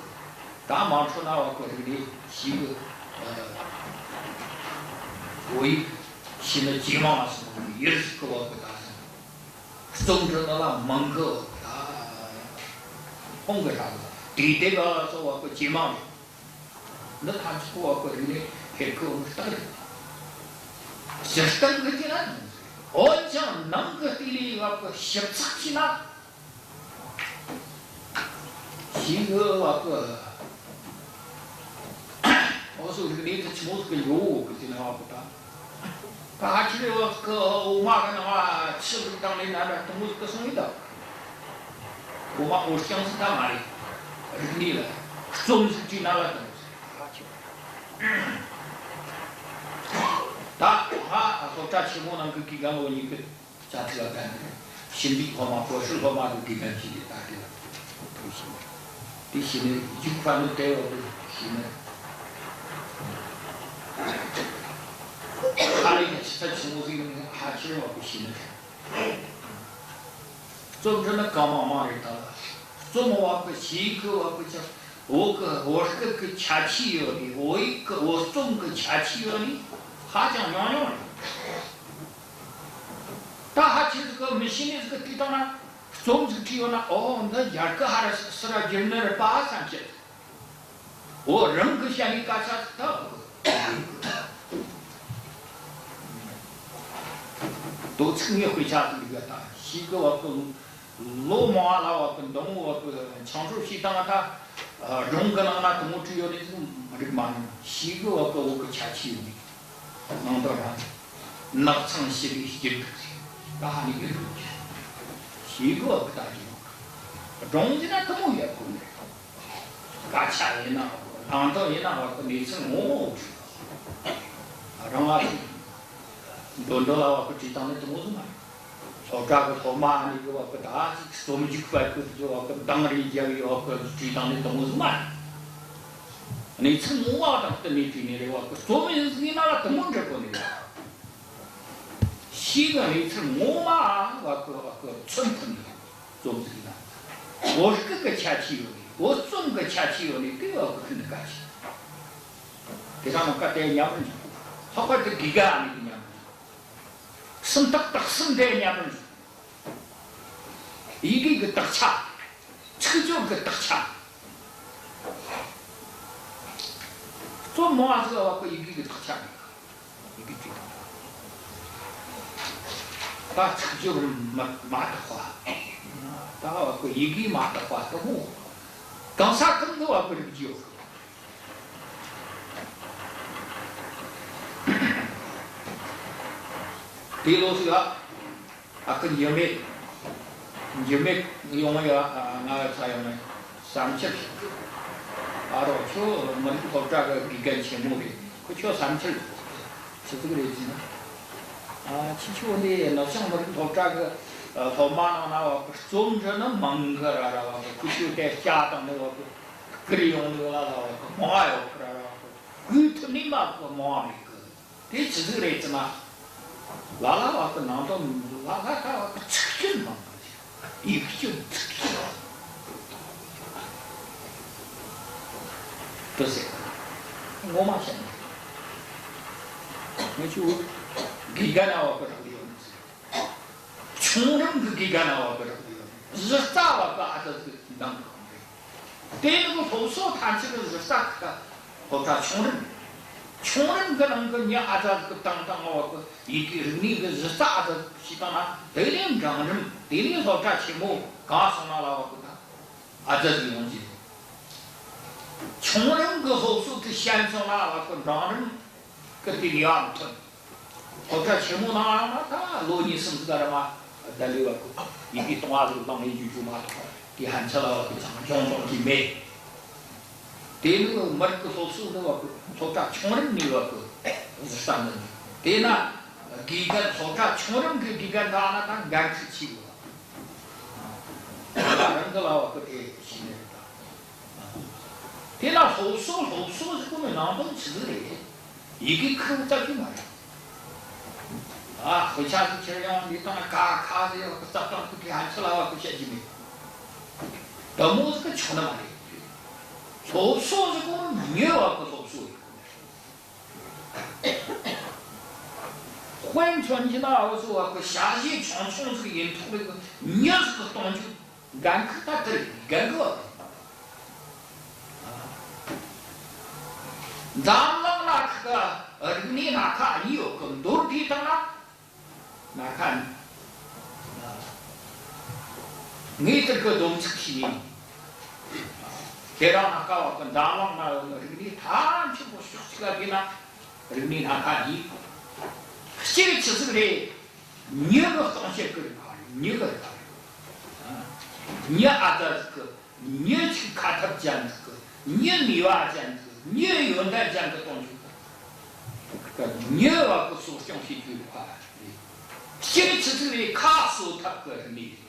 ད་མ་འཕྲོ་ན་བ་གི་རིག་གནས་ཤེས་གི། བོད་ཡིག་ཤེས་ནི་ཇེ་མང་ང་སོང་གི། ཡུལ་གི་བ་གི་ད་རྩོམ་འབྲི་ནི་ལ་མང་གི་བ་གི་ད་ཕོངས་གི་ར་གི། དུས་དེབ་ལ་སོགས་པ་གི་ཇེ་མང་རེད། འདི་ཐམས་ཅད་པོ་བ་གི་རིག་གནས་འཕེལ་གི་འོང་རྟགས་རེད། ཕྱི་རྟགས་འདི་ཅི་ན། འོན་ཀྱང་ནང་གི་ལྟེ་གནས་བ་གི་ཞིབ་ཚགས་བྱས་ན། ཞིག་གི་བ་གི། འུ་ཚོ་རིག་གནས་དེ་ཆི་མོ་ཟིག་གི་འགྱོ་གི་ཟེར་ན་བ་གི་ད། ད་ཕལ་ཆེར་བ་གི་འོ་མ་གི་ནང་ང་ཆུ་ཟིག་བཏང་ནས་ན་འདྲ་དེ་མོ་ཟིག་གི་སོང་ཡོད་ད། འོ་མ་འོ་རྐྱང་ཟིག་ད་མ་རེད། རིག་གནས་ལ་རྩོམ་ཟིག་བྲིས་ན་ལ་དེ་མོ་ཟིག་ད་ཧ་སློབ་གྲྭ་ཆེན་མོ་ནང་གི་དགེ་རྒན་འོ་གཉིས་གི་ཅ་ཐུག་ལ་བསྟན་ནས་ཞིབ་འཇུག་སློབ་མ་གོ་སྲོལ་སློབ་མ་གི་དགེ་རྒན་བྱས་ཏེ་ད་དེ་ལ་ཐུག་ཕྱིན། དེ་བྱས་ནས་རྒྱུགས་ཕ་ནི་དེ་འོག་ཏུ་བྱས་ནས་ཨ་རི་གི་ཆུ་ཚད་ཆུང་ངུ་ཟིག་ནས་ཧ་ཆེ་བ་གི་བྱས་ནས། རྩོམ་འབྲི་ནི་གང་མང་མང་རེད་ད། རྩོམ་བ་གི་ཞིག་གི་བ་གི་ཅག་བོད་གི་བོད་སྐད་གི་ཁྱད་ཆོས་ཡོད་ནི། བོད་ཡིག་གི་བོད་རྩོམ་གི་ཁྱད་ཆོས་ཡོད་ནི་ཧ་ཅང་ཉུང་ཉུང་རེད། ད་ཧ་ཆེ་ཟིག་གི་མི་ཤེས་ནི་ཟིག་གི་དུས་དང་ན་རྩོམ་ཟིག་བྲིས་ཡོད་ན། ཨོ་འདི་རྒྱ་སྐད་ཧ་ར་སི་ར་བསྒྱུར་ནི་རེད་པ་བསམ་ཤེས། འོ་རང་གི་བཤད་ནི་སྐད་ཆ་ཟིག་ད། དོ་ཚིག་ངས་དཔེ་ཆ་ཟིག་ཡོད་ད། ཞིག་གི་བ་གི་ལོ་མང་ལ་བ་གི་འདི་མོ་བ་གི་འཆམ་གྲོགས་ཤིག་དང་ད་སྒྲུང་གི་ནང་ན་དེ་མོ་བྲིས་ཡོད་ནི་ཟིག་རིག་མ་མྱོང་། ཞིག་གི་བ་གི་བོད་གི་ཁྱད་ཆོས་ཡོད་ནི། ནང་དོན་རང་ནགས་ཚང་ཞི་བའི་སྐྱིད་སྡུག་ཟེར། ད་ཧ་ནི་ཡོད་རེད། ཞིག་གི་བ་གི་ད་ཅི་ཡོད་གི། སྒྲུང་ཟེར་ན་དེ་མོ་ཡོད་གོ་ནི། སྐད་ཆ་ཡིན་ན་ལང་དོན་ཡིན་ན་བ་གི་གནས་ཚུལ་ངོ་མ་བོ་བྲིས། རང་ང་ཚོ་འདོན་འདོན་ལ་བ་གི་བྲིས་བཏང་ནི་དེ་མོ་ཟིག་མ་རེད། སློབ་གྲྭ་གི་སློབ་མ་ནི་གི་བ་གི་ད་ཅིག་རྩོམ་རྒྱུགས་པ་གི་བ་གི་འདང་རེ་རྒྱབ་ཡོད་བ་གི་བྲིས་བཏང་ནི་དེ་མོ་ཟིག་མ་རེད། གནས་ཚུལ་ངོ་མ་དང་བསྟུན་ནས་བྲིས་ནི་རེད་བ་གི། རྩོམ་ཡིན་ཟིག་ཡིན་ན་ལ་དེ་མོ་འབྲི་དགོས་ནི་རེད། ཞིག་གི་གནས་ཚུལ་ངོ་མ་བ་གི་བ་གི་མཚོན་ཐུབ་ནི་རྩོམ་ཟིག་ཡིན་ན། བོད་སྐད་གི་ཁྱད་ཆོས་ཡོད་ནི། བོད་རྩོམ་གི་ཁྱད་ཆོས་ཡོད་ནི་དེ་བ་གི་ཁུ་ནི་ག་ཆེ། དེ་དང་ནང་ཀ་དེ་མཉམ་རུ་འཇུག་ལྷག་པར་དུ་དགེ་རྒན་ཨ་ནི་གི་མཉམ་རུ་འཇུག་སུམ་རྟགས་དག་གསུམ་དེ་མཉམ་རུ་འཇུག་ཡི་གེ་གི་དག་ཆ། ཚིག་སྦྱོར་གི་དག་ཆ། རྩོམ་མང་བ་ཟིག་བ་གི་ཡི་གེ་གི་དག་ཆ་མེད། ཡི་གེ་གཅིག་དང་། ད་ཚིག་སྦྱོར་མ་མ་དག་པ། ད་བ་གི་ཡི་གེ་མ་དག་པ་དེ་མོ། གང་ས་གང་དུ་བ་གི་རིག་རྒྱུ་ཡོད་གི། དེ་ལོ་ཟིག་ཨ། ཨ་ཁུ་འགྱུར་མེད། འགྱུར་མེད་ཡོང་ཡ། ང་ཚ་ཡོང་ནས་བསམ་འཆར་ཞིག་ཨ་རོགས་ཁྱོད་མི་རིགས་སློབ་གྲྭ་གི་དགེ་རྒན་ཆེན་མོ་རེད། ཁོ་ཁྱོད་བསམ་འཆར་ཆི་ཟིག་རེད་ཟེར་ན། ཨ་ཁྱེད་ཁྱོད་འདི་ནུབ་བྱང་མི་རིགས་སློབ་གྲྭ་གི་སློབ་མ་ནང་ན་བ་གི་རྩོམ་འབྲི་ནི་མང་གི་ར་ར་བ་གི། ཁོ་ཁྱོད་དེ་སྐྱ་བཏང་ནས་བ་གི་བསྐུར་ཡོང་ནི་ལ་ལ་བ་གི་མང་ང་ཡོད་གི་ར་ར་བ་གི། དགོས་ཐུབ་ནི་མ་གི་མང་ང་མེད་གི། དེ་ཆི་ཟིག་རེད་ཟེར་ན། ལ་ལ་བ་གི་ནང་དོན་ལ་ལ་ད་བ་གི་ཚིག་སྐྱོན་མང་པོ་རེད། ཡིག་སྐྱོན་ཚིག་སྐྱོན། དེ་ཟེར། ངོ་མ་བཤད་ན། ང་ཆོ་དགེ་རྒན་ན་བ་གི་རག་ལས་ཡོད་ནི་ཟེར། ཆུང་རིམ་གི་དགེ་རྒན་ན་བ་གི་རག་ལས་ཡོད་ནི། གཞི་རྩ་བ་གི་ཨ་ཙི་ཟིག་འདང་གི་རེད། དེ་ནི་སློབ་གསོ་ཐམས་ཅད་ཀྱི་གཞི་རྩ་ཁག་སློབ་གྲྭ་ཆུང་རིམ། ཆུང་རིམ་གྱི་ནང་གི་མྱི་ཨ་ཙི་ཟིག་གི་བཏང་བཏང་བ་གི་ཡི་གེ་རིག་གནས་ཀྱི་གཞི་རྩ་ཨ་ཙི་ཟིག་ཞིག་བཏང་ན། དེ་ནས་འབྲིང་རིམ། དེ་ནས་སློབ་གྲྭ་ཆེན་མོ་གང་སོང་ན་ལ་བ་གི་ད་ཨ་ཙི་ཟིག་ཡོང་རྒྱུ། ཆུང་རིམ་གྱི་སློབ་གསོ་དེ་ཞན་སོང་ན་ལ་བ་གི་འབྲིང་རིམ་གི་དེ་ནུས་པ་མི་ཐོན། སློབ་གྲྭ་ཆེན་མོ་ནང་ཡང་ན་ད་ལོ་གཉིས་གསུམ་ཟིག་ག་ར་མ་བསྡད་ལས་བ་གི་ཡི་གེ་སྟོང་བ་ཟིག་བླངས་ཡིན་རྒྱུ་རྒྱུ་མ་གཏོགས་དེ་ཕན་ཆད་ལ་བ་གི་ཅང་འབྱུང་འབྱུང་གི་མེད། དེ་ནི་མི་རིགས་ཀྱི་སློབ་གསོ་འདི་བ་གི་སློབ་གྲྭ་ཆུང་རིམ་ནས་བ་གི་གཞི་རྩ་འདི་ནི། དེས་ན་དགེ་རྒན་སློབ་གྲྭ་ཆུང་རིམ་གི་དགེ་རྒན་དག་ན་ད་འགན་འཁྲི་ཆེ་གི། རང་གི་ལ་བ་གི་དེ་ཤེས་ནི་རེད་ད། དེ་ལ་སློབ་གསོ་སློབ་གསོ་ཟེར་གོ་ནི་ནང་དོན་ཆི་ཟིག་རེད། ཡི་གེ་ཁེར་བོ་ལྟ་རྒྱུ་མ་རེད། ཨ་དཔེ་ཆ་ཟིག་ཁྱེར་ཡོང་འདི་དང་ཀ་ཁ་ཟེར་བ་གི་རྩ་བཏང་གི་དེ་ཧ་ཆི་ལ་བ་གི་བཤད་རྒྱུ་མེད། དེ་མོ་ཟིག་གི་ཆོག་ནི་མ་རེད། སློབ་གསོ་ཟེར་གོ་ནི་མྱི་བ་གི་སློབ་གསོ་ཡིན། དཔེ་མཚོན་གྱི་ན་འུ་ཚོ་བ་གི་ཞ་ཡི་ཆུང་ཆུང་ཟིག་ཡིན་ཐོག་རེ་གི་མྱི་ཟིག་གི་གཏོང་རྒྱུ་འགན་ཁུར་ད་དེ་རེད། འགན་གི་བ་གི། འཛམ་གླིང་ན་ཁ་རིག་གནས་སྣ་ཁ་གཉིས་ཡོད་གི། མདོར་བསྡུས་བཏང་ན་སྣ་ཁ་གཉིས། ངས་དེར་གི་སྡོམ་ཚིག་ཞིག་ཡིན། དེ་རིང་ན་ཁ་བ་གི་འཛམ་གླིང་ན་ཡོད་ནི་རིག་གནས་ཐམས་ཅད་པོ་ཕྱོགས་གཅིག་ལ་བསྡུས་ན་རིག་གནས་སྣ་ཁ་གཉིས། གཅིག་ཆི་ཟིག་རེད། མྱི་གི་སྟོང་བཤད་གི་རིག་པ་རེད། མྱི་གི་རིག་པ་རེད། མྱི་ཨ་ཙ་ཟིག་གི། མྱི་ཆི་ཁ་ཐབས་ཅན་ཟིག་གི། མྱི་ནུས་པ་ཅན་ཟིག་གི། མྱི་ཡོན་ཏན་ཅན་གི་གཏོང་རྒྱུ་གི། མྱི་བ་གི་གསོ་སྐྱོང་བྱེད་རྒྱུ་རིག་པ་རེད། གཅིག་ཆི་ཟིག་རེད། ཁ་གསོ་ཐབས་གི་རིག་གནས་རེད།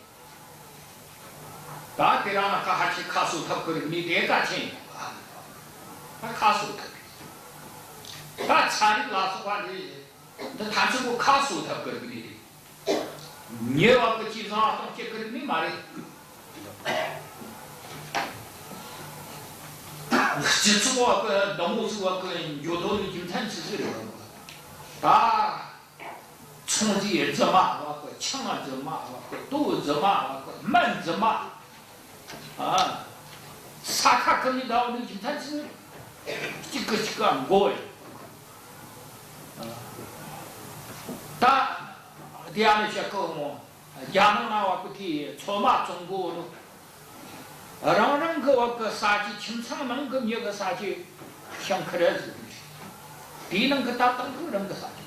ད་དེ་རིང་ན་ཁ་ཧ་ཆེ་ཁ་གསོ་ཐབས་གི་རིག་གནས་དེ་གལ་ཆེན་ཡོད་གི། ད་ཁ་གསོ་ཐབས་རེད། ད་ཚན་རིག་ལ་སོགས་པ་འདི་འདི་ཐམས་ཅད་པོ་ཁ་གསོ་ཐབས་གི་རིག་གནས་རེད། མྱི་བ་གི་ཅི་བཟང་སྟོང་བཤད་གི་རིག་གནས་མ་རེད། སྤྱི་ཚོགས་བ་གི་འདི་མོ་ཟིག་བ་གི་འགྱོ་དོན་ནི་རྒྱུ་མཚན་ཆི་ཟིག་རེད་བ་གི། ད་ཚོང་རྫས་རྫུན་མ་བ་གི། ཆང་རྫུན་མ་བ་གི། ལྟོ་རྫུན་མ་བ་གི། སྨན་རྫུན་མ། ཨ། ས་ཁ་ཁ་ནི་ཟླ་བ་ནི་རྒྱུ་མཚན་ཆི་ཟིག་རེད། གཅིག་གི་གཅིག་ག་མགོ་ཡོད། ད་དེ་ཡང་ནི་བཤད་གོ་མོ། རྒྱ་ནག་ན་བ་གི་དེ་ཚོད་མ་བཙོང་གོ་ནོ། རང་རང་གི་བ་གི་ས་ཆའི་ཁྱིམ་ཚང་ནང་གི་མྱི་གི་ས་ཆའི་ཤིང་ཁ་ར་ཟིག་རེད། དེའི་ནང་གི་ད་དང་གི་རང་གི་ས་ཆའི།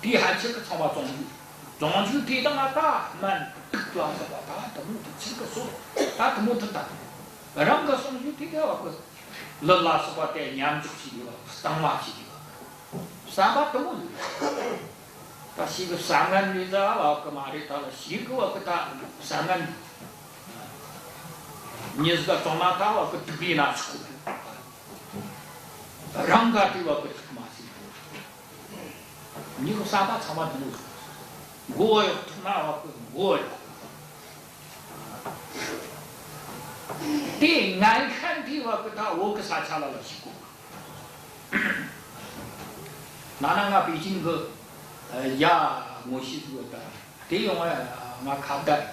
དེའི་ཕལ་ཆེར་གི་ཚང་མ་བཙོང་རྒྱུ། བཙོང་རྒྱུ་དེ་དང་ང་ད་སྨན་དུག་ལ་སོགས་པ་ད་དེ་མོ་དེ་ཚིག་གི་སོ། ད་དེ་མོ་དེ་ད་རང་གི་གསུང་རྒྱུ་དེ་ག་བ་གི་ལུད་ལ་སོགས་པ་དེ་མཉམ་འཇོག་བྱེད་རྒྱུ་བ། གཏང་བ་བྱེད་རྒྱུ་བ། བསམ་པ་དེ་མོ་ཡོད། ད་ཞིག་གི་བསམ་ངན་མི་ཟ་བ་གི་མ་རེད། ད་ལ་ཞིག་གི་བ་གི་ད་བསམ་ངན་མྱི་ཟིག་ག་བཙོང་ན་ད་བ་གི་དུག་ཡིན་ན་ཆོག་གི། རང་ག་དེ་བ་གི་དུག་མ་ཟིག་མྱི་གི་བསམ་པ་ཚང་མ་དེ་མོ་ཟིག་མགོ་གཡོག་ཐུབ་ན་བ་གི་མགོ་གཡོག་དེ་ངན་ཤན་དེ་བ་གི་ད་བོད་གི་ས་ཆ་ལ་ལ་ཞིག་གོ། ན་ན་ང་པེ་ཅིང་གི་ཡ་ངོ་ཤེས་ཟིག་ཡོད་ད། དེ་ཡོང་བ་ང་ཁ་བརྡ་རེད།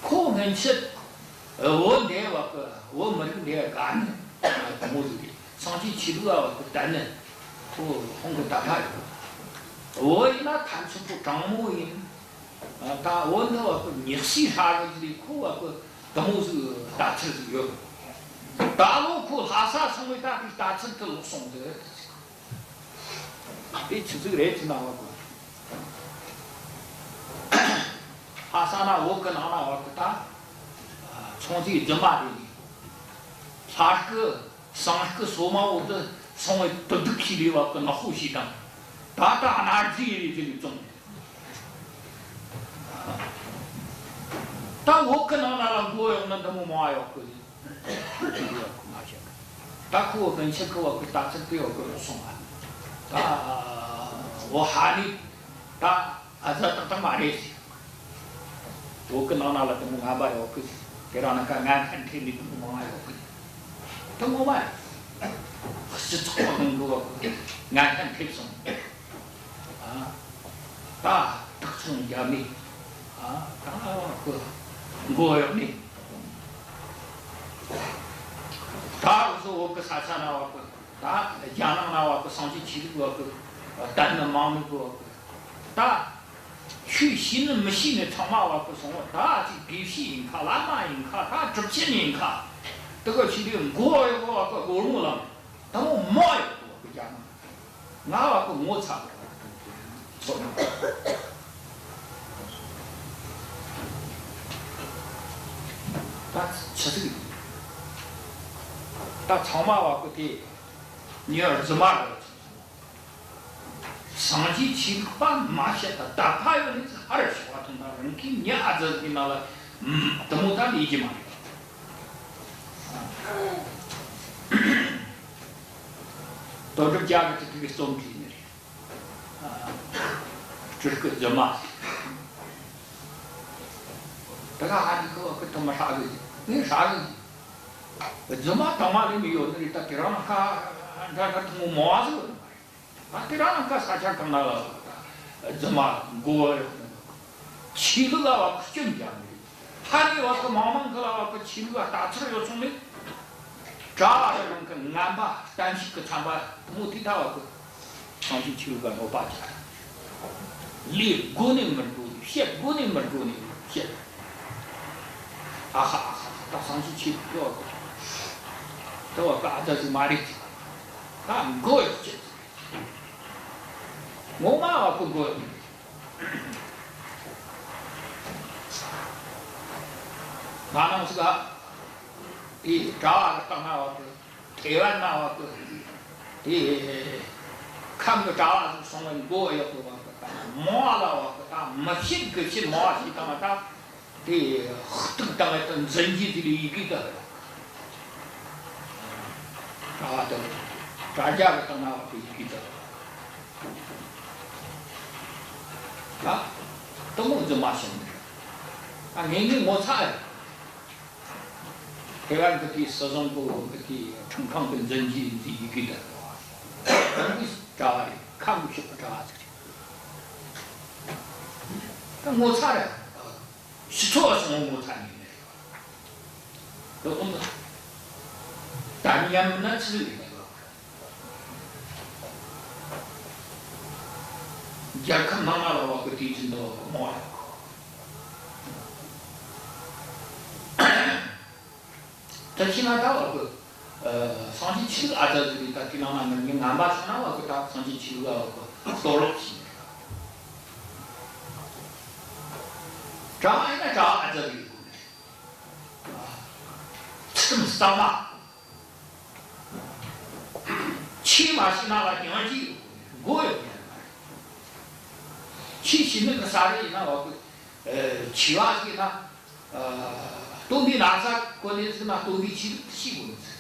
ཁོ་སྔོན་ཆད་བོད་འདི་བ་གི་བོད་མི་རིགས་འདི་དགའ་ནི་དེ་མོ་ཟིག་རེད། སངས་རྒྱས་ཆོས་ལུགས་བ་གི་དད་ནི་ཁོ་ཧོང་གི་ད་ཁ་རེད། བོད་ཡིན་ན་ཐམས་ཅད་པོ་དྲང་མོ་ཡིན། ད་བོད་འདི་བ་གི་ཉག་གཤིས་ཧྲ་གི་ཟིག་རེད། ཁོ་བ་གི་དེ་མོ་ཟིག་ལྟ་ཚུལ་ཟིག་ཡོད། ད་ལོ་ཁོ་ལྷ་ས་སོང་བས་ད་དེ་ལྟ་ཚུལ་དེ་ལོག་སོང་ཟིག་དེ་ཆི་ཟིག་རེད་ཟེར་ན་བ་གི། ལྷ་ས་ན་བོད་གི་ནང་ན་བ་གི་ད་ཚོང་རྫས་རྫུན་མ་རེད། ལྷ་སྐུ་ཟངས་སྐུ་སོ་མ་འོག་ཏུ་སོང་བའི་དུ་སྡུག་ཤིག་ལས་བ་གི་ནག་པོ་ཞིག་དང་། ད་ལྟ་གནའ་རྫས་རེད་ཟེར་ནས་བཙོང་། ད་བོད་གི་ནང་ན་ལ་མགོ་གཡོག་ནི་འདི་མོ་མང་ཡོད་གི། ད་ཁོ་བོད་གི་ཆི་གི་བ་གི་ལྟ་ཚུལ་དེ་བ་གི་ལོག་སོང་བ། ད་བོད་ཧ་ནི་ད་ཨ་ཙ་ཏག་ཏག་མ་རེད་ཟེར། བོད་གི་ནང་ན་ལ་དེ་མོ་ངན་པ་ཡོད་གི། དེ་རིང་ནངས་ཀ་ངན་ཁན་ཐེབས་ནི་དེ་མོ་མང་ཡོད་གི། དེ་ངོ་མ་རེད། སྤྱི་ཚོགས་ནང་གི་བ་གི་ངན་ཁན་ཐེབས་སོང་། ཨ། ད་དུག་ཚོང་རྒྱབ་ནས། ཨ། ད་ཁོ་མགོ་གཡོག་ནས། ད་འུ་ཚོ་བོད་གི་ས་ཆ་ན་བ་གི། ད་རྒྱ་ནག་ན་བ་གི་སངས་རྒྱས་ཆོས་ལུགས་བ་གི་དད་ནི་མང་ནི་གི་བ་གི། ད་ཆོས་ཤེས་ནི་མི་ཤེས་ནི་ཚང་མ་བ་གི་སོང་བ། ད་ཅིག་དགེ་བཤེས་ཡིན་ཁ། བླ་མ་ཡིན་ཁ། ད་གྲུབ་ཆེན་ཡིན་ཁ། དེ་གི་ཆོས་ལུགས་མགོ་གཡོག་བ་གི་སྒོར་མོ་ལ་དེ་མོ་མང་ཡོད་གི་བ་གི་རྒྱ་ནག་ང་བ་གི་ངོ་ཚ་གི། ཚོ་ད་ཆི་ཟིག་ད་ཚང་མ་བ་གི་དེ་ཉི་རྫི་མ་རེད། སངས་རྒྱས་ཆོས་ལུགས་པ་མ་བཤད། ད་ད་ཕ་ཡོད་ནི་ཧ་ར་ཞོག་པ་ཐོན། ད་རང་གི་ཉི་ཨ་ཙི་ཟིག་ན་ལ་དེ་མོ་ད་ལས་ཀྱི་མ་རེད། དོན་གྲུབ་རྒྱལ་གྱི་དེ་གི་རྩོམ་བྲིས་ནི་རེད། སྤྲུལ་སྐུ་རྫུན་མ་ཟེར། དེ་ག་ཧ་ནི་ཁོ་ཁོ་དེ་མ་ཧྲ་གི། ངས་ཧྲ་གི། རྫུན་མ་དང་མ་ལས་མི་ཡོད་ནི་རེད། ད་དེ་རིང་ནངས་ཀ་འདྲ་འདྲ་དེ་མོ་མང་བ་ཟིག་ཡོད་ནི་མ་རེད། ད་དེ་རིང་ནངས་ཀ་ས་ཆ་གང་ན་ལ་རྫུན་མ་མགོ་གཡོག་ནི། ཆོས་ལུགས་ལ་བ་གི་སྐྱོན་རྒྱག་ནི་རེད། ཧ་ནི་བ་གི་མང་མང་གི་ལ་བ་གི་ཆོས་ལུགས་ལ་ལྟ་ཚུལ་ཡོད་སོང་ནི། གྲྭ་བ་རང་གི་ངན་པ་གཏམ་ཞིག་གི་ཚན་པ་དེ་མོ་དེ་ལྟ་བུ་གི། སངས་རྒྱས་ཆོས་ལུགས་ལ་གནོད་པ་བྱ། ལས་དགོས་ནས་མི་དགོས་ནས་བཤད། དགོས་ནས་མི་དགོས་ནས་བཤད། ཨ་ཧ་ཨ་ཧ། ད་སངས་རྒྱས་ཆོས་ལུགས་དེ་བ་གི། དེ་བ་གི་ཨ་ཙི་ཟིག་མ་རེད། ད་མགོ་ཡག་བྱེད། ངོ་མ་བ་གི་མགོ་ཡག། ང་རང་ཟིག་ག་དེ་གྲྭ་བ་གི་སྟེང་ན་བ་གི། ཐེ་ཝན་ན་བ་གི། དེ་ཁམས་གི་གྲྭ་བ་ཟིག་སོང་བའི་མགོ་གཡོག་གི་བ་གི། ད་མང་བ་ལ་བ་གི། ད་མི་བཤད་དགུ་བཤད་མང་བ་ཞིག་བཏང་བ། ད་དེ་སྟག་བཏང་བ་དང་འཛིན་གྱི་དེ་ལ་ཡི་གེ་ད། གྲྭ་བ་དང་གྲྭ་རྒྱ་གི་སྟེང་ན་བ་གི་ཡི་གེ་ད། ད་དེ་མོ་འཛིན་མ་བྱུང་། ད་ངེས་ངེས་ངོ་ཚ་ཡ། ཐེ་ཝན་གི་དེའི་སྲིད་གཞུང་གི་གི་དེའི་ཁྲིམས་ཁང་གི་འཛིན་གྱི་འཛིན་ཡི་གེ་དེ། ཁམས་གི་གྲྭ་བ་རེད། ཁམས་གི་ཕྱོགས་གི་གྲྭ་བ་ཟིག་རེད། ད་ངོ་ཚ་རེད། ཕྱི་ཚོ་བ་སོང་ངོ་ཚ་ནི་མེད། དེ་ཀུན་ད་ཉམས་ན་ཚུལ་ཡིན་ནས། རྒྱལ་ཁབ་ནང་ན་ལ་བ་གི་དུས་ཚོད་འདི་བ་གི་མོ་ཡོད། ད་ཕྱི་ན་ད་བ་གི། ཨ། སངས་རྒྱས་ཆོས་ལུགས་ཨ་ཙི་ཟིག་རེད། ད་དེ་ནང་ན་ངན་པ་སོང་ན་བ་གི། ད་སངས་རྒྱས་ཆོས་ལུགས་བ་གི་གཏོར་བརླག་བྱས་ནས། གྲྭ་ཡིན་ན་གྲྭ་ཨ་ཙི་ཟིག་རེད། ཚུལ་ཁྲིམས་གཙང་མ། ཆོས་མ་ཤེས་ན་ལ་ཡང་ཅིག་མགོ་ཡོད་ཉན་པ་རེད། ཆོས་ཤེས་ནི་གི་ས་རེད། ཡིན་ན་བ་གི། ཨ། ཆོས་བ་ཟིག་ན། ཨ། སྟོན་པའི་ན་བཟའ་གོན་ནས་ཟིག་ན་སྟོན་པའི་ཆོས་ལུགས་ཤེས་དགོས་ནི་ཟིག།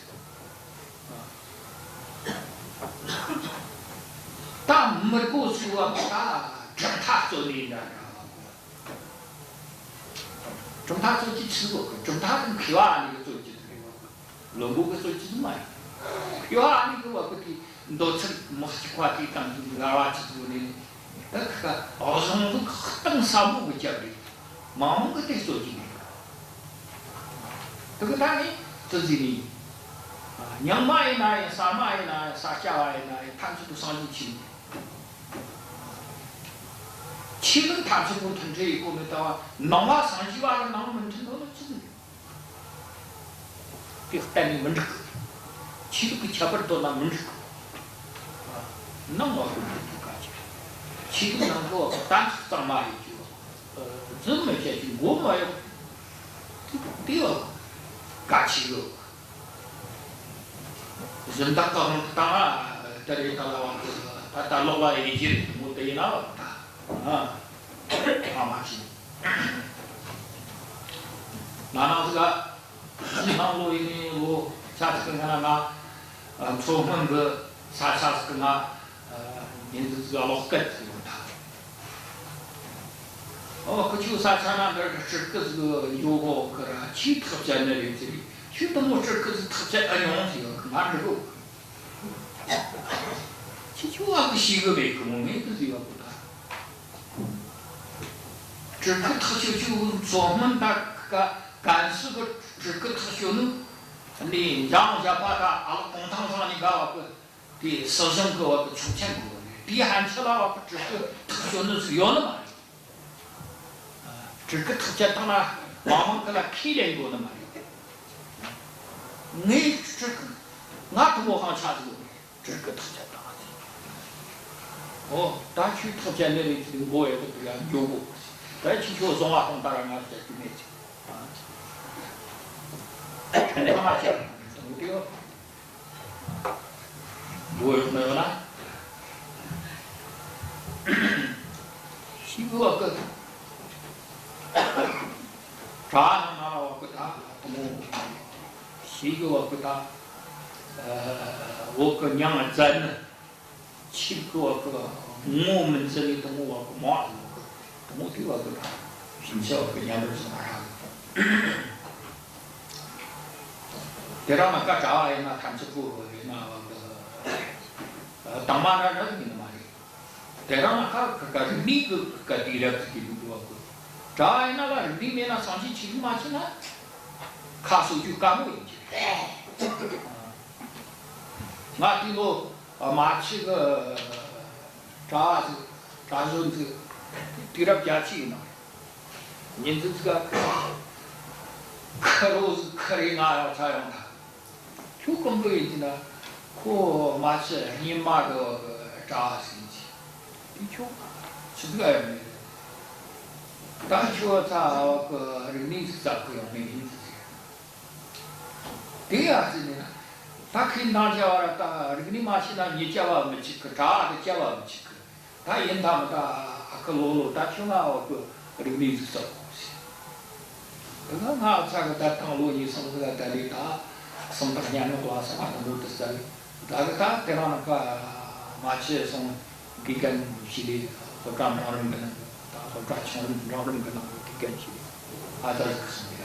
ད་མི་དགོས་ཚུལ་བ་ད་གྲུབ་མཐའ་རྩོད་ནི་འདྲ་འདྲ་བ་གི། གྲུབ་མཐའ་རྩོད་ཀྱི་ཆི་ཟིག་གི། གྲུབ་མཐའ་དང་མཁས་པ་ཨ་ནི་གི་རྩོད་ཀྱི་ཟིག་རེད་བ། བླུན་པོ་གི་རྩོད་ཀྱི་ཟིག་མ་རེད། མཁས་པ་ཨ་ནི་གི་བ་གི་དེ་འདོད་ཚུལ་མི་གཅིག་པ་དེ་དང་དེ་འགལ་བ་ཆི་ཟིག་ནས་ད་ཁ་གཞུང་ལུགས་གཏིང་ཟབ་མོ་གི་རྒྱབ་རེད། མང་མང་གི་དེ་རྩོད་ཀྱི་མེད། དེ་གི་ད་ནི་ཙི་ཟིག་ནི། རྙིང་མ་ཡིན་ན་ཡང་གསར་མ་ཡིན་ན་ཡང་ས་སྐྱ་བ་ཡིན་ན་ཡང་ཐམས་ཅད་པོ་སངས་རྒྱས་ཆོས་ཆོས་ལུགས་ཐམས་ཅད་པོ་མཐུན་འབྲེལ་ཡེད་གོ་མེད་ད་བ། ནང་བ་སངས་རྒྱས་བ་ར་ནང་མི་མཐུན་ནོ་ལ་ཅི་ཟིག་ཡོད། དེ་གཏན་ནས་མི་འགྲིག་གི། ཆོས་ལུགས་ཀྱི་ཁྱད་པར་འདོད་ན་མི་འགྲིག་གི། ནང་བ་ཀུན་ཏུ་ཐུག་ག་ཆེ། ཆོས་ལུགས་ནང་གི་བ་གཏན་ཚིགས་གཙང་མ་ཡིན་རྒྱུ། རྫུན་མི་བཤད་རྒྱུ། མགོ་མ་གཡོག་དེ་བ་ག་ཆེ་གི། གཞན་དག་གི་དབང་དུ་བཏང་ན་ད་རེས་ད་ལ་བ་ད་ལྟ་ལོག་པ་ཡིན་གྱི་རེད། དེ་མོ་དེ་ཡིན་ན་བ་ད། ཨ། ཨ་མ་ཅི། ང་རང་ཟིག་ག་ཕྱི་ནང་ལོ་ཡིན་ནི་ལོ་ཆ་ཟིག་གི་སྔ་ན་ང་མཚོ་སྔོན་གི་ས་ཆ་ཟིག་གི་ང་ཉིན་ཟིག་ཟིག་ག་ལོག་སྐད་ཟིག་ཡོང་ཐལ། ཨོ། ཁི་ཆོའི་ས་ཆ་ན་འདིར་སྤྲུལ་སྐུ་ཟིག་ཡོད་གོ་གི་ར། ཆི་ཐག་བཅད་ནི་རེད་ཟེར། ཁྱོད་དེ་མོ་སྤྲུལ་སྐུ་ཟིག་ཐག་བཅད་ཨེ་མྱོང་ཟེར་བ་གི། ང་འདྲི་གོ་གི། ཁྱེད་ཆོ་བ་གི་ཤེས་གི་མེད་གི་མོ། མེད་གི་ཟེར་བ་གི་ད། སྤྲུལ་སྐུ་ཐག་ཆོད་ཆོད་མཚོ་སྔོན་ད་ག་ཀན་སུའུ་གི་སྤྲུལ་སྐུ་ཐག་ཆོད་ནི། ནི་འཇང་བཞད་པ་ད་ཨ་ལགས་གུང་ཐང་ཚང་ནི་ག་བ་གི། དེ་སྲིད་གཞུང་གི་བ་གི་ཆོག་མཆན་དགོས་རེད། དེའི་ཕན་ཆད་ལ་བ་གི་སྤྲུལ་སྐུ་ཐག་གཅོད་ནི་ཟིག་ཡོད་ནི་མ་རེད། སྤྲུལ་སྐུ་ཐག་བཅད་བཏང་ན་མང་མང་གི་ལ་ཁས་ལེན་དགོས་ནི་མ་རེད། ངའི་སྤྲུལ་སྐུ་ང་དེ་མོ་ཧང་ཆ་ཟིག་ཡོད་ནི། སྤྲུལ་སྐུ་ཐག་བཅད་བཏང་ཟིག། ཨོ། ད་ཁྱོད་ཐག་བཅད་ནི་རེད་ཟེར། མགོ་ཡག་གི་དེ་ལ་འགྱོ་གོ། ད་ཁྱེད་ཆོ་བཟུང་བ་གཏོང་ད་ར་ང་བཅད་རྒྱུ་མེད་ཟེར། ཨ། ཁྱོད་ནི་ཧང་ཆ་ཟིག་ཡོད་དེ་ཡོད། མགོ་ཡག་མེད་ན། ཤི་གི་བ་གི། གྲྭ་ནང་ན་བ་གི་ད་དེ་མོ། ཤི་གི་བ་གི་ད། ཨ། བོད་གི་མྱིང་བཙལ་ནི། ཆོས་གི་བ་གི་ངོ་མི་འཛིན་ནི་དེ་མོ་བ་གི་མང་བ་གི། དེ་མོ་དེ་བ་གི་ད་ཕྱིན་ཆད་བ་གི་མཉམ་པར་བཟུང་བ་ར། དེ་རང་ན་ཀ་གྲྭ་བ་ཡིན་ན་ཐམས་ཅད་པོ་ཡིན་ན་བ་གི། ཨ། དང་མ་ར་ར་ཡིན་ནི་མ་རེད། དེ་རང་ན་ཀ་ཀ་ཀ་རིག་གནས་གི་ཀ་དེ་རབ་ཀྱི་ལུགས་བ་གི། གྲྭ་བ་ཡིན་ན་ལ་རིག་གནས་མེད་ན་སངས་རྒྱས་ཆོས་ལུགས་མ་ཤེས་ན་ཁ་གསོ་རྒྱུ་དཀའ་མོ་ཡིན་གྱི་རེད། ང་དེ་ལོ་རྨ་ཆུ་གི་གྲྭ་བ་ཟིག་གྲྭ་བཞོན་ཟིག་དུས་རབས་བརྒྱད་ཅུ་ཡིན་ནོ། ཉིན་ཟིག་ཟིག་ག་ཁུ་རོ་ཟིག་ཁུ་རེ་ང་ཡོང་ཚ་ཡོང་ཐལ། ཁྱོད་གང་གི་ཡིན་ཟེར་ན། ཁོ་རྨ་ཆུ་རྙིང་མ་གི་གྲྭ་བ་ཟིག་ཡིན་ཟེར། དེ་ཁྱོད་ཆི་ཟིག་ག་ཡོང་ནི་རེད། ད་ཁྱོད་ཚ་བ་གི་རིག་གནས་ཟིག་བསླབ་གི་ཡོང་ནི་ཡིན་ཟེར། དེ་ཡ་ཟེར་ནས་ན། ད་ཁོས་འདང་བརྒྱབ་པ་ར། ད་རིག་གནས་མ་ཤེས་ན་མྱི་སྐྱོབ་པ་མི་བྱེད་གི། གྲྭ་བ་དེ་སྐྱོབ་པ་མི་བྱེད་གི། ད་ཡིན་ད་མིན་ད་ཨ་ཁུ་ལོ་ལོ། ད་ཁྱོད་ང་བ་གི་རིག་གནས་ཟིག་བསླབ་དགོས་ཟེར། དེ་ག་ང་ཚ་གི་ད་དང་ལོ་གཉིས་གསུམ་ཟིག་ག་ད་ལས་ད་སུམ་རྟགས་སྙན་ངག་ལ་སོགས་པ་དང་པོ་དེ་བསླབས། ད་གི་ད་དེ་རིང་ནངས་ཀ་རྨ་ཆུ་སོང་དགེ་རྒན་བྱས་ལས། སློབ་གྲྭ་འབྲིང་རིམ་གི་ནང་གི། ད་སློབ་གྲྭ་ཆུང་རིམ་འབྲིང་རིམ་གི་ནང་གི་དགེ་རྒན་བྱས་ལས། ཨ་ཙི་ཟིག་སོང་ཡ།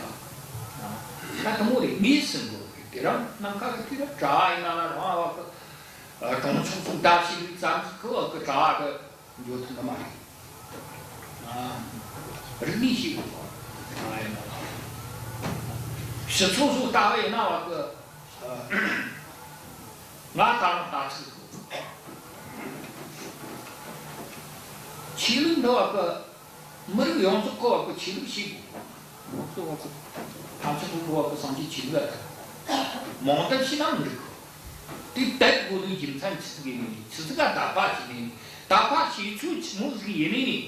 ད་དེ་མོ་རེད། ངས་ཟེར་གོ་གི། དེ་རིང་ནངས་ཀ་གི་དུས་རབས་གྲྭ་བ་ཡིན་ན་ན་རང་བ་གི། ཨ། གྲོང་ཆོག་སོང་ད་ཤེས་རིག་ཙམ་ཟིག་གི་བ་གི་གྲྭ་བ་གི་འགྱོ་ཐུབ་ནི་མ་རེད། ཨ། རིག་གནས་ཤེས་དགོས། ཨ་ཡིན་ན། སྤྱི་ཚོགས་སོགས་ལྟ་བ་ཡིན་ན་བ་གི། ཨ། ང་ད་རུང་ལྟ་ཚུལ་གི། ཆོས་ལུགས་འདི་བ་གི། མི་རིགས་ཡོངས་རྫོགས་ཀྱི་བ་གི་ཆོས་ལུགས་ཤེས་དགོས། ཡོངས་རྫོགས་བ་གི་ཐམས་ཅད་པོ་བ་གི་སངས་རྒྱས་ཆོས་ལུགས་ལ་མང་དུ་ཤེས་ན་མི་འགྲིག་གི། དེ་དད་དགོས་ནི་རྒྱུ་མཚན་ཆི་ཟིག་ཡིན་ནི། ཆི་ཟིག་ག་དད་པ་བྱེད་ནི། དད་པ་བྱེད་ཚུལ་ཆི་མོ་ཟིག་ཡིན་ནི།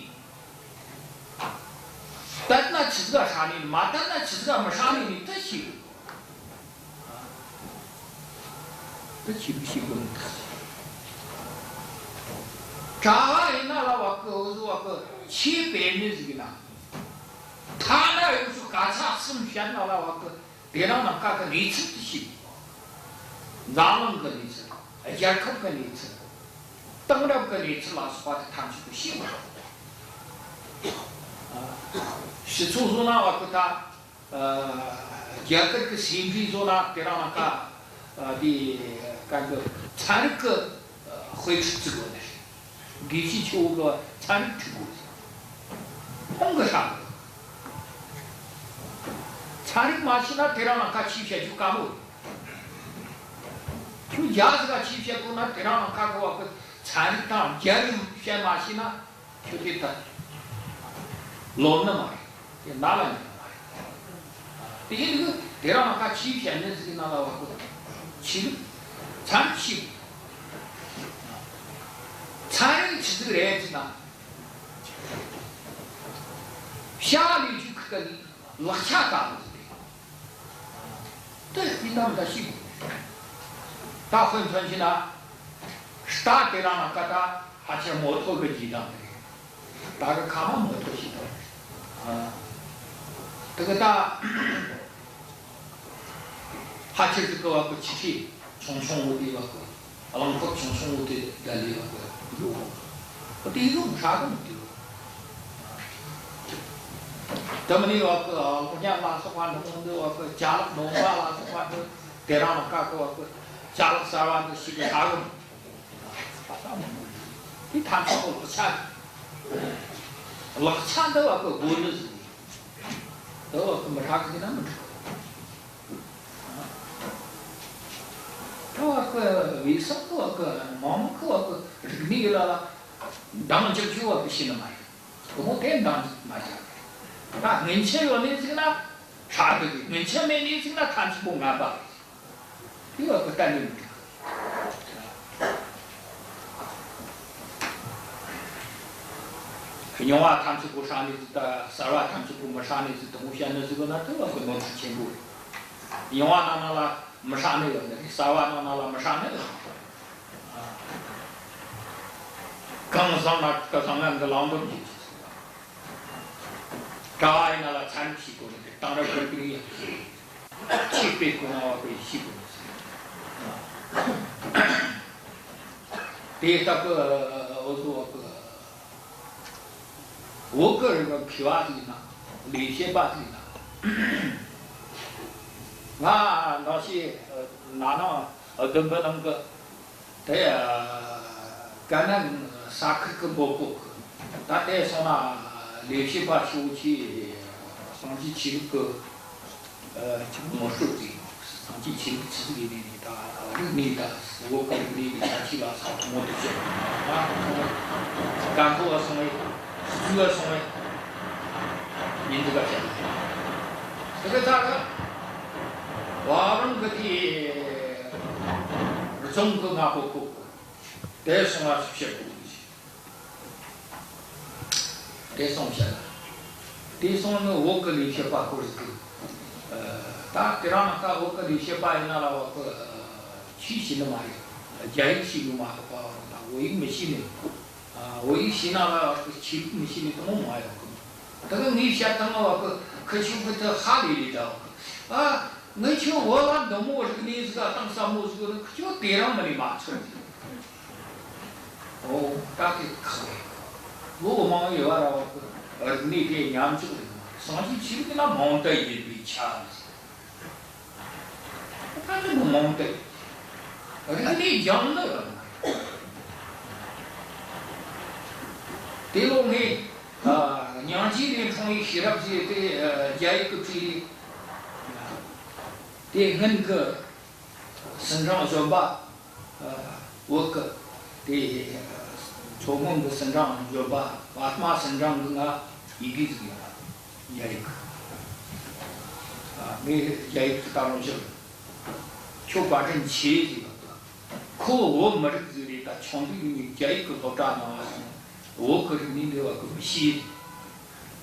དད་ན་ཆི་ཟིག་ག་ཧྲ་ནི། མ་དད་ན་ཆི་ཟིག་ག་མི་ཧྲ་ནི་ནི་དེ་ཤེས་དགོས། དེ་ཆོས་ལུགས་ཤེས་དགོས་ནི། གྲྭ་བ་ཡིན་ན་ལ་བ་གི། འུ་ཟོ་བ་གི་ཆོས་དཔེ་མི་ཟིག་ན། ཐ་ན་འུ་ཟོ་སྐད་ཆ་གསུམ་བཤད་ན་ལ་བ་གི། དེ་རིང་ནངས་ཀ་གི་གནས་ཚུལ་དེ་ཤེས་དགོས། འཛམ་གླིང་གི་གནས་ཚུལ། རྒྱལ་ཁབ་གི་གནས་ཚུལ། དེང་རབས་གི་གནས་ཚུལ་ལ་སོགས་པ་དེ་ཐམས་ཅད་པོ་ཤེས་དགོས། སྤྱི་ཚོགས་བཟོ་ན་བ་གི་ད། ཨ། རྒྱ་གར་གི་སེ་འབྲས་བཟོ་ན་དེ་རིང་ནངས་ཀ། ཨ། དེ་ག་གི་ཚན་རིག་གི། ཨ། དཔེ་ཁྲིད་བརྩི་དགོས་ནི་རེད། དགེ་བཤེས་ཆོ་བོ་གི་ཚན་རིག་ཁྲིད་དགོས། ཁོང་གི་ཧྲ་གི། ཚན་རིག་མ་ཤེས་ན་དེ་རིང་ནངས་ཀ་ཆོས་བཤད་རྒྱུ་དཀའ་མོ་རེད། ཁྱོད་རྒྱ་ཟིག་ག་ཆོས་བཤད་དགོས་ན་དེ་རིང་ནངས་ཀ་གི་བ་གི་ཚན་རིག་དང་རྒྱལ་རིག་བཤད་མ་ཤེས་ན། ཁྱོད་དེ་ད་ལོ་ན་མ་རེད། དེ་ན་ལ་ཉན་མ་རེད། དེ་ཡིན་དུས་དེ་རིང་ནངས་ཀ་ཆོས་བཤད་ནི་ཟིག་ན་ལ་བ་གི་ཆོས་ལུགས་ཚན་རིག་ཤེས་དགོས། ཚན་རིག་ཆི་ཟིག་རེད་ཟེར་ན། བྱ་ལས་རྒྱུ་ཁུ་ཀ་ནི་ལག་ཆ་ལྟ་བུ་ཟིག་རེད། དེ་ཡིན་ནམ་ད་ཤེས་དགོས། ད་དཔེ་མཚོན་བྱས་ན། རྟ་དེ་རིང་ནངས་ཀ་ད་ཕལ་ཆེར་མོ་ཐོར་གི་རྗེས་འབྲང་རེད། ད་གི་ཁ་མ་མོ་ཐོར་ཞིག་དང་། ཨ། དེ་གི་ད་ཕལ་ཆེར་དེ་གི་བ་གི་ཆུ་ཁྲི་ཆུང་ཆུང་བོ་དེ་བ་གི། རླངས་འཁོར་ཆུང་ཆུང་བོ་དེ་ད་ལས་བ་གི་ཡོད། འོ་དེ་ཡོད་ཧྲ་གི་མི་འདུག། དེ་མིན་ནི་བ་གི་གློག་བརྙན་ལ་སོགས་པ་འདི་མོ་འདི་བ་གི་ཅ་ལག་སྡོང་པོ་ལ་སོགས་པ་འདི། དེ་རིང་ནངས་ཀ་གི་བ་གི་ཅ་ལག་གསར་བ་འདི་ཞིག་གི་ཧྲ་གི་མི་འདུག། དེ་ཐམས་ཅད་པོ་ལག་ཆ་རེད། ལག་ཆ་འདི་བ་གི་དགོས་ནི་ཟིག་རེད། འདི་བ་གི་མི་ཧྲ་གི་ཟེར་ན་མི་འགྲིག། ད་བ་གི་བའི་སང་གི་བ་གི་མང་མང་གི་བ་གི་རིག་གནས་ལ་འདང་རྒྱག་རྒྱུ་བ་གི་ཤེས་ནི་མ་རེད། དེ་མོ་དེ་འདང་མ་རྒྱག་རེད། ད་སྔོན་ཆད་ཡོད་ནི་ཟིག་ན་ཧྲ་གི་རེད། སྔོན་ཆད་མེད་ནི་ཟིག་ན་ཐམས་ཅད་པོ་ངན་པ་རེད། དེ་བ་གི་གཏན་ནས་མི་འགྲིག། རྙིང་བ་ཐམས་ཅད་པོ་ཧྲ་ནི་ཟིག་དང་གསར་བ་ཐམས་ཅད་པོ་མི་ཧྲ་ནི་ཟིག་དེ་མོ་བཤད་ནི་ཟིག་ཡོད་ན་དེ་བ་གི་ནོར་འཁྲུལ་ཆེན་པོ་རེད། རྙིང་བ་ནང་ན་ལ་མི་ཧྲ་ནི་ཡོད་ནི་རེད། གསར་བ་ནང་ན་ལ་མི་ཧྲ་ནི་ཡོད་ནི་རེད། གང་བཟང་ན་གི་བཟང་ངན་གི་བླང་དོར་བྱེད་ཀྱི་ཟིག། གྲྭ་བ་ཡིན་ན་ལ་ཚན་རིག་ཤེས་དགོས་ནི་དེ་དེང་རབས་གི་ཡིན། ཆོས་སྤེལ་དགོས་ན་བ་དཔེ་ཤེས་དགོས་ནི་ཟིག། དེ་ལྟ་བུ་འུ་ཚོ་བ་གི་བོད་ཀྱི་རིག་པ་མཁས་པ་ཟིག་ཡིན་ན། ལས་བྱེད་པ་ཟིག་ཡིན་ན། ང་ནང་ཆེ་ན་ནིང་བདུན་པའི་ནང་གི་དེ་ཀ་ན་ས་ཁུལ་གི་འབོད་སྐུལ་གི། ད་དེ་སོང་ན་ལས་བྱེད་པ་ཆེ་བོ་ཆེ་སངས་རྒྱས་ཆོས་ལུགས་གི་ངོ་སྤྲོད་ཟིག། སངས་རྒྱས་ཆོས་ལུགས་ཆི་ཟིག་ཡིན་ནི་ད། རིག་གནས་དང་བོད་ཀྱི་རིག་གནས་ཀྱི་ཁྱད་ཆོས་ལ་སོགས་ངོ་དེབ་བཤད། ང་ཁོང་ཀན་ལྷོ་བ་སོང་བས། སུའུ་བ་སོང་བས། ཉིན་དུ་ག་བཤད། དེ་ག་ད་ག་བ་རང་གི་དེ་རྫོང་གི་ང་པོ་ཁོ་དེ་སོང་བ་སུ་བཤད་གོ་གི། དེ་སོང་བཤད་ལ། དེ་སོང་ནི་བོད་ཀྱི་ལས་བྱེད་པ་སྐོར་ཟིག་གི། ད་དེ་རང་ན་ཁ་བོད་ཀྱི་ལས་བྱེད་པ་ཡིན་ན་ལ་བ་གི་ཆོས་ཤེས་ནི་མ་རེད། རྒྱ་ཡིག་ཤེས་ནི་མ་རེད་པ། བོད་ཡིག་མི་ཤེས་ནི། བོད་ཡིག་ཤེས་ན་ལ་བ་གི་ཆོས་ལུགས་མི་ཤེས་ནི་དེ་མོ་མ་ཡོང་གི། ད་གི་ངས་བཤད་སྟངས་བ་གི་ཁི་ཆོ་གི་དེ་ཧ་ལས་ལས་ད་བ་གི། ཨ། ངས་ཁྱོད་བོད་ལ་འདི་མོ་རིག་གནས་ཟིག་གཏིང་ཟབ་མོ་ཟིག་ནི་ཁྱོད་དེ་རིང་མིན་ནས་མ་ཚོར། ཨོ། ད་དེ་ཁག་རེད། ལོ་མང་ཡོད་བ་ར་བ་གི་རིག་གནས་དེ་ཉམས་ཆག་རེད། སངས་རྒྱས་ཆོས་ལུགས་ན་མང་དུ་ཡིན་པའི་ཆ་རེད། ད་དེ་མོ་མང་དུ་རིག་གནས་སྦྱང་ནི་རེད། དེ་ལོ་ངས་ཨ་སྙིང་རྗེ་ལས་འཁྲུངས་པའི་ཤེས་རབ་ཟེར་དེ་ཨ་རྒྱ་ཡིག་གི་བྲིས་རེད། དེ་སྔོན་གི་ཟིན་གྲངས་གཞོན་པ། ཨ། བོད་ཀྱི་དེ་མཚོ་སྔོན་གྱི་ཟིན་གྲངས་གཞོན་པ་པདྨ་ཟིན་གྲངས་ཀྱི་ང་ཡི་གེ་ཟིག་ཡོད་ར། རྒྱ་ཡིག་ཨ། ངས་རྒྱ་ཡིག་ཏུ་ད་རུང་བཤད། ཁྱོད་བཀའ་དྲིན་ཆེ་ཟིག་ཡོད། ཁོ་བོད་མི་རིགས་ཟིག་རེད། ད་ཆུང་དུས་ནས་རྒྱ་ཡིག་གི་སློབ་གྲྭ་གནང་བ་སོང་། བོད་ཀྱི་རིག་གནས་འདི་བ་གི་མི་ཤེས།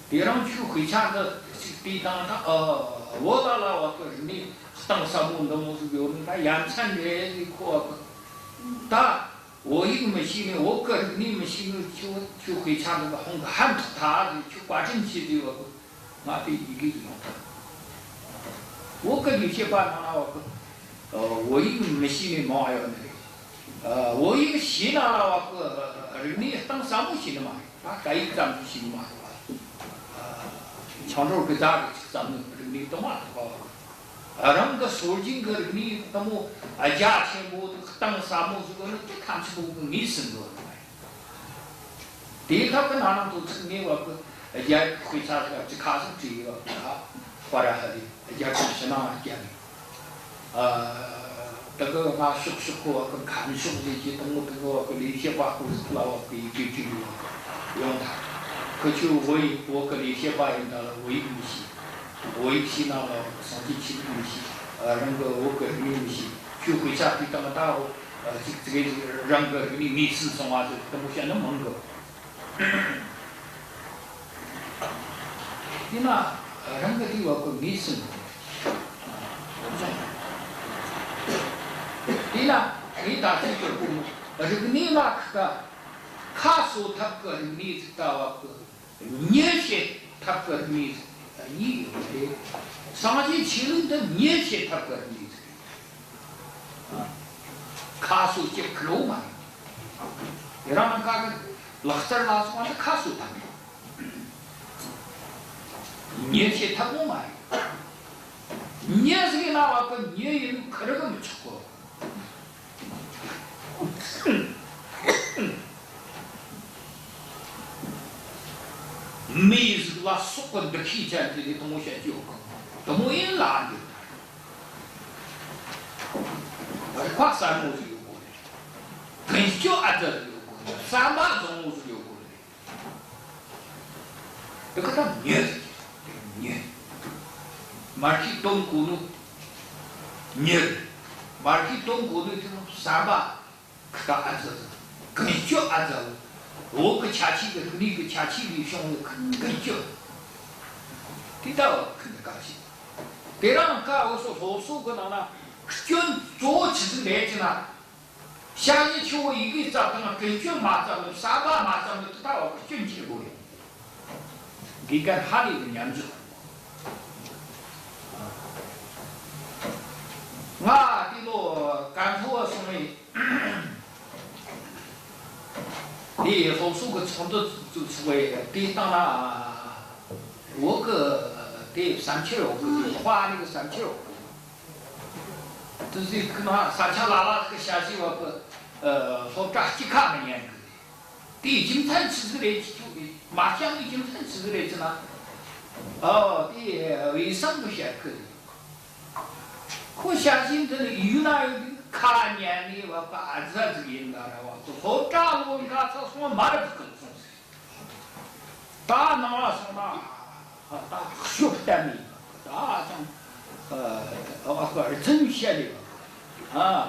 དེ་རིང་ཁྱོད་དཔེ་ཆ་འདི་ཅིག་བལྟས་དང་ད། ཨ། བོད་ལ་ལ་བ་གི་རིག་གནས་གཏིང་ཟབ་མོ་འདི་མོ་ཟིག་ཡོད་ནི་ད་ཡ་མཚན་རེད་ཟེར། ཁོ་བ་གི་ད་བོད་ཡིག་མི་ཤེས་ནི། བོད་གི་རིག་གནས་མི་ཤེས་ནི། ཁྱོད་ཁྱོད་དཔེ་ཆ་འདི་ག་ཧོང་གི་ཧན་ཐོག་ཐ་ཟེར། ཁྱོད་བཀའ་དྲིན་ཆེ་ཟེར། བ་གི་ང་དེ་ཡི་གེ་ཟིག་ཡོང་ཐལ། བོད་གི་ལས་བྱེད་པ་ནང་ན་བ་གི་བོད་ཡིག་མི་ཤེས་ནི་མང་ཡོད་ནི་རེད། ཨ། བོད་ཡིག་ཤེས་ན་ར་བ་གི་རིག་གནས་གཏིང་ཟབ་མོ་ཤེས་ནི་མ་རེད། ད་སྐད་ཡིག་ཙམ་ཞིག་ཤེས་ནི་མ་རེད་བ། ཨ། ཆང་གྲོར་གི་ཟ་གི་ཅིག་ཙམ་ནི་རིག་གནས་དུ་མ་ཐོགས་པ་བ་གི། རང་གི་སྲོལ་རྒྱུན་གི་རིག་གནས་དུ་མོ་རྒྱ་ཆེན་པོ་དང་གཏིང་ཟབ་མོ་ཟིག་ནི་དེ་ཐམས་ཅད་པོ་གི་ངོས་ཟིན་དགོས་ནི་མ་རེད། དེའི་ཐབས་ཀྱི་ནང་ན་དོ་ཚིག་ངེས་པ་གི་རྒྱ་ཡིག་དཔེ་ཆ་ཟིག་ཅིག་ཁ་ཟིག་བྲིས་ཡོད་པ་གི། ཧ་ར་ཧ་རེ་རྒྱ་ཆེན་ཕྱི་ནང་ལ་རྒྱ་མི། ཨ། དེ་གི་ང་ཕྱོགས་ཕྱོགས་གི་བ་གི་ཁམས་ཕྱོགས་ཟེར་གི་དང་མོ་དེ་གི་བ་གི་ལས་བྱེད་པ་སྐོར་ཟིག་ལ་བ་གི་ཡི་གེ་བྲིས་ཡོད་ཡོང་ཐལ། ཁི་ཆོས་བོད་ཡིག་བོད་གི་ལས་བྱེད་པ་ཡིན་ད་ལ་བོད་ཡིག་མི་ཤེས། བོད་ཡིག་ཤེས་ན་ལ་བ་གི་སངས་རྒྱས་ཆོས་ལུགས་མི་ཤེས། རང་གི་བོད་གི་རིག་གནས་མི་ཤེས། ཁྱོད་དཔེ་ཆ་བྲིས་དང་ད་བོ། ཨ། ཅིག་ཅིག་རང་གི་རིག་གནས་ངོས་ཟིན་སོང་བ་ཟེར་དེ་མོ་བཤད་ནི་མང་གི། དེས་ན་རང་གི་དེ་བ་གི་ངོས་ཟིན། དེས་ན་ངས་ད་ཅིག་གི་གོ་རིག་གནས་ལ་ཁ་ཁ་གསོ་ཐབས་ཀྱི་རིག་གནས་ཟིག་ད་བ་གི། མྱི་བྱེད་ཐབས་ཀྱི་རིག་གནས་གཉིས་ཡོད་རེད། སངས་རྒྱས་ཆོས་ལུགས་འདི་མྱི་བྱེད་ཐབས་ཀྱི་རིག་གནས་རེད། ཁ་གསོ་བྱེད་ཁུར་བོ་མ་རེད། དེ་རང་ནང་ཀ་གི་ལག་རྩལ་ལ་སོགས་པ་འདི་ཁ་གསོ་ཐབས་རེད། མྱི་བྱེད་ཐབས་པོ་མ་རེད། མྱི་ཟིག་ན་བ་གི་མྱི་ཡིན་ཁུར་གི་མི་ཆོག་གོ། མི་ཡི་གཟུགས་ལ་སྲོག་གི་འདུ་ཤེས་ཅན་དེ་ནི་དེ་མོ་བཤད་ཀྱི་ཡོད་གི། དེ་མོ་ཡིན་ལ་འདི། རིག་པ་གསལ་མོ་ཟིག་ཡོད་དགོས་རེད། ཀུན་སྤྱོད་ཨ་ཙི་ཟིག་ཡོད་དགོས་རེད། བསམ་པ་བཟང་བོ་ཟིག་ཡོད་དགོས་རེད། དེ་ག་ད་མྱི་རེད། མྱི། མ་གཞི་དོན་གོ་ནོ་མྱི་རེད། མ་གཞི་དོན་གོ་ནོ་དེ་ནི་བསམ་པ། ཁ་ཨ་ཙི་ཙི། ཀུན་སྤྱོད་ཨ་ཙི། བོད་ཀྱི་ཁྱད་ཆོས་ཀྱི་རིག་གནས་ཀྱི་ཁྱད་ཆོས་ལས་བྱུང་བའི་ཀུན་སྤྱོད། དེ་ལྟ་བུ་ཀུན་གྱི་བཀའ་བཞིན། དེ་རང་བཀའ་འོ་སོ་སློབ་གསོ་གི་ནང་ན་སྐྱོན་གཙོ་བོ་ཆི་ཟིག་རེད་ཅེ་ན། ཞ་ཡི་ཆུ་བོ་ཡི་གེ་བཙལ་དང་ཀུན་སྤྱོད་མ་བཙལ་ནི། བསམ་པ་མ་བཙལ་ནི། དེ་ལྟ་བུ་ཀུན་སྐྱོན་ཆེན་པོ་རེད། དགེ་རྒན་ཧ་ལས་ཀྱི་ཉམས་འཇོག་ང་དེ་ལོ་ཀན་ལྷོ་བ་སོང་བས། དེ་སློབ་གསོ་གི་ཚོགས་འདུ་བཙུགས་བཙུགས་པས་དེ་བཏང་ན། བོད་གི་དེ་བསམ་འཆར་འོག་གི་དེ་ཧྭ་ཨ་ནི་གི་བསམ་འཆར་འོག་གི། དེ་ཟིག་གི་ན་ས་ཆ་ལ་ལ་གི་ཞ་ཞི་བ་གི་སློབ་གྲྭ་གཅིག་ཁ་མི་ཉན་གི། དེའི་རྒྱུ་མཚན་ཆི་ཟིག་རེད་ཅེ། མ་བསྐྱངས་ནི་རྒྱུ་མཚན་ཆི་ཟིག་རེད་ཅེ་ན། ཨོ། དེ་དབུས་གཙང་གི་བཤད་ཁུལ་རེད། ཁོ་ཞ་ཞི་འདི་ནི་ཡུལ་ན་ཡོད་དུས་ ཁ་ཉན་ནས་བ་གི་ཨ་ཙི་ཟིག་ཡིན་ད་ར་བ་གི་སློབ་གྲྭ་ལོ་འགའ་ཚ་སོང་མ་རབས་གི་སོང་ཟིག་ད་ནང་ལ་སོང་ན་ད་ཤོབ་གཏན་ནས་བ་གི་ད་ཅང་བ་གི་རྫུན་བཤད་ལས་བ་གི་ཨ།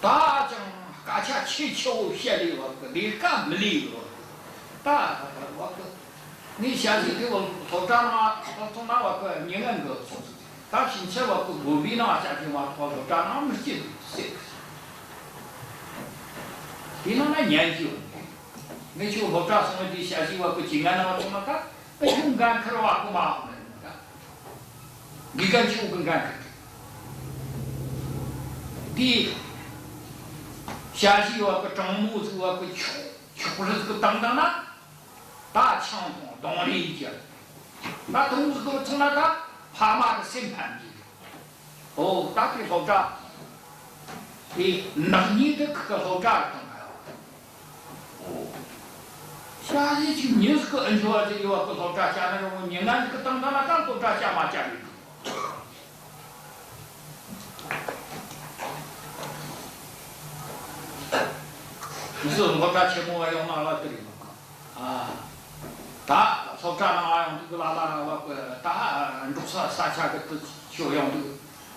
ད་ཅང་སྐད་ཆ་ཆེ་ཆེ་བོ་བཤད་ལས་བ་གི་ལས་ཀ་མི་ལས་བ་གི་ད་བ་གི་ངས་བཤད་ཟིག་དེ་བ་སློབ་གྲྭ་ནང་ལ་སོང་ན་བ་གི་མྱི་ངན་གི་སོང་ཟིག་ད་ཕྱིན་ཆད་བ་གི་དགོན་པའི་ནང་བཅའ་རྒྱུ་མ་གཏོགས་སློབ་གྲྭ་ནང་མི་སྐྱེལ་ཟེར། དེ་ནང་ན་ཉན་རྒྱུ་ཡོད། ངས་ཁྱོད་སློབ་གྲྭ་སོང་བའི་དུས་ཞ་ཞི་བ་གི་ཇི་ང་ནང་སོང་ན་ད་ངས་ཁྱོད་འགན་འཁུར་བ་གི་མ་འོང་ནི་ད། དགེ་རྒན་ཁྱོད་གི་འགན་འཁུར་གི། དེ་ཞ་ཞི་བ་གི་དྲང་མོ་ཟིག་བ་གི་ཆོག་ཆོག་རིགས་གི་བཏང་བཏང་ན། ད་ཆང་འཐུང་གདོང་རིས་རྒྱག་ད་དུང་ཟིག་གི་ཚང་ན་ད་ཕ་མ་གི་སེམས་ཕམ་གི། ཨོ་ད་དེ་སློབ་གྲྭ་དེ་ནག་ཉེས་དེ་ཁི་གི་སློབ་གྲྭ་རུ་བཏང་ང་ཡོད། ཨོ་ཤ་ཟིག་ཅིག་མྱི་ཟིག་གི་ཨ་འཇོ་བ་ཟིག་ཡོད་བ་གི་སློབ་གྲྭ་བཅའ་ན་རུང་མྱི་ངན་ཟིག་གི་བཏང་བཏང་ན་ད་སློབ་གྲྭ་བཅའ་མ་བཅའ་རེད། མི་སུ་སློབ་གྲྭ་ཆེན་མོ་བ་ཡོང་ན་ལ་དེ་རེད་མ་གི་ཨ། ད་སློབ་གྲྭ་ནང་ཡོང་དུས་ལ་ལ་བ་གི་ད་འབྲོག་ས་ས་ཆ་གི་དུ་ཤོ་ཡོང་དུས་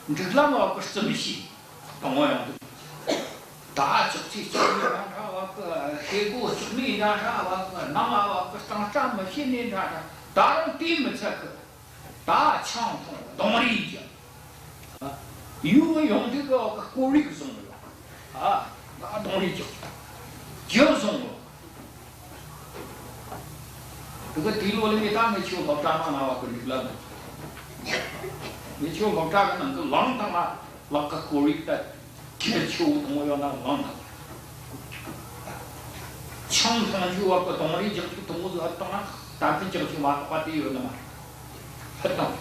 འབྲུག་ལམ་བ་གི་རྩི་མི་ཤེས་དང་བོ་ཡོང་དུས་ད་ཅོག་ཙེ་ཅོག་ནི་འདྲ་འདྲ་བ་གི་ཤེལ་སྒོ་ཅོག་ནི་འདྲ་འདྲ་བ་གི་ནང་ང་བ་གི་གཙང་སྦྲ་མི་ཤེས་ནི་འདྲ་འདྲ་ད་རུང་དེ་མི་ཚད་གི་ད་ཆང་འཐུང་གདོང་རིས་རྒྱག་ཡུལ་ཡོང་དུས་གི་སྐོར་རིག་བཟུང་ཡོད། ཨ། ད་གདོང་རིས་རྒྱག་རྒྱག་བཟུང་ཡོད། དེ་གི་དེའི་ལོ་ལ་ངས་ད་ངས་ཁྱོད་སློབ་གྲྭ་ནང་ན་བ་གི་འགྲིག་ལ་མེད། ངས་ཁྱོད་སློབ་གྲྭ་གི་ནང་གི་ལང་དང་ལ་ལག་གི་སྐོར་རིག་ད། ཁྱེད་ཆུ་བོ་དང་བོ་ཡོད་ན་ལངས་དང་། ཆང་འཐུང་རྒྱུ་བ་གི་གདོང་རིས་རྒྱག་རྒྱུ་དང་བོ་ཟིག་ཧ་བཏང་ན་གཏམ་དཔེ་རྒྱག་རྒྱུ་མ་གཏོགས་པ་དེ་ཡོད་ནི་མ་རེད། ཧ་བཏང་།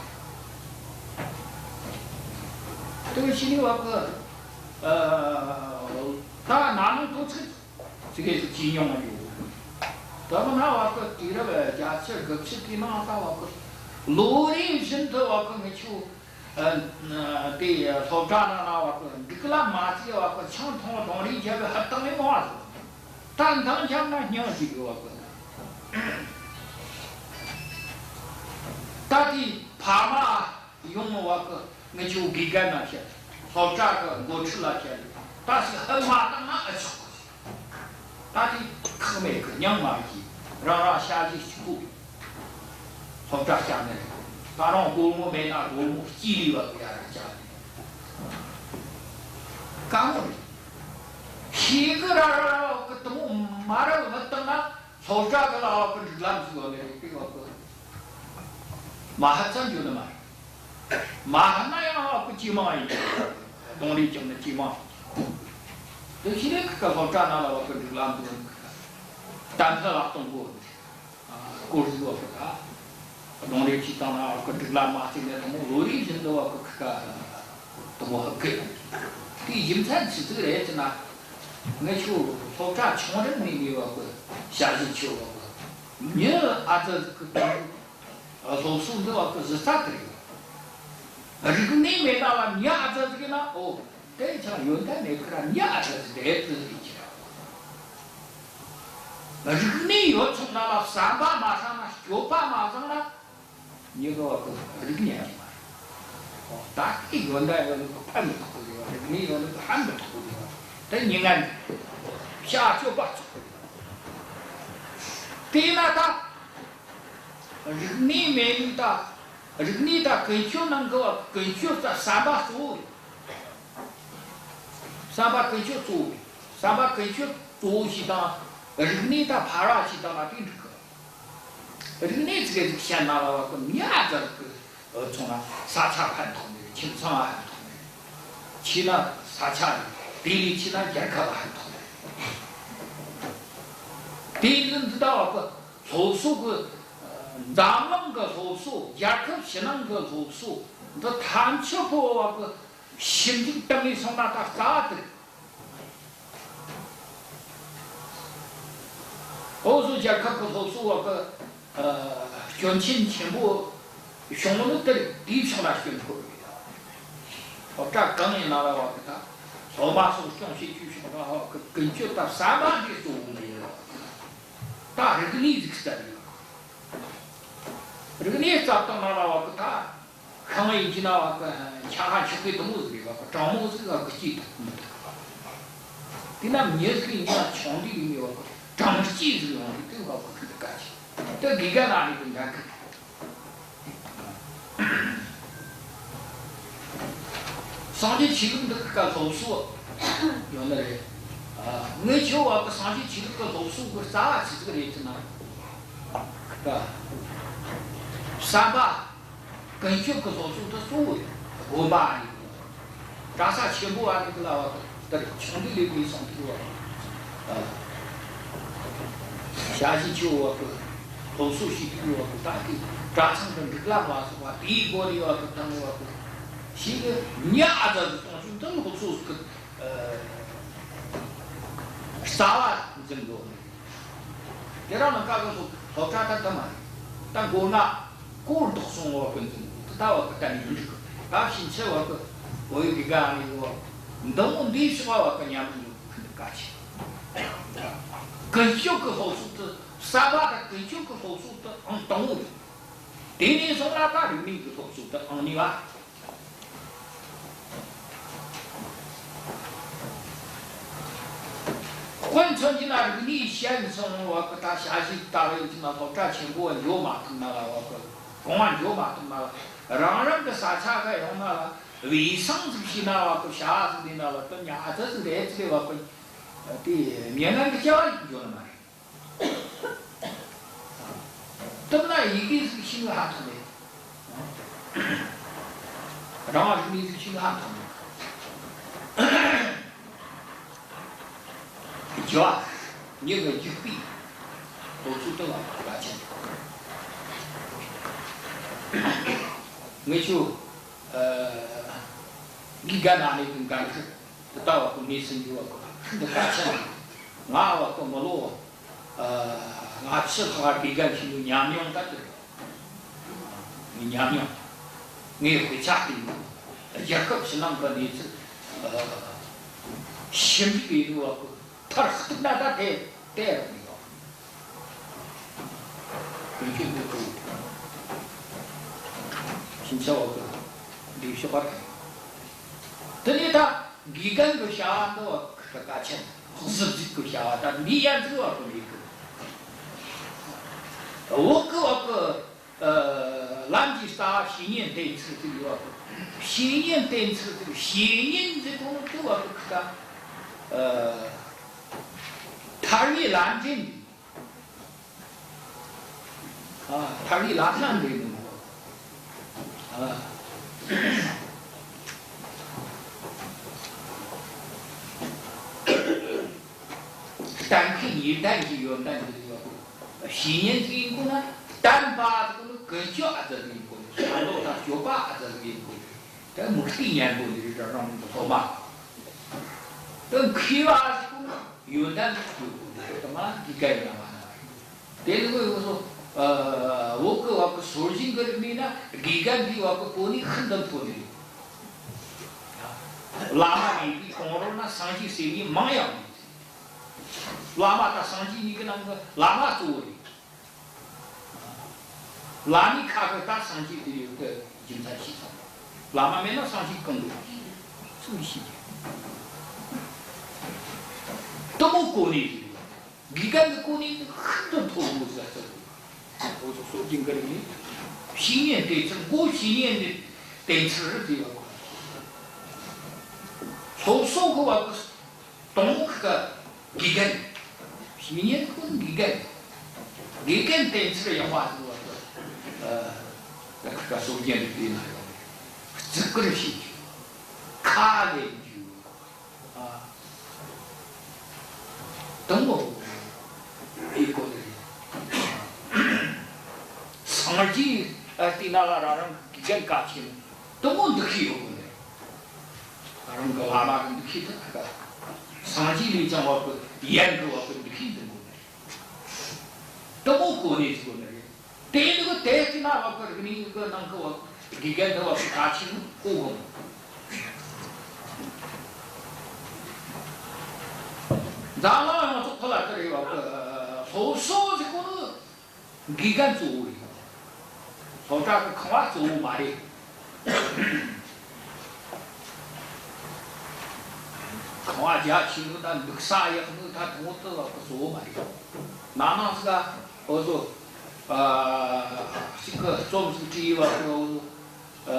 དེ་བཞིན་བ་གི་ཨ་ད་ན་ནིང་ཐོག་ཚིག་ཙི་གེ་ཟིག་ཇེ་ཉུང་ང་ཡོད། ད་བ་ན་བ་གི་དུས་རབས་བརྒྱད་ཅུ་དགུ་བཅུ་དེའི་ནང་ད་བ་གི་ལོ་རེ་བཞིན་དུ་བ་གི་ངི་ཆུ། ཨ། དེ་སློབ་གྲྭ་ནང་ན་བ་གི་འགྲིག་ལ་མ་བརྩིས་བ་གི་ཆང་འཐུང་གདོང་རིས་རྒྱབ་བའི་ཧ་བཏང་ནས་མོ་བ་ཟིག་ད་འདང་རྒྱབ་ན་སྙིང་ཞིག་ཡོད་བ་གི་ད་དེ་ཕ་མ་ཡོང་བ་གི་ངི་ཆུ་དགེ་རྒན་ན་བཤད། སློབ་གྲྭ་གི་འགོ་ཁྲིད་ལ་བཤད། ད་ཞིག་ཧ་མ་བཏང་ན་ཨ་ཆོག་གི་ད་དེ་ཁག་མེད་གི་སྙིང་མ་རྗེ། རང་རང་ཤ་ཞིག་གཅིག་པུ། སློབ་གྲྭ་བསྐྱངས་ནས། ད་རུང་སྒོར་མོ་མེད་ན་སྒོར་མོ་སྐྱིད་ལས་བ་གི་ཡར་བསྐྱངས་ནས། དཀའ་མོ་རེད། ཤེས་གི་ར་ར་ར་བ་གི་དུ་མོ་མ་ར་བ་བཏང་ན་སློབ་གྲྭ་གི་ལ་བ་གི་འགྲིག་ལམ་ཟིག་ཡོད་ནི་རེད་པས་བ་གི། མ་ཧ་ཙམ་འགྱོ་ནི་མ་རེད། མ་ཧ་ན་ཡང་བ་གི་ཇེ་མང་ཡིན། གདོང་རིས་ཀྱང་ནི་ཇེ་མང་། དེ་ཤེས་ནས་ཁི་ཀ་སློབ་གྲྭ་ནང་ལ་བ་གི་འགྲིག་ལམ་དུ་གཏན་འཁེལ་ལ་གཏོང་དགོས། སྐོར་ཟིག་བ་གི་ད། གདོང་རིས་ཅིག་བཏང་ན་བ་གི་འགྲིག་ལམ་མ་བརྩིས་ནས་དུ་མོ་ལོ་རེ་བཞིན་དུ་བ་གི་ཁི་ཀ་དུ་མོ་ཧ་གི། དེའི་རྒྱུ་མཚན་ཅི་ཟིག་རེད་ཟེར་ན། ངི་ཆོ་སློབ་གྲྭ་ཆུང་རིང་ནས་ནས་བ་གི་ཞ་ཞི་ཆོ་བ་གི་མྱི་ཨ་ཙི་ཟིག་གི་སློབ་གསོ་འདི་བ་གི་གཞི་རྩ་དེ་རེད། རིག་གནས་མེད་ན་ལ་མྱི་ཨ་ཙི་ཟིག་ཡིན་ན། ཨོ། དེ་ཅང་ཡོན་ཏན་མེད་ཁར་མྱི་ཨ་ཙི་ཟིག་དེ་ཙི་ཟིག་ཡིན་གྱི་རེད། རིག་གནས་ཡོད་སོང་ན་ལ་བསམ་པ་མ་བཟང་ན། སྤྱོད་པ་མ་བཟང་ན། མྱི་གི་བ་གི་རིག་གནས་ཡང་མ་རེད། ཨོ། ད་གི་ཡོན་ཏན་ཡོད་ནི་གི་ཕན་མི་ཐོགས་གི་རེད་བ། རིག་གནས་ཡོད་ནི་གི་ཕན་མི་ཐོགས་གི་རེད་བ། དེ་མྱི་ངན་རེད། བྱ་སྤྱོད་པ་ཚོགས་གི་རེད། དེས་ན་ད། རིག་གནས་མེད་ནི་ད། རིག་གནས་ད་ཀུན་སྤྱོད་ནང་གི་བ་ཀུན་སྤྱོད་ད་བསམ་པ་གཙོ་བོ་རེད། བསམ་པ་ཀུན་སྤྱོད་གཙོ་བོ་རེད། བསམ་པ་ཀུན་སྤྱོད་གཙོ་བོ་ཞིག་དང་། རིག་གནས་ད་ཕལ་བ་ཞིག་དང་ལ་དེ་འགྲིག་གི། རིག་གནས་ཙི་གེ་ཟིག་ཤན་ན་ལ་བ་གི་མྱི་ཨ་ཙི་གི་ཚོང་ན་ས་ཆ་ཕན་ཐོགས་ནས། ཁྱིམ་ཚང་ཕན་ཐོགས་ནས། ཆེ་ན་ས་ཆ་རེད། དེ་ལས་ཆེ་ན་རྒྱལ་ཁབ་ཕན་ཐོགས་ནས། དེ་ནི་འདི་ལྟ་བ་གི་སློབ་གསོ་གི། འཛམ་གླིང་གི་སློབ་གསོ། རྒྱལ་ཁབ་ཕྱི་ནང་གི་སློབ་གསོ་འདི་ཐམས་ཅད་པོ་བ་གི་ཞིབ་འཇུག་བཏང་ནས་སོང་ན་ད་རྩ་བ་དེ་རེད། འུ་ཟོ་རྒྱལ་ཁབ་ཀྱི་སློབ་གསོ་བ་གི་ཨ་སྐྱོན་ཆེན་ཆེན་པོ་བྱུང་ནི་དེ་རེད། དེའི་ཕྱོགས་ལ་སྐྱོན་ཤོར་རེད། སློབ་གྲྭ་གང་ཡིན་ན་ལ་བ་གི་ད་ འོ་མ་སོགས་སྐྱོང་བྱེད་ཆོས་ཕྱོགས་ལ་བ་གི་ཀུན་སྤྱོད་དང་བསམ་པ་འདི་གཙོ་བོ་ཡིན་ལ། ད་རིག་གནས་ཟིག་ལྟ་ཡིན། རིག་གནས་རྩ་བཏང་ན་ལ་བ་གི་ད། ཤིང་ཡིན་གྱི་ན་བ་གི་ཆ་ཧ་ཆོག་གི་དུ་མོ་ཟིག་རེད་བ་གི། གྲང་མོ་ཟིག་བ་གི་སྐྱེས་ཐུབ་མི་ཐུབ། དེ་ན་མྱི་ཟིག་ཡིན་ན་ཆུང་དུས་ཡིན་ནི་བ་གི་གྲང་སྐྱེས་ཟིག་ཡོང་དུས་དེ་བ་གི་ཁུ་འདི་དཀའ་ཆེ། དེ་དགེ་རྒན་ན་ནི་གི་འགན་ཁུར། སངས་རྒྱས་ཆོས་ལུགས་འདི་གི་སྐབས་སློབ་གསོ་ཡོད་ནི་རེད། ཨ། ངས་ཁྱོད་བ་གི་སངས་རྒྱས་ཆོས་ལུགས་ཀྱི་སློབ་གསོ་གི་རྩ་བ་ཆི་ཟིག་རེད་ཟེར་ན། ད་བསམ་པ་ཀུན་སྤྱོད་ཀྱི་སློབ་གསོ་དེ་གཙོ་བོ་དགོན་པ་ཨ་ནི། གྲྭ་ས་ཆེན་པོ་ཨ་ནི་གི་ལ་བ་གི་དེར་ཆུང་དུས་ལས་མི་སོང་དུས་བ། ཨ། ཞྭ་བཞི་ཆུ་བ་གི་སློབ་གསོ་ཞིག་དུས་བ་གི་ད་གི་གྲྭ་ཚང་གི་སྒྲིག་ལམ་ལ་སོགས་པ་དེའི་སྒོ་ནས་བ་གི་དང་བ་གི་ཞིག་གི་ཉ་ཨ་ཙ་གི་གཏོང་ཆུང་དུ་སློབ་གསོ་གི་ཨ། རྩ་བ་འཛིན་དགོས། དེ་རང་ལ་བཀའ་གི་སློབ་སློབ་གྲྭ་ད་དུ་མ་རེད། ད་མགོ་ན་སྐོར་ལྡོག་སོང་བ་ཀུན་ཙམ་དུ་ད་བ་ཀི་གཏན་ནས་མི་འགྲིག་གི། ད་ཕྱིན་ཆད་བ་ཀི་བོད་ཡིག་གི་དགའ་ནས་བ་འདི་མོ་འདི་ཞིག་བ་བ་ཀི་ཉམས་མྱོང་ཁུ་འདི་ག་ཆེ། ཀུན་སྤྱོད་ཀྱི་སློབ་གསོ་དེ་བསམ་པ་དང་ཀུན་སྤྱོད་ཀྱི་སློབ་གསོ་དེ་ཨང་དང་པོ་རེད། དེ་ནས་བཟུང་ལ་ད་རིག་གནས་ཀྱི་སློབ་གསོ་དེ་ཨང་གཉིས་པ། དཔེ་མཚོན་གྱི་ན་རིག་གནས་ཞན་སོང་བ་གི་ད་ཞ་ཞི་ལྟ་བུ་ཡིན་གྱི་ན་སློབ་གྲྭ་ཆེན་པོ་བ་འགྱོ་མ་ཐུབ་ན་ལ་བ་གི་གོང་བ་འགྱོ་མ་ཐུབ་ན་ལ་རང་རང་གི་ས་ཆ་ག་ཡོང་ན་ལ་བའི་སང་ཟིག་ཤི་ན་བ་གི་ཞ་ཟིག་ལས་ན་ལ་དུ་ཉ་ཨ་ཙི་ཟིག་རེད་ཟིག་ལས་བ་གི་དེ་མྱི་ངན་གི་སྐྱ་བ་ཡིན་འགྱོ་ནི་མ་རེད། དེ་ན་ཡི་གེ་ཟིག་ཤེས་ནི་ཧ་ཐང་མེད། རང་རིག་གནས་ཟིག་ཤེས་ནི་ཧ་ཐང་མེད། རྒྱུ་བ་མྱི་གི་རྒྱུག་པའི་སློབ་གསོ་དེ་ལ་གལ་ཆེན། ངས་ཁྱོད་ཨ་འདི་ག་ན་ནས་གི་འགན་ཁུར། དེ་ལྟ་བ་ཀུན་ནས་སུན་འགྱུར་བ་ཀུན་འདི་གལ་ཆེན། ང་བ་ཀུན་མི་ལོ། ཨ། ང་ཕྱི་ལྷག་དགེ་རྒན་ཞིག་ནས་ཉམས་མྱོང་ད་དེ་རེད། ངའི་ཉམས་མྱོང་། ངའི་དཔེ་ཆ་དེ་ཡིན། རྒྱལ་ཁབ་ཕྱི་ནང་གི་གནས་ཚུལ། ཨ། ཞིབ་འཇུག་ཡིན་བ་ཀུན་མཐར་གཏུགས་ན་ད་དེ་དེ་རེད་ཡོད། དོན་རྐྱེན་དེ་ཚོ་ཕྱིན་ཆད་བ་ཀུན་འདི་ཤོག་པ་དང་། དེ་ནས་ད། དགེ་རྒན་གྱི་བྱ་བ་འདི་བ་གི་གལ་ཆེན། གཟི་བརྗིད་ཀྱི་བྱ་བ་དང་འདི་ཡན་ཆད་བ་གི་མེད་གི། བོད་གི་བ་གི་ཨ་ལམ་གྱི་རྩ་བ་བཤེས་གཉེན་བསྟེན་ཚུལ་ཟིག་ཡོད་བ་གི། བཤེས་གཉེན་བསྟེན་ཚུལ་ཟིག་བཤེས་གཉེན་ཟེར་གོ་ནོ་དེ་བ་གི་ཁ་ཨ་ཐར་བའི་ལམ་འདྲེན། ཨ། ཐར་བའི་ལམ་སྣ་འདྲེན་ནོ། ཨ། གཏན་འཁེལ་ཉེས་ལྡན་གྱི་ཡོན་ཏན་འདི་ཡོད། བཤེས་གཉེན་ཟིག་ཡིན་དགོས་ན་བསྟན་པ་ཟིག་ནི་ཀུན་སྤྱོད་ཨ་ཙི་ཟིག་ཡིན་དགོས། བྱ་ལོག་དང་སྤྱོད་པ་ཨ་ཙི་ཟིག་ཡིན་དགོས། དེ་མུ་སྟེགས་ཉན་པོ་འདི་རེད། རང་རང་གི་སློབ་མ། དེ་མཁས་པ་ཟིག་ནི་ཡོན་ཏན་ཟིག་ཡོད་དགོས། འདི་རེད། དེ་མ་དགེ་རྒན་ཡིན་ན་མ་ན་རེད། དེ་ལུགས་ཡོད་སོ། ཨ། བོད་ཀྱི་བ་གི་སྲོལ་རྒྱུན་གྱི་རིག་གནས་ན་དགེ་རྒན་གྱི་བ་གི་གོ་གནས་ཤིན་ཏུ་མཐོ་ནི་རེད། བླ་མ་མེད་པའི་གོང་རོལ་ན་སངས་རྒྱས་ཟེར་མཁན་མང་ཡང་མེད། བླ་མ་དང་སངས་རྒྱས་གཉིས་ཀྱི་ནང་གི་བླ་མ་གཙོ་བོ་རེད། བླ་མའི་ཁ་གི་ད་སངས་རྒྱས་དེ་ཡོད་གི་རྒྱུ་མཚན་ཤེས་སོང་། བླ་མ་མེད་ན་སངས་རྒྱས་གང་དགོས། སུ་ཡིས་ཤེས་ཀྱི། དེ་མོ་གོ་གནས་རེད། དགེ་རྒན་གྱི་གོ་གནས་ནི་ཤིན་ཏུ་མཐོ་བོ་ཟེར་ཚུལ། འོ་ཟོ་སྲོལ་རྒྱུན་གྱི་རིག་གནས། བཤེས་གཉེན་བསྟེན་ཚུལ། མགོ་བཤེས་གཉེན་གྱི་བསྟེན་ཚུལ་རེད་ཟེར་བ་གོ། སློབ་གསོ་གི་བ་གི་དང་པོ་གི་དགེ་རྒན། བཤེས་གཉེན་ཁོ་ནི་དགེ་རྒན། དགེ་རྒན་བསྟེན་ཚུལ་ཡག་པ་ཟེར་བ་གི། ཨ། ད་གི་སྲོལ་རྒྱུན་རིག་གནས་ན་ཡོད་རེད། བརྩི་བཀུར་བྱེད་རྒྱུ། ཁ་ལེན་རྒྱུ། ཨ། དང་པོ་ཨེ་གོ་ནི་རེད། སངས་རྒྱས་ཨ་དེ་ན་ལ་རང་རང་གི་རྒན་ག་ཆེ་ནི་དང་པོ་འདུ་ཤེས་ཡོད་དགོས་ནི་རེད། རང་གི་བླ་མ་གི་འདུ་ཤེས་དེ་ད་ག་སངས་རྒྱས་ལས་ཀྱང་བ་གི་ཡན་གི་བ་གི་འདུ་ཤེས་འདི་དགོས་ནི་རེད། དང་པོ་གོ་གནས་ཟིག་དགོས་ནི་རེད། དེ་ནི་གི་དེ་ཅི་ན་བ་གི་རིག་གནས་གི་ནང་གི་བ་གི་དགེ་རྒན་དེ་བ་གི་ག་ཆེ་ནི་གོ་གོ། འཛམ་གླིང་ཡོངས་རྫོགས་ཁོ་ལ་དེ་རེད་བ། སློབ་གསོ་ཟེར་གོ་ནི་དགེ་རྒན་གཙོ་བོ་རེད། སློབ་གྲྭ་གི་ཁང་བ་གཙོ་བོ་མ་རེད། ཁང་བ་རྒྱ་ཆེ་ནོ་དང་འདུག་ས་ཡག་ནོ་ད་དུང་དུ་བ་གི་གཙོ་བོ་མ་རེད། ནང་ནང་ཟིག་ག་འོ་ཟོ། ཨ་གཅིག་གི་རྩོམ་ཟིག་བྲིས་བ་གི་འོ་ཟོ། ཨ་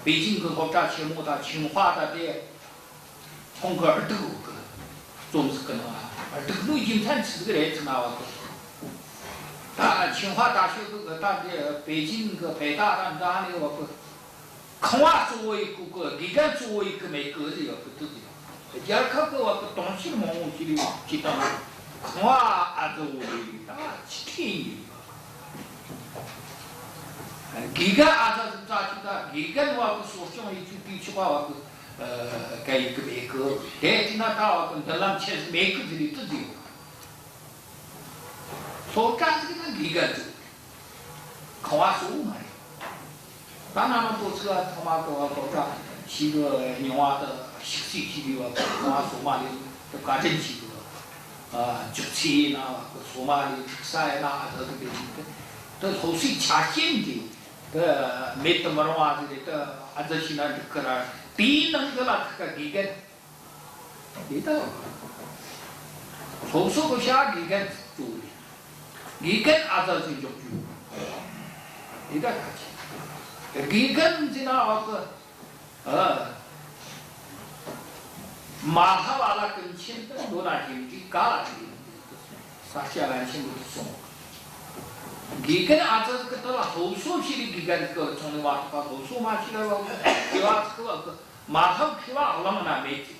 པེ་ཅིང་གི་སློབ་གྲྭ་ཆེན་མོ་དང་ཆིང་ཧྭ་དང་དེ། ཁོང་གི་ཨར་ཏིག་འོག་གི་རྩོམ་ཟིག་གི་ནང་ཨར་ཏིག་ལོའི་རྒྱུ་མཚན་ཆི་ཟིག་རེད་ཟེར་ན་བ་གི། ད་ཆིང་ཧྭ་大学གི་གི་ད་དེ་པེ་ཅིང་གི་北大དང་འདྲ་ནས་བ་གི། ཁང་བ་གཙོ་བོ་ཡི་གི་གི་དགེ་རྒན་གཙོ་བོ་ཡི་གི་མེད་གི་ཟེར་བ་གི་དུ་ཟེར། རྒྱལ་ཁབ་གི་བ་གི་དུང་ཕྱུར་མང་བོ་ཞིག་རེད་ཅི་དང་ཁང་བ་ཨ་ཙི་བོ་རེད་ད་ཅི་ཁྲེན་ཡིན། དགེ་རྒན་ཨ་ཙི་ཟིག་ཙ་ཅིག་ད་དགེ་རྒན་བ་གི་གསོ་སྐྱོང་ཡི་གི་དུས་ཆོག་པ་བ་གི། ཨ་ག་ཡི་གི་མེད་གི། དེ་དེ་ན་ད་བ་གི་མདུན་ལམ་ཆེ་ཟིག་མེད་གི་ཟེར་ནས་དུ་ཟེར་ཡོད། སློབ་གྲྭ་ཟིག་ན་དགེ་རྒན་ཟིག་ཁང་བ་གཙོ་བོ་མ་རེད། ད་ན་ན་པོ་ཚུ་ལ་ཚང་མ་གི་བ་སློབ་གྲྭ་ཞིག་གི་རྙིང་བ་དུ་ཞིག་རྩིས་ཞིག་གི་བ་ཁང་བ་སོ་མ་རེད། དུ་བཀའ་དྲིན་ཞིག་གི་བ་ཅོག་ཚེ་ཡིན་ན་བ་གི་སོ་མ་རེད། འཁྲུག་ས་ཡིན་ན་ཨ་ད་གི་དེ་ཞིག་དུ་སློབ་གསོའི་ཆ་རྐྱེན་དེ། དེ་མེད་དུ་མི་རུང་བ་ཟིག་རེད། དེ་ཨ་ཙི་ཞིག་ན་འགྲིག་གི་ར། དེའི་ནང་གི་ལ་ཁ་ཁ་དགེ་རྒན་དེ་ད་སློབ་གསོ་གི་བྱ་དགེ་རྒན་གཙོ་བོ་རེད། དགེ་རྒན་ཨ་ཙི་ཟིག་འཇོག་རྒྱུ་དེ་ད་ཁ་ཆེ། དགེ་རྒན་ཟེར་ན་བ་གི་ཨ་མ་ཧ་བ་ལ་ཀུན་མཁྱེན་དུ་འདོད་ན་ཡིན་གྱི་ག་ལ་ཡིན། ས་སྐྱ་བན་ཆེན་པོ་དུ་སོང་། དགེ་རྒན་ཨ་ཙི་ཟིག་གི་དུ་ལ་སློབ་གསོ་བྱེད་པའི་དགེ་རྒན་གི་ཚོང་ནས་བ་ཐག་པ་སློབ་གསོ་མ་བྱེད་ལ་བ་གི་དགེ་བ་ཟིག་གི་བ་གི་མ་ཧ་མཁས་པ་བླངས་ན་མེད་ཀི།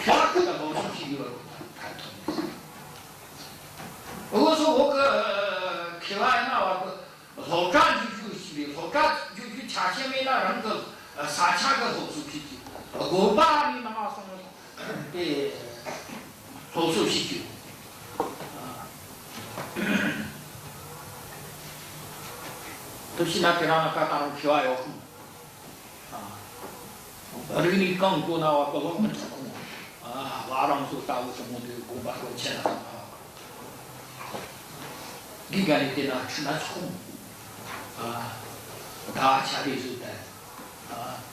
མཁས་པ་གི་ལ་སློབ་གསོ་བྱེད་ཡོད་རུང་ཐར་ཐུབ་མེད། འུ་ཚོ་བོད་གི་མཁས་པ་ཡིན་ན་བ་གི་སློབ་གྲྭ་འཇུག་རྒྱུ་ཞིག་རེད། སློབ་གྲྭ་འཇུག་རྒྱུ་ཆ་རྐྱེན་མེད་ན་རང་གི་ས་ཆ་གི་སློབ་གསོ་བྱེད་རྒྱུ། དགོན་པ་ནས་ནང་སོང་སྟེ་སློབ་གསོ་བྱེད་རྒྱུ། ཐུབ་ཤེས་ན་དེ་རང་ལ་ཁ་ད་རུང་མཁས་པ་ཡོད་ཁུངས། རིག་གནས་གང་དགོས་ན་བ་གི་ལོག་མི་ཐུབ་ཁུངས། བ་རང་ཚོ་ལྟ་བུ་དེ་མོ་དེ་དགོན་པ་སྐོར་ཆེ་ན་དང་། དགེ་རྒན་ནི་དེ་ན་ཁྲི་ན་ཚོགས་ད་ཆ་རེ་བཟོ་ད་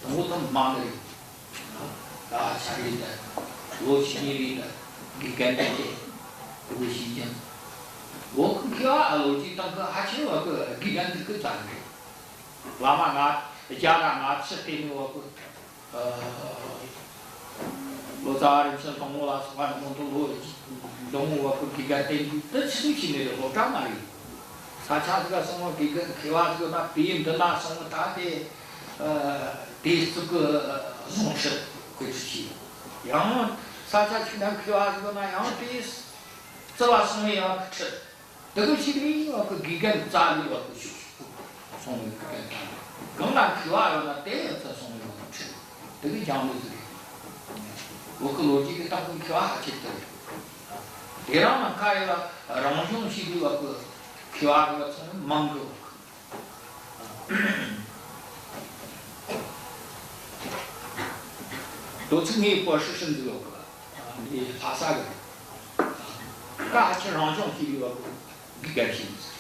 དང་པོ་དང་མང་རེད། ད་ཆ་རེ་ད་ལོ་ཕྱི་ཉིན་རེ་ད་དགེ་རྒན་དེ་དེ་དེ་བོ་ཞིག་ཀྱང་ལོ་ཁུ་ཁི་བ་ཨ་ལོ་ཅིག་དང་གི་ཧ་ཆེ་བ་གི་དགེ་རྒན་དེ་གི་ཙམ་རེད། བླ་མ་ང་རྒྱ་ར་ང་ཚི་དེ་ནི་བ་གི། ལོ་ཙཱ་བ་རིན་ཆེན་སློང་མོ་ལ་སོགས་པ་ནི་མོ་དུ་ལོ་འདོན་བ་གི་དགེ་རྒན་བསྟེན་རྒྱུ་དེ་ཆི་ཟིག་བྱས་ནས་རེད། སློབ་གྲྭ་མ་རེད། ས་ཆ་ཟིག་ག་སོང་བ་དགེ་རྒན་མཁས་པ་ཟིག་ན་དེའི་མདུན་ན་སོང་བ་ད་དེ་དེ་ཙུག་གི་བཟུང་ཁྲིད་དགོས་ཚུལ་གྱིས། ཡང་ས་ཆ་ཆུང་ན་མཁས་པ་ཟིག་ན་ཡང་དེ་རྩི་བ་སོང་བའི་ཡང་ཁྲིད། དེ་གི་ཕྱི་རིགས་བ་གི་དགེ་རྒན་རྩ་ལས་བ་གི་ཤུགས་སོང་བའི་དགེ་རྒན་དང་། གང་ལ་མཁས་པ་ཡོད་ན་དེ་ཡང་རྩ་སོང་བའི་བ་གི་ཁྲིད། དེ་གི་སྦྱང་བའི་ཟིག་རེད། བོད་གི་ལོ་རྒྱུས་ཀྱི་སྟེང་གི་མཁས་པ་ཧ་ཅང་དེ་རེད། དེ་རང་ན་ཁ་ཡི་ལ་རང་སྦྱོང་བྱེད་དུས་བ་གི་མཁས་པ་རེད་བ་ཚང་མ་མང་གི་བ་གི། དོ་ཚིགས་ངའི་པོ་ཧྲི་ཧྲི་འདི་ཡོད་གི། འདི་ལྷ་ས་གི། ད་ཧ་ཅང་རང་སྦྱོང་བྱེད་ཡོད་གི། འདི་གལ་ཆེན་ཟེར།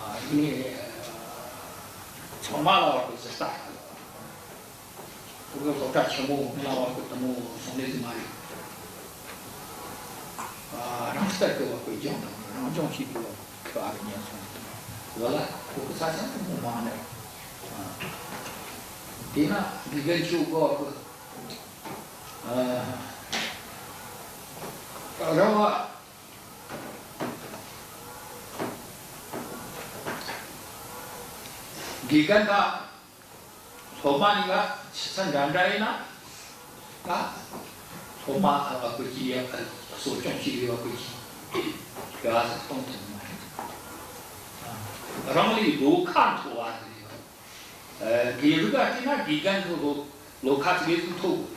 ཨ་ནི་ཚང་མ་ལ་བ་གི་ཟེར་ལྟ་ཁ་ལ། ཁོ་གི་སློབ་གྲྭ་ཆེན་མོ་ལ་བ་གི་དུ་མོ་སོང་ནས་ཟིན་མ་རེད། ཨ་རང་ལྟར་གི་བ་གི་སྦྱོང་དང་རང་སྦྱོང་བྱེད་དགོས་བ་གི་ཁ་བ་གི་ཉན་སོང་། ལོ་ལ་ཁོ་གི་ས་ཆ་དུ་མོ་མང་ནས། དེས་ན་དགེ་རྒན་ཆོས་གོ་བ་གི། ཨ་རང་བ། དགེ་རྒན་དང་སློབ་མ་གཉིས་ཀ་ཆུ་ཚད་འདྲ་འདྲ་ཡིན་ན། ད་སློབ་མ་ཨ་བ་ཀུ་ཅི་ཡ་གསོ་སྐྱོང་བྱེད་པའི་བ་ཀུ་ཅི་དགེ་བ་ཟིག་གཏོང་ཐུབ་ནི་མ་རེད། རང་ལས་ལོ་ཁ་མཐོ་བ་ཟིག་ཡོད། དགེ་ཕྲུག་ག་བལྟས་ན་དགེ་རྒན་ཚོ་ལོ་ལོ་ཁ་ཙིག་གེ་ཟིག་མཐོ་དགོས་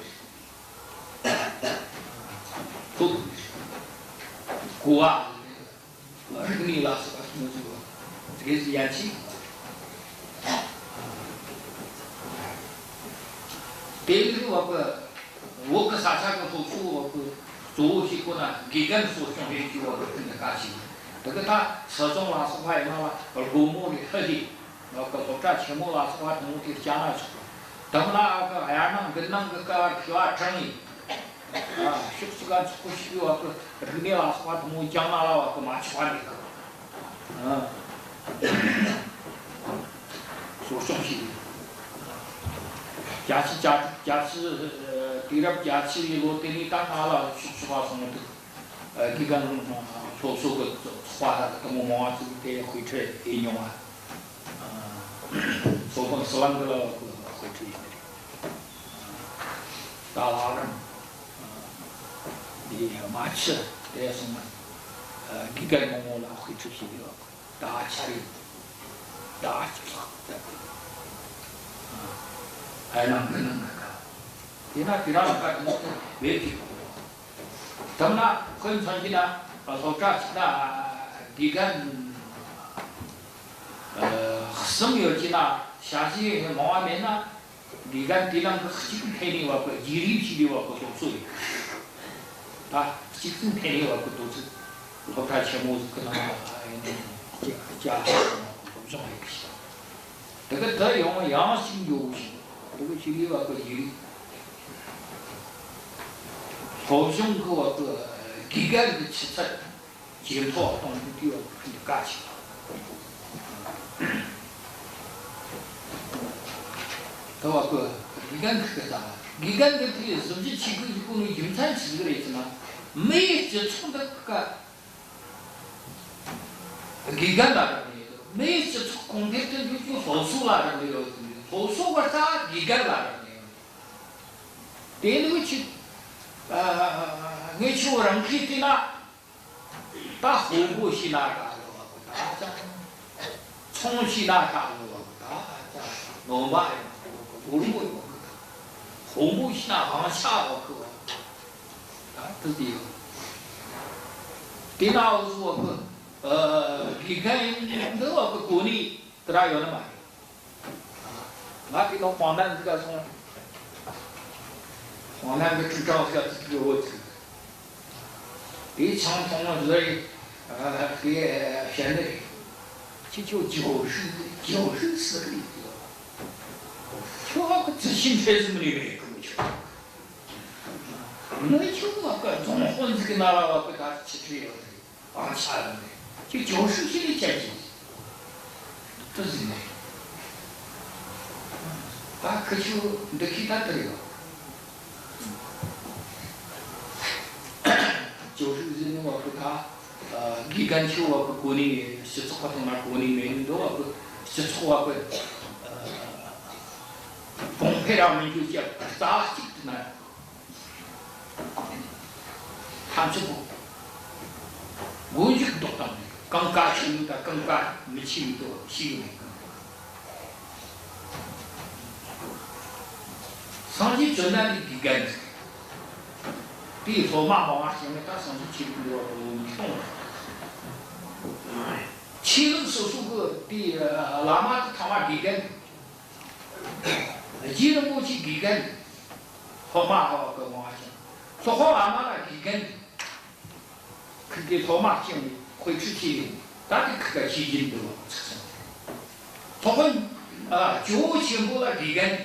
རེད། མཐོ་དགོས་རེད། གོ་བ་རིག་གནས་ལ་སོགས་པ་སོང་ཚུལ་ཙིག་གེ་ཟིག་ཡན་ཆད། དེ་ལས་བ་གི་ བོད་ཀྱི་ས་ཆ་གི་སློབ་གསོ་བ་གི་གཙོ་བོ་ཞིག་ཁོ་ན་དགེ་རྒན་གསོ་སྐྱོང་བྱེད་རྒྱུ་བ་གི་ཁྲིད་ཀ་ཞིག་ཡིན། དེ་གི་ད་སྲིད་སྐྱོང་ལ་སོགས་པ་ཡིན་ན་ལ་སྒོར་མོ་རེ་ཧི་ཧི། ང་གི་སློབ་གྲྭ་ཆེན་མོ་ལ་སོགས་པ་དེ་མོ་དེ་བསྐྱངས་ན་ཆོག་གི། དེ་མིན་ན་ཨ་གི་དབྱར་གནང་དགུན་གནང་གི་སྐབས་བྱ་བ་གྲངས་ཡིན། ཨ་ཕྱོགས་གཅིག་ག་ཚོགས་པ་ཞིག་ཡོད་བ་གི་རིག་གནས་ལ་སོགས་པ་དེ་མོ་བསྐྱངས་ན་ལ་བ་གི་མ་ཆོག་པ་མེད་གི། ཨ་གསོ་སྐྱོང་བྱེད་ཡོད། རྒྱལ་སྤྱི་བཅའ་ཁྲིམས། རྒྱལ་སྤྱི་དུས་རབས་བརྒྱད་ཅུ་ཡི་ལོ་དེ་ནས་ད་ང་ལ་ཕྱོགས་གཅིག་ག་སོང་འདུག་དགེ་རྒན་སློབ་གསོ་གི་ཚོགས་པ་དང་དེ་མོ་མང་བ་ཅིག་དེ་དཔེ་ཁྲིད་ཡེ་མྱོང་བ། སློབ་དཔོན་ཟི་ལིང་གི་ལ་བ་གི་དཔེ་ཁྲིད་ཡེ་ནི་རེད། ད་བླ་བྲང་འདི་རྨ་ཆུ་དེ་སོང་ན་དགེ་རྒན་མང་བོ་ལ་དཔེ་ཁྲིད་བྱེད་ཀྱི་ཡོད། ད་ཆ་རེད། ད་ཆ་རེད། ཨ་ནང་གི་ནང་གི་ཁ། དེ་ན་དེ་རང་ལ་ཁ་དེ་མོ་དེ་བེད་ཀྱི། དེ་ན་དཔེ་མཚོན་གྱི་ན་སློབ་གྲྭ་གཅིག་ན་དགེ་རྒན་ཨ་གསུམ་ཡོད་ཀྱི་ན་ཞ་ཞི་མང་བ་མེད་ན། དགེ་རྒན་དེ་རང་གི་གཅིག་འཐེན་ནས་བ་གི་རྗེས་ལུས་བྱས་ནས་བ་གི་སློབ་གསོ་ཡིན། ད་གཅིག་ཙམ་འཐེན་ནས་བ་གི་དོ་ཚིགས་སློབ་གྲྭ་ཆེན་མོ་ཟིག་གི་ནང་ལ་ཨ་ཡིན་ནས་སློབ་སྦྱོང་ཡེ་གི་ཞིག་དེ་གི་ད་ཡང་ཡང་ཞིག་འགྱོ་གི་ཞིག་དེ་གི་ཞིག་ལས་བ་གི་རྗེས་ལུས་སློབ་སྦྱོང་གི་བ་གི་དགེ་རྒན་གི་ཆུ་ཚད། ཇེ་མཐོ་བ་གཏོང་རྒྱུ་དེ་བ་གི་ཁྲིད་ག་ཆེ་བ། ད་བ་གི་དགེ་རྒན་གི་ད་དགེ་རྒན་གི་དེ་གཟི་བརྗིད་ཆེ་གི་ཡོད་གོ་ནི་རྒྱུ་མཚན་ཆི་ཟིག་རེད་ཟེར་ན། མིའི་སྤྱི་ཚོགས་འདི་ག་དགེ་རྒན་ལ་རག་ལས་ཡོད། མིའི་སྤྱི་ཚོགས་གོང་འཕེལ་དུ་འགྲོ་རྒྱུ་སློབ་གསོ་ལ་རག་ལས་ཡོད། སློབ་གསོ་བ་ད་དགེ་རྒན་ལ་རག་ལས་ཡོད། དེ་ནི་ཆི། ཨ་ངས་ཁྱོད་རང་གིས་བལྟས་ན། ད་དཔོན་པོ་ཤི་ན་ད་ལོ་བ་གི་ད་ཅང་། ཚོང་ཤི་ན་ད་ལོ་བ་གི་ད་ཅང་། ནོམ་པ་ཡོང་གི་སྒོར་མོ་ཡོང་གི་ད། དཔོན་པོ་ཤི་ན་དབང་ཆ་བ་གི་བ་གི་ད་དེ་དེ་ཡོད། དེ་ན་འུ་ཟོ་བ་གི་ཨ་དགེ་རྒན་འདི་བ་གི་གོ་གནས་དེ་ར་ཡོད་ནི་མ་རེད། ང་དེ་ནང་དཔང་རྟགས་འདི་ག་སོང་། དཔང་རྟགས་འདི་ཁྲིམས་ཁང་ཟེར་ཚིག་གི་འོ་ཚིག་དེ་ཆང་འཐུང་བ་ཟེར་རེད། ཨ་དེ་བཤད་ནི་རེད། ཁྱེད་ཆོ་教授教授ཟེར་གི་རེད། ཁྱོད་ཧ་གི་自信་ཕྲན་ཙམ་ནས་མེད་གི་མི་ཆོག་ངས་ཁྱོད་ཧ་གི་རྫོང་དཔོན་ཟིག་གི་ནང་ལ་ཧ་གི་ད་ཆི་ཁྲི་ཡོད་རེད། ཨང་ཆ་ལ་ནས་ཁྱོད་教授ཞིག་ལས་བྱ་གི་དུ་ཟིན་ནས། ད་ཁི་ཆུ་འདི་ཁི་ད་དུ་ཡོད།教授ཟིན་ནས་བ་གི་ད་དགེ་རྒན་ཆུ་བ་གི་གོ་ནི་སྤྱི་ཚོགས་པ་དང་ན་གོ་ནི་མེད་ནི་འདུག་བ་གི་སྤྱི་ཚོགས་བ་གི་གོང་འཕེལ་ར་མི་འགྱུར་ཀྱི་རྩ་གཅིག་ཏུ་ན། ཐམས་ཅད་པོ། མགོ་མཇུག་ལྡོག་བཏང་ནས་གང་གལ་ཆེ་ཡོད་དང་གང་གལ་མི་ཆེ་ཡོད་དོ་ཤེས་ཡོད་མེད་གི། སངས་རྒྱས་བཅོམ་ལྡན་འདས་དགེ་རྒན་ཟིག་དེའི་སློབ་མ་མང་བ་ཞིག་ནས་ད་སངས་རྒྱས་ཆོས་ལུགས་འགྲོ་བ་ལོ་ཉིས་སྟོང་ལ། ཆོས་ལུགས་སོ་སོ་གི་དེའི་བླ་མ་དེ་ཚང་མ་དགེ་རྒན། རྗེ་རིན་པོ་ཆེ་དགེ་རྒན། སློབ་མ་ཧ་བ་གི་མང་བ་ཞིག་སློབ་དཔོན་བླ་མ་ལ་དགེ་རྒན། ཁི་དགེ་སློབ་མ་སྐྱེངས་ནས་དཔེ་ཁྲིད་བྱས་ནས་ད་དེ་ཁི་དགའ་ཤེས་ཀྱིན་འདུག་བ་ཚིག་སོང་། སློབ་དཔོན་ཨ་ཇོ་བོ་ཆེན་པོ་ལ་དགེ་རྒན།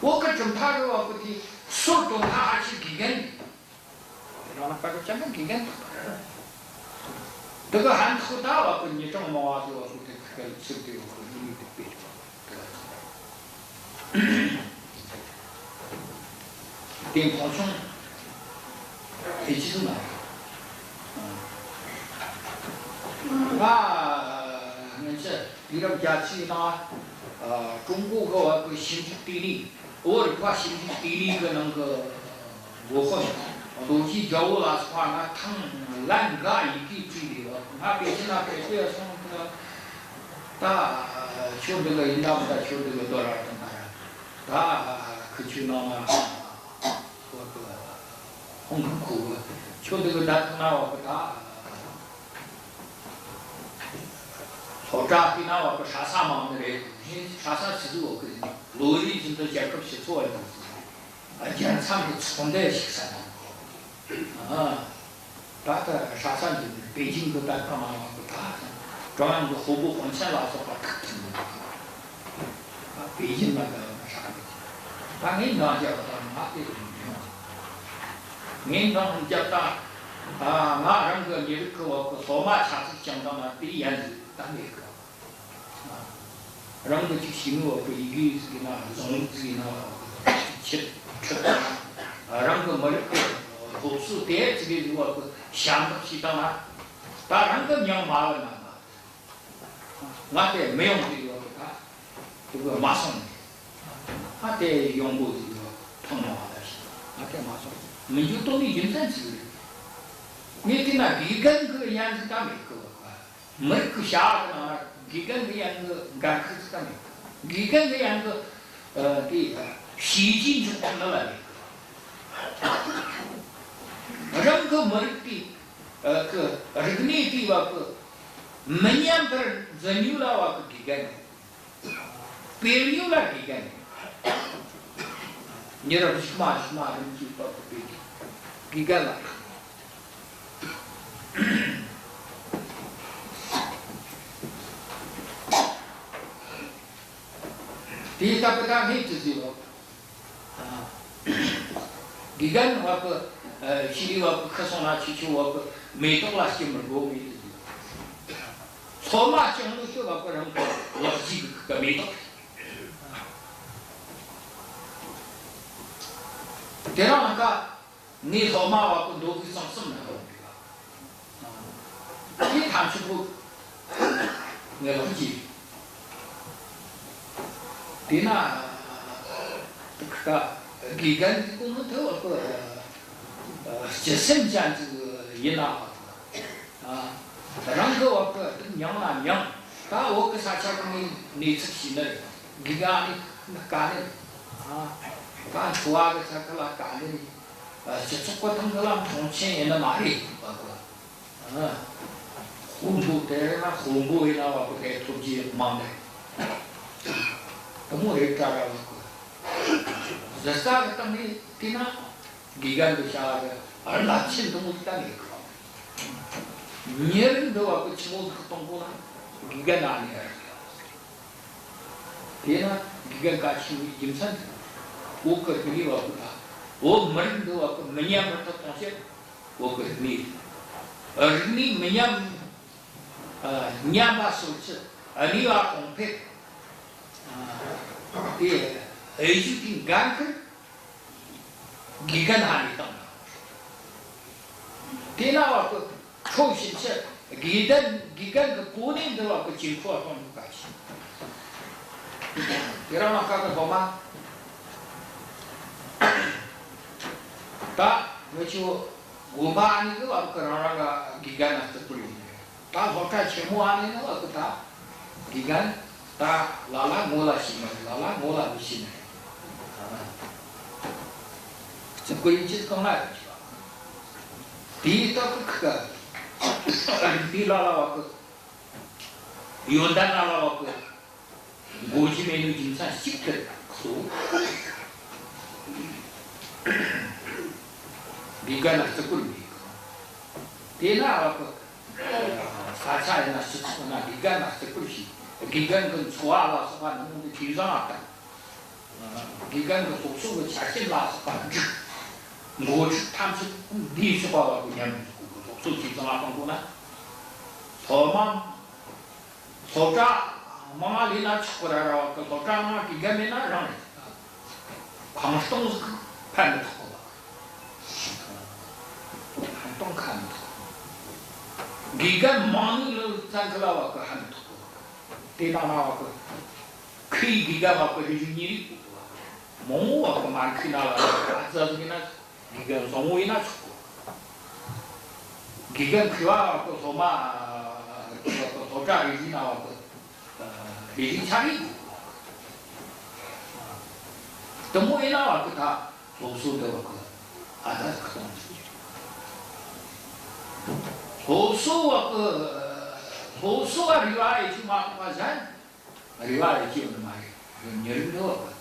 བོད་ཀྱི་གྲུབ་མཐའ་རུ་བ་ཁོ་དེ་སོར་དོན་མཐའ་ཨ་ཆི་དགེ་རྒན། རང་ན་ཀ་ཀ་ཅན་ན་དགེ་རྒན་དག་པ་རེད། དེ་ག་ཧན་ཐོག་ད་བ་ཁོ་ཉི་གྲངས་མང་བ་དེ་བ་ཁོ་དེ་ཁི་དགའ་ཚིག་དེ་བ་ཁོ་ཡིན་དེ་སྤེལ་བ་དེ་ག་ཚང་། དེ་མཐོང་ཆུང་དེ་ཅི་ཟིག་ན། ང་ང་ཚོ་དུས་རབས་བརྒྱད་ཅུའི་ནང་ཀྲུང་གོ་གི་བ་གི་ཞིབ་འཇུག་ལྟེ་གནས། བོད་རིག་པ་ཞིབ་འཇུག་ལྟེ་གནས་གི་ནང་གི་འགོ་དཔོན་རྡོ་རྗེ་རྒྱལ་པོ་ལ་སོགས་པ་ང་ཐེངས་ལན་འགའ་ཡི་གེ་བྲིས་ཡོད། ང་པེ་ཅིན་ན་ཕེབས་ཏེ་སོང་། ད་ཁྱོད་འདི་ག་ཡིན་ན་མི་ད་ཁྱོད་འདི་ག་དོ་ར་དང་ད་ར། ད་ཁི་ཆུ་ནང་ང་བ་གི་ཧོང་ཁུ་ཁུ་ཁྱོད་འདི་ག་ད་ཐང་ན་བ་གི་ད་སློབ་གྲྭ་དེ་ན་བ་གི་ཧྲ་ས་མང་ནི་རེད། ཧྲ་ས་སི་ཟུ་བ་གི་ལོ་རེ་བཞིན་དུ་རྒྱལ་ཁབ་སྤྱི་ཚོགས་བ་འདུག་རྒྱལ་མཚམས་ཀྱི་ཚོགས་འདུ་ཞིག་ཟེར་ན། ཨ། ད་ལྟ་ཧྲ་ས་འདི་པེ་ཅིང་གི་ད་ལྟ་མ་ལགས་ཀྱི་ད་ཀྲུང་དབྱང་གི་དཔོན་པོ་དཔོན་ཆེན་ལ་སོགས་པ་ཁག་ཐེག་འདུག། ད་པེ་ཅིང་ལ་ད་ཧྲ་གི། ད་ངས་འདང་རྒྱབ་ད་ང་དེ་རུ་མི་ཡོང་། ངས་འདང་རྒྱབ་ད། ཨ། ང་རང་གི་མི་རིགས་ཀྱི་འོག་གི་སློབ་མ་ཆ་ཚིག་ཅང་དང་ན་དེ་ཡན་ཟིག་ད་མེད་གི། རང་གི་ཅིག་ཤེས་ནི་བ་གི་ཡི་གེ་ཟིག་ཡིན་ན། གཞུང་ལུགས་ཟིག་ཡིན་ན། ཆེད་ཁྲིད་དང་། རང་གི་མི་རིགས་ཀྱི་སློབ་གསོ་དེ་ཙི་གེ་ཟིག་བ་གི་ཞབས་འདེགས་ཞུས་བཏང་ན། ད་རང་གི་མྱིང་མ་བུད་ན། ང་དེ་མི་ཡོང་གི་ཡོད་གི། ད་དེ་གི་མ་སོང་ནས། ང་དེ་ཡོང་གི་ཡོད་གི། ཐོན་མ་བ་ད་ཞིག་ང་དེ་མ་སོང་། མི་འགྱུར་དོན་ནི་རྒྱུ་མཚན་ཅིག་རེད། ངས་བལྟས་ན་དགེ་རྒན་གི་ཡན་ཟིག་ད་མེད་གི། མི་རིགས་ཀྱི་བྱ་བ་གི་ནང་ན་དགེ་རྒན་གི་ཡན་གི་འགན་ཁུར་ཟིག་ད་མེད་གི། དགེ་རྒན་གི་ཡན་གི། ཨ། དེ་བྱས་རྗེས་འཇོག་ཐུབ་ནི་ལ་མེད་གི། རང་གི་མི་རིགས་དེ། ཨ། གི་རིག་གནས་དེ་བ་གི་མི་ཉམས་པར་འཛིན་ནི་ལ་བ་གི་དགེ་རྒན། སྤེལ་ནི་ལ་དགེ་རྒན། མྱི་རབས་གཞུག་མ་གཞུག་མ་རིམ་གྱིས་བར་དུ་སྤེལ་རྒྱུ་དགེ་རྒན་ལ། དེའི་སྟབས་ཀྱིས་ད་ངས་ཅི་ཟེར་བ། ཨ། དགེ་རྒན་བ་གི། ཨ། ཤེས་རིག་བ་གི་ཁུ་སོང་ན་ཆི་ཆི་བ་གི་མེ་ཏོག་ལ་སྐྱེ་མི་དགོས་ངས་ཅི་ཟེར་བ། སློབ་མ་སྤྱང་ལོ་ཤོད་བ་གི་རང་གི་ལག་རྗེས་གི་མེ་ཏོག་རེད། དེ་རིང་ལ་ཀ་ངའི་སློབ་མ་བ་གི་མདོ་དབུས་གཙང་གསུམ་ན་ཡོད་པ། དེ་ཐམས་ཅད་པོ་ངའི་ལག་རྗེས། དེས་ན་ད་དགེ་རྒན་གི་གོ་མི་ཐུབ་བ་གི། ཨ། སྤྱི་སེམས་ཅན་ཅིག་ཡིན་ན། ཨ། རང་གི་བ་གི་མྱིང་ལ་མྱིང་། ད་བོད་གི་ས་ཆ་གི་ནས་གནས་ཚུལ་ཤེས་ནི་རེད། དགེ་རྒན་ནི་དཀའ་ལས་རེད། ཨ། ད་འཚོ་བ་གི་ས་ཁུལ་ལ་དཀའ་ལས་རེད། ཨ། སྤྱི་ཚོགས་གི་སྟེང་གི་ལ་མཐོང་ཆེན་ཡིན་ནི་མ་རེད་བ་གི། ཨ། དཔོན་པོ་དེ་རིང་ན་དཔོན་པོ་ཡིན་ན་བ་གི་དེ་ཐོབ་རྒྱུ་མང་ནི་དེ་མོ་རེད་དྲ་ར་བ་གི། གཞི་རྩ་གི་སྟེང་ནས་བལྟས་ན། དགེ་རྒན་གི་བྱ་བ་གི་རླབས་ཆེན་དུ་མོ་གཏན་ནས་གི། མྱི་རིགས་འདི་བ་གི་ཆི་མོ་ཟིག་གཏོང་དགོས་ན་དགེ་རྒན་ཨ་ནི་ཡ་རེད། དེས་ན་དགེ་རྒན་གལ་ཆེན་པོའི་རྒྱུ་མཚན་དེ། བོད་གི་རིག་གནས་བ་གི་ད། བོད་མི་རིགས་འདི་བ་གི་མི་ཉམས་པར་ཐུབ་གཏོང་ཆེད། བོད་གི་རིག་གནས། རིག་གནས་མི་ཉམས། ཨ། ཉམས་པ་སོར་ཆུད། གནས་པ་གོང་འཕེལ། ཨ། དེ་འོས་གཞི་དེ་འགན་ཁུར། དགེ་རྒན་ཧ་ལས་བཏང་། དེ་ན་བ་གི་ཁྲོ་ཕྱིན་ཆད་དགེ་ལྡན་དགེ་རྒན་གི་གོ་གནས་འདི་བ་གི་ཇེ་མཐོ་བ་གཏོང་རྒྱུ་གལ་ཆེ། དེ་རིང་ལ་ཀ་གི་སློབ་མ་ད་ངེད་ཆོ་དགོན་པ་ཨ་ནི་གི་བ་གི་རང་རང་གི་དགེ་རྒན་ལ་བརྩི་བཀུར་ཡོད་རེད། ད་སློབ་གྲྭ་ཆེན་མོ་ཨ་ནི་ནི་བ་གི་ད་དགེ་རྒན་ད་ལ་ལ་ངོ་ལ་ཤེས་མ་རེད། ལ་ལ་ངོ་ལ་མི་ཤེས་ནི་རེད། བརྩི་བཀུར་ཡིན་ཅི་གང་ལ་ཡོད་ཀྱི་བ། དེའི་སྟབས་ཀྱིས་ཁི་ཀ་རིག་པའི་ལ་ལ་བ་གི། ཡོན་ཏན་ལ་ལ་བ་གི། འགོ་རྒྱུ་མེད་ནོ་རྒྱུ་མཚན་གཅིག་གི་ཁོ། དགེ་རྒན་ལ་བརྩི་བཀུར་མེད་གི། དེས་ན་བ་གི། ས་ཆ་ཡིན་ན་སྤྱི་ཚོགས་ན་དགེ་རྒན་ལ་བརྩི་བཀུར་བྱེད། དགེ་རྒན་གི་འཚོ་བ་ལ་སོགས་པ་ནི་མོ་འདི་ཇེ་བཟང་ང་བཏང་། དགེ་རྒན་གི་སློབ་གསོ་གི་ཆ་རྐྱེན་ལ་སོགས་པ་འགྲིག། འགོ་ཁྲིད་ཐམས་ཅད་འདིའི་ཕྱོགས་པ་བ་གི་མཉམ་དུ་སློབ་གསོ་ཇེ་བཟང་ང་གཏོང་དགོས་ན། སློབ་མ། སློབ་གྲྭ་མང་ང་ལས་ན་ཆོག་གི་ར་ར་བ་གི། སློབ་གྲྭ་ནང་དགེ་རྒན་མེད་ན་རང་རེད། ཁང་སྟོང་ཟིག་ཕན་མི་ཐོགས་གི་བ། ཁང་སྟོང་ཁ་མི་ཐོགས། དགེ་རྒན་མང་ནི་ལ་བཙན་གི་ལ་བ་གི་ཕན་མི་ཐོགས་གི་བ། དེ་ན་ན་བ་གི། ཁོའི་དགེ་རྒན་བ་གི་རེ་རེ་གཉིས་རེ་དགོས་གི་བ། མང་བོ་བ་གི་མ་ཁི་ན་ལ་ཨ་ཙ་ཟིག་ཡིན་ན། དགེ་རྒན་བཟང་བོ་ཡིན་ན་ཆོག་གི། དགེ་རྒན་མཁས་པ་བ་གི་སློབ་མ་སློབ་གྲྭ་རེ་རེ་ན་བ་གི་རེ་རེ་ཆ་རེ་དགོས་གི། དེ་མོ་ཡིན་ན་བ་གི་ད་སློབ་གསོ་འདི་བ་གི་ཨ་ད་ཁ་གཏོང་ཆོག་གི། སློབ་གསོ་བ་གི་སློབ་གསོ་བ་རེ་བ་ཡེ་ཆུ་མ་གཏོགས་པ་གཞན། རེ་བ་ཡེ་ཆེ་ཡོད་ནི་མ་རེད། མྱི་རིགས་འདི་བ་གི།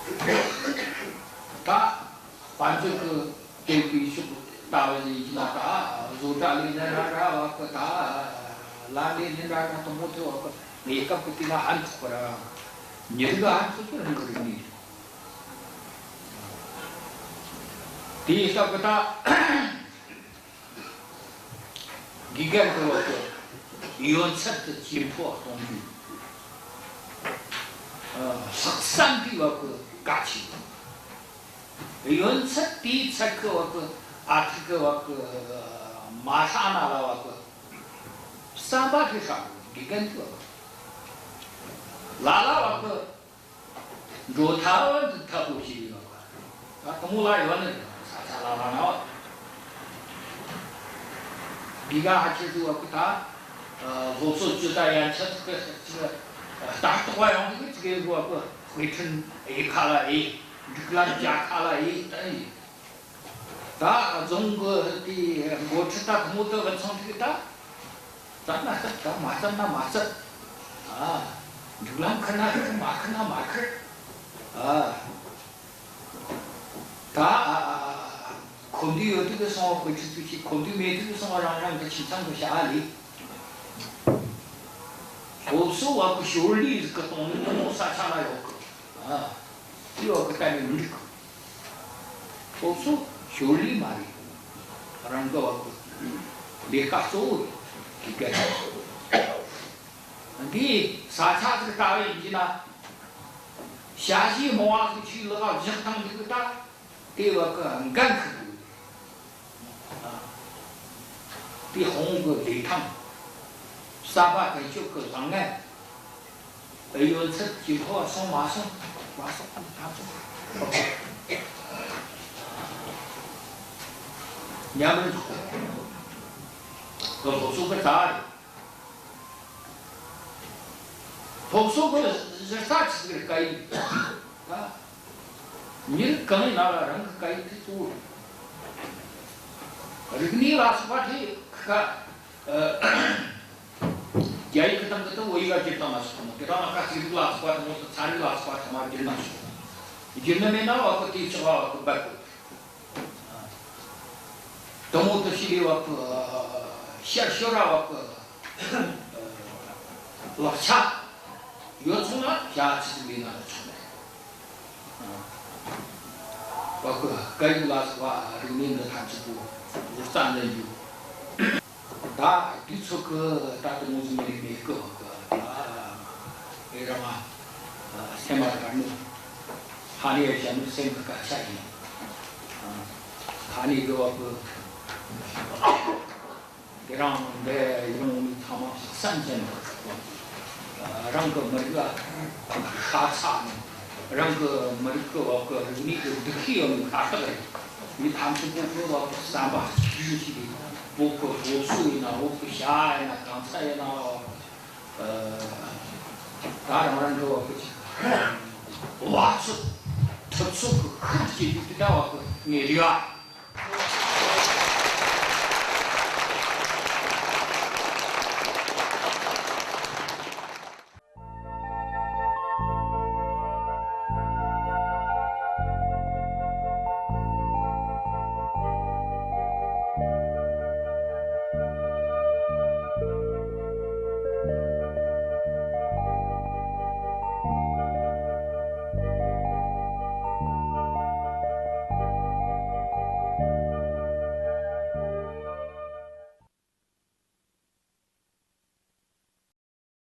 ད་དཔལ་འབྱོར་གྱི་དེ་གའི་ཕྱོགས་ལྟ་བུ་ཡིན་ན། ད་བཟོ་གྲྭ་ལས་ནི་ར་ར་བ་གི། ད་ལམ་ལས་ནི་ར་ར་དང་མོ་དེ་བ་གི། གནས་སྐབས་ཀྱི་དེ་ན་ཧན་ཐོག་པ་ར། མྱི་རིགས་ཧན་ཐོག་པ་རང་གི་རིག་གནས་རེད། དེའི་སྐབས་ཀྱི་ད་དགེ་རྒན་གྱི་བ་གི་ཡོན་ཚད་དེ་ཇེ་མཐོ་བ་གཏོང་རྒྱུ། ཨ། ལྷག་བསམ་གྱི་བ་གི་གལ་ཆེ། ཡོན་ཚད་དེའི་ཚད་ཀྱི་བ་གི། ཨ་ཐུར་གྱི་བ་གི་མ་ཧྲ་ན་ལ་བ་གི། བསམ་པ་དེ་ཧྲ་གི། དགེ་རྒན་གྱི་བ་གི་ལ་ལ་བ་གི། འགྲོ་ཐབས་འདི་ཐབས་པོ་ཞིག་ཡོད་པ། ད་དུང་ལ་ཡོད་ནི་རེད། ས་ཆ་ལ་ལ་ན་བ། འདི་ག་ཧ་ཆེ་ཟིག་བ་གི་ད། ཨ། སློབ་གསོ་ཅི་ད་ཡན་ཆད་ཅིག་ཅིག་ལྟ་རྟོག་པ་ཡོང་གི་ཅིག་ཡོད་བ་གི། དཔེ་སྐྲུན་ཡེ་ཁ་ལ་ཡེ། སྒྲིག་ལམ་བཅའ་ཁ་ལ་ཡེ་ད་ཡེ། ད་རྫོང་གི་དེ་འགོ་ཁྲིད་ད་དུང་དུ་བ་ཚང་དེ་གི་ད། བརྩམས་ན་བརྩམས། ད་མ་བརྩམས་ན་མ་བརྩམས། ཨ། སྒྲིག་ལམ་ཁུར་ན་ཁུར། མ་ཁུར་ན་མ་ཁུར། ཨ། ད། ཨ། ཨ། ཨ། ཁོ་འདི་ཡོད་དུས་ཀྱི་སོང་བ་དཔེ་ཁྲིད་དུས་ཤིག་ཁོ་འདི་མེད་དུས་ཀྱི་སོང་བ་རང་རང་གི་ཁྱིམ་ཚང་གི་བྱ་བ་ལས། སློབ་གསོ་བ་གི་ཞོར་ལས་ཟིག་གི་གཏོང་ནི་དེ་མོ་ས་ཆ་ན་ཡོད་གི། ཨ། དེ་བ་གི་གཏན་ནས་མི་འགྲིག་གི། སློབ་གསོ་ཞོར་ལས་མ་རེད། རང་གི་བ་གི་ལས་ཀ་གཙོ་བོ་རེད། དགེ་རྒན། འདི་ས་ཆ་ཟིག་ལྟ་བུ་ཡིན་གྱི་ན། ཞ་ཡི་མོ་བ་ཟིག་ཆུའི་ལག་བཞག་ཐང་འདི་གི་ད། དེ་བ་གི་འགན་འཁུར་དགོས། ཨ། དེ་ཧོང་གི་ལས་ཐང་། གསར་པ་ཀུན་སྤྱོད་ཀྱི་བཟང་ངན། ཨེ། ཡོན་ཚད་ཀྱི་ཐོག་སོང་མ་སོང་། མ་སོང་། མ་སོང་། ཉམས་རེ་འཇོག་གི། སློབ་གསོ་གི་རྩ་བ་རེད། སློབ་གསོ་གི་གཞི་རྩ་ཆི་ཟིག་རེད། སྐད་ཡིག་ད། མྱི་རིགས་གང་ཡིན་ན་ལ་རང་གི་སྐད་ཡིག་དེ་གཙོ་བོ་རེད། རིག་གནས་ལ་སོགས་པ་དེ་ཁ། ཨ། རྒྱ་ཡིག་གི་སྟེང་གི་དེ་བོད་ཡིག་ག་བསྒྱུར་བཏང་ན་ཆོག་མོ། དེ་དང་ན་ཁ་ཚིག་རིགས་ལ་སོགས་པ་དེ་མོ། ཚན་རིག་ལ་སོགས་པ་ཚང་མ་བསྒྱུར་ན་ཆོག་བསྒྱུར་ནི་མེད་ན་བ་གི་དེ་ཆགས་པ་བ་གི་འབད་དགོས། དེ་མོ་དེ་ཤི་ལི་བ་གི་ཤར་ཤོར་ར་བ་གི་ལག་ཆ་ཡོད་སོང་ན་བྱ་ཚིག་མེད་ན་ཆོག་མེད། བ་གི་སྐད་ཡིག་ལ་སོགས་པ་རིག་གནས་འདི་ཐམས་ཅད་པོ་བཟོ་རྩ་འདི་ཡོད། ད་དུས་ཚོད་ཀྱི་ད་དུང་ངོ་ཟིན་མེད་མེད་ཀི་བ་གི། ཨེ་ར་མ། སེམས་མ་དགའ་ནི། ཧ་ནི་ཡ་བྱ་ནི་སེམས་ཀྱི་སྐད་ཆ་ཡིན། ཧ་ནི་གི་བ་གི། དེ་རང་འདི་ཡོང་ནི་ཚང་མ་བསམ་ཅན་པ། རང་གི་མི་རིགས་ལ་ཤ་ཚ་ནི། རང་གི་མི་རིགས་ཀྱི་བ་གི་རིག་གནས་ཀྱི་འདུ་ཤེས་ཡོད་ནི་ཤ་སྟག་རེད། མི་ཐམས་ཅད་པོ་གི་བ་གི་བསམ་པ་གཅིག་གི་ཞིག་རེད། བོད་ཀྱི་སློབ་གསོ་ཡིན་ན། བོད་ཀྱི་བྱ་བ་ཡིན་ན། གང་ས་ཡིན་ན། ཨ། ད་རང་རང་གི་བ་གི་བ་ཚོད་ཐུབ་ཚོད་ཀྱི་ཤུགས་སྐྱེད་རྒྱུ་དེ་ད་བ་གི་ངའི་རེ་བ།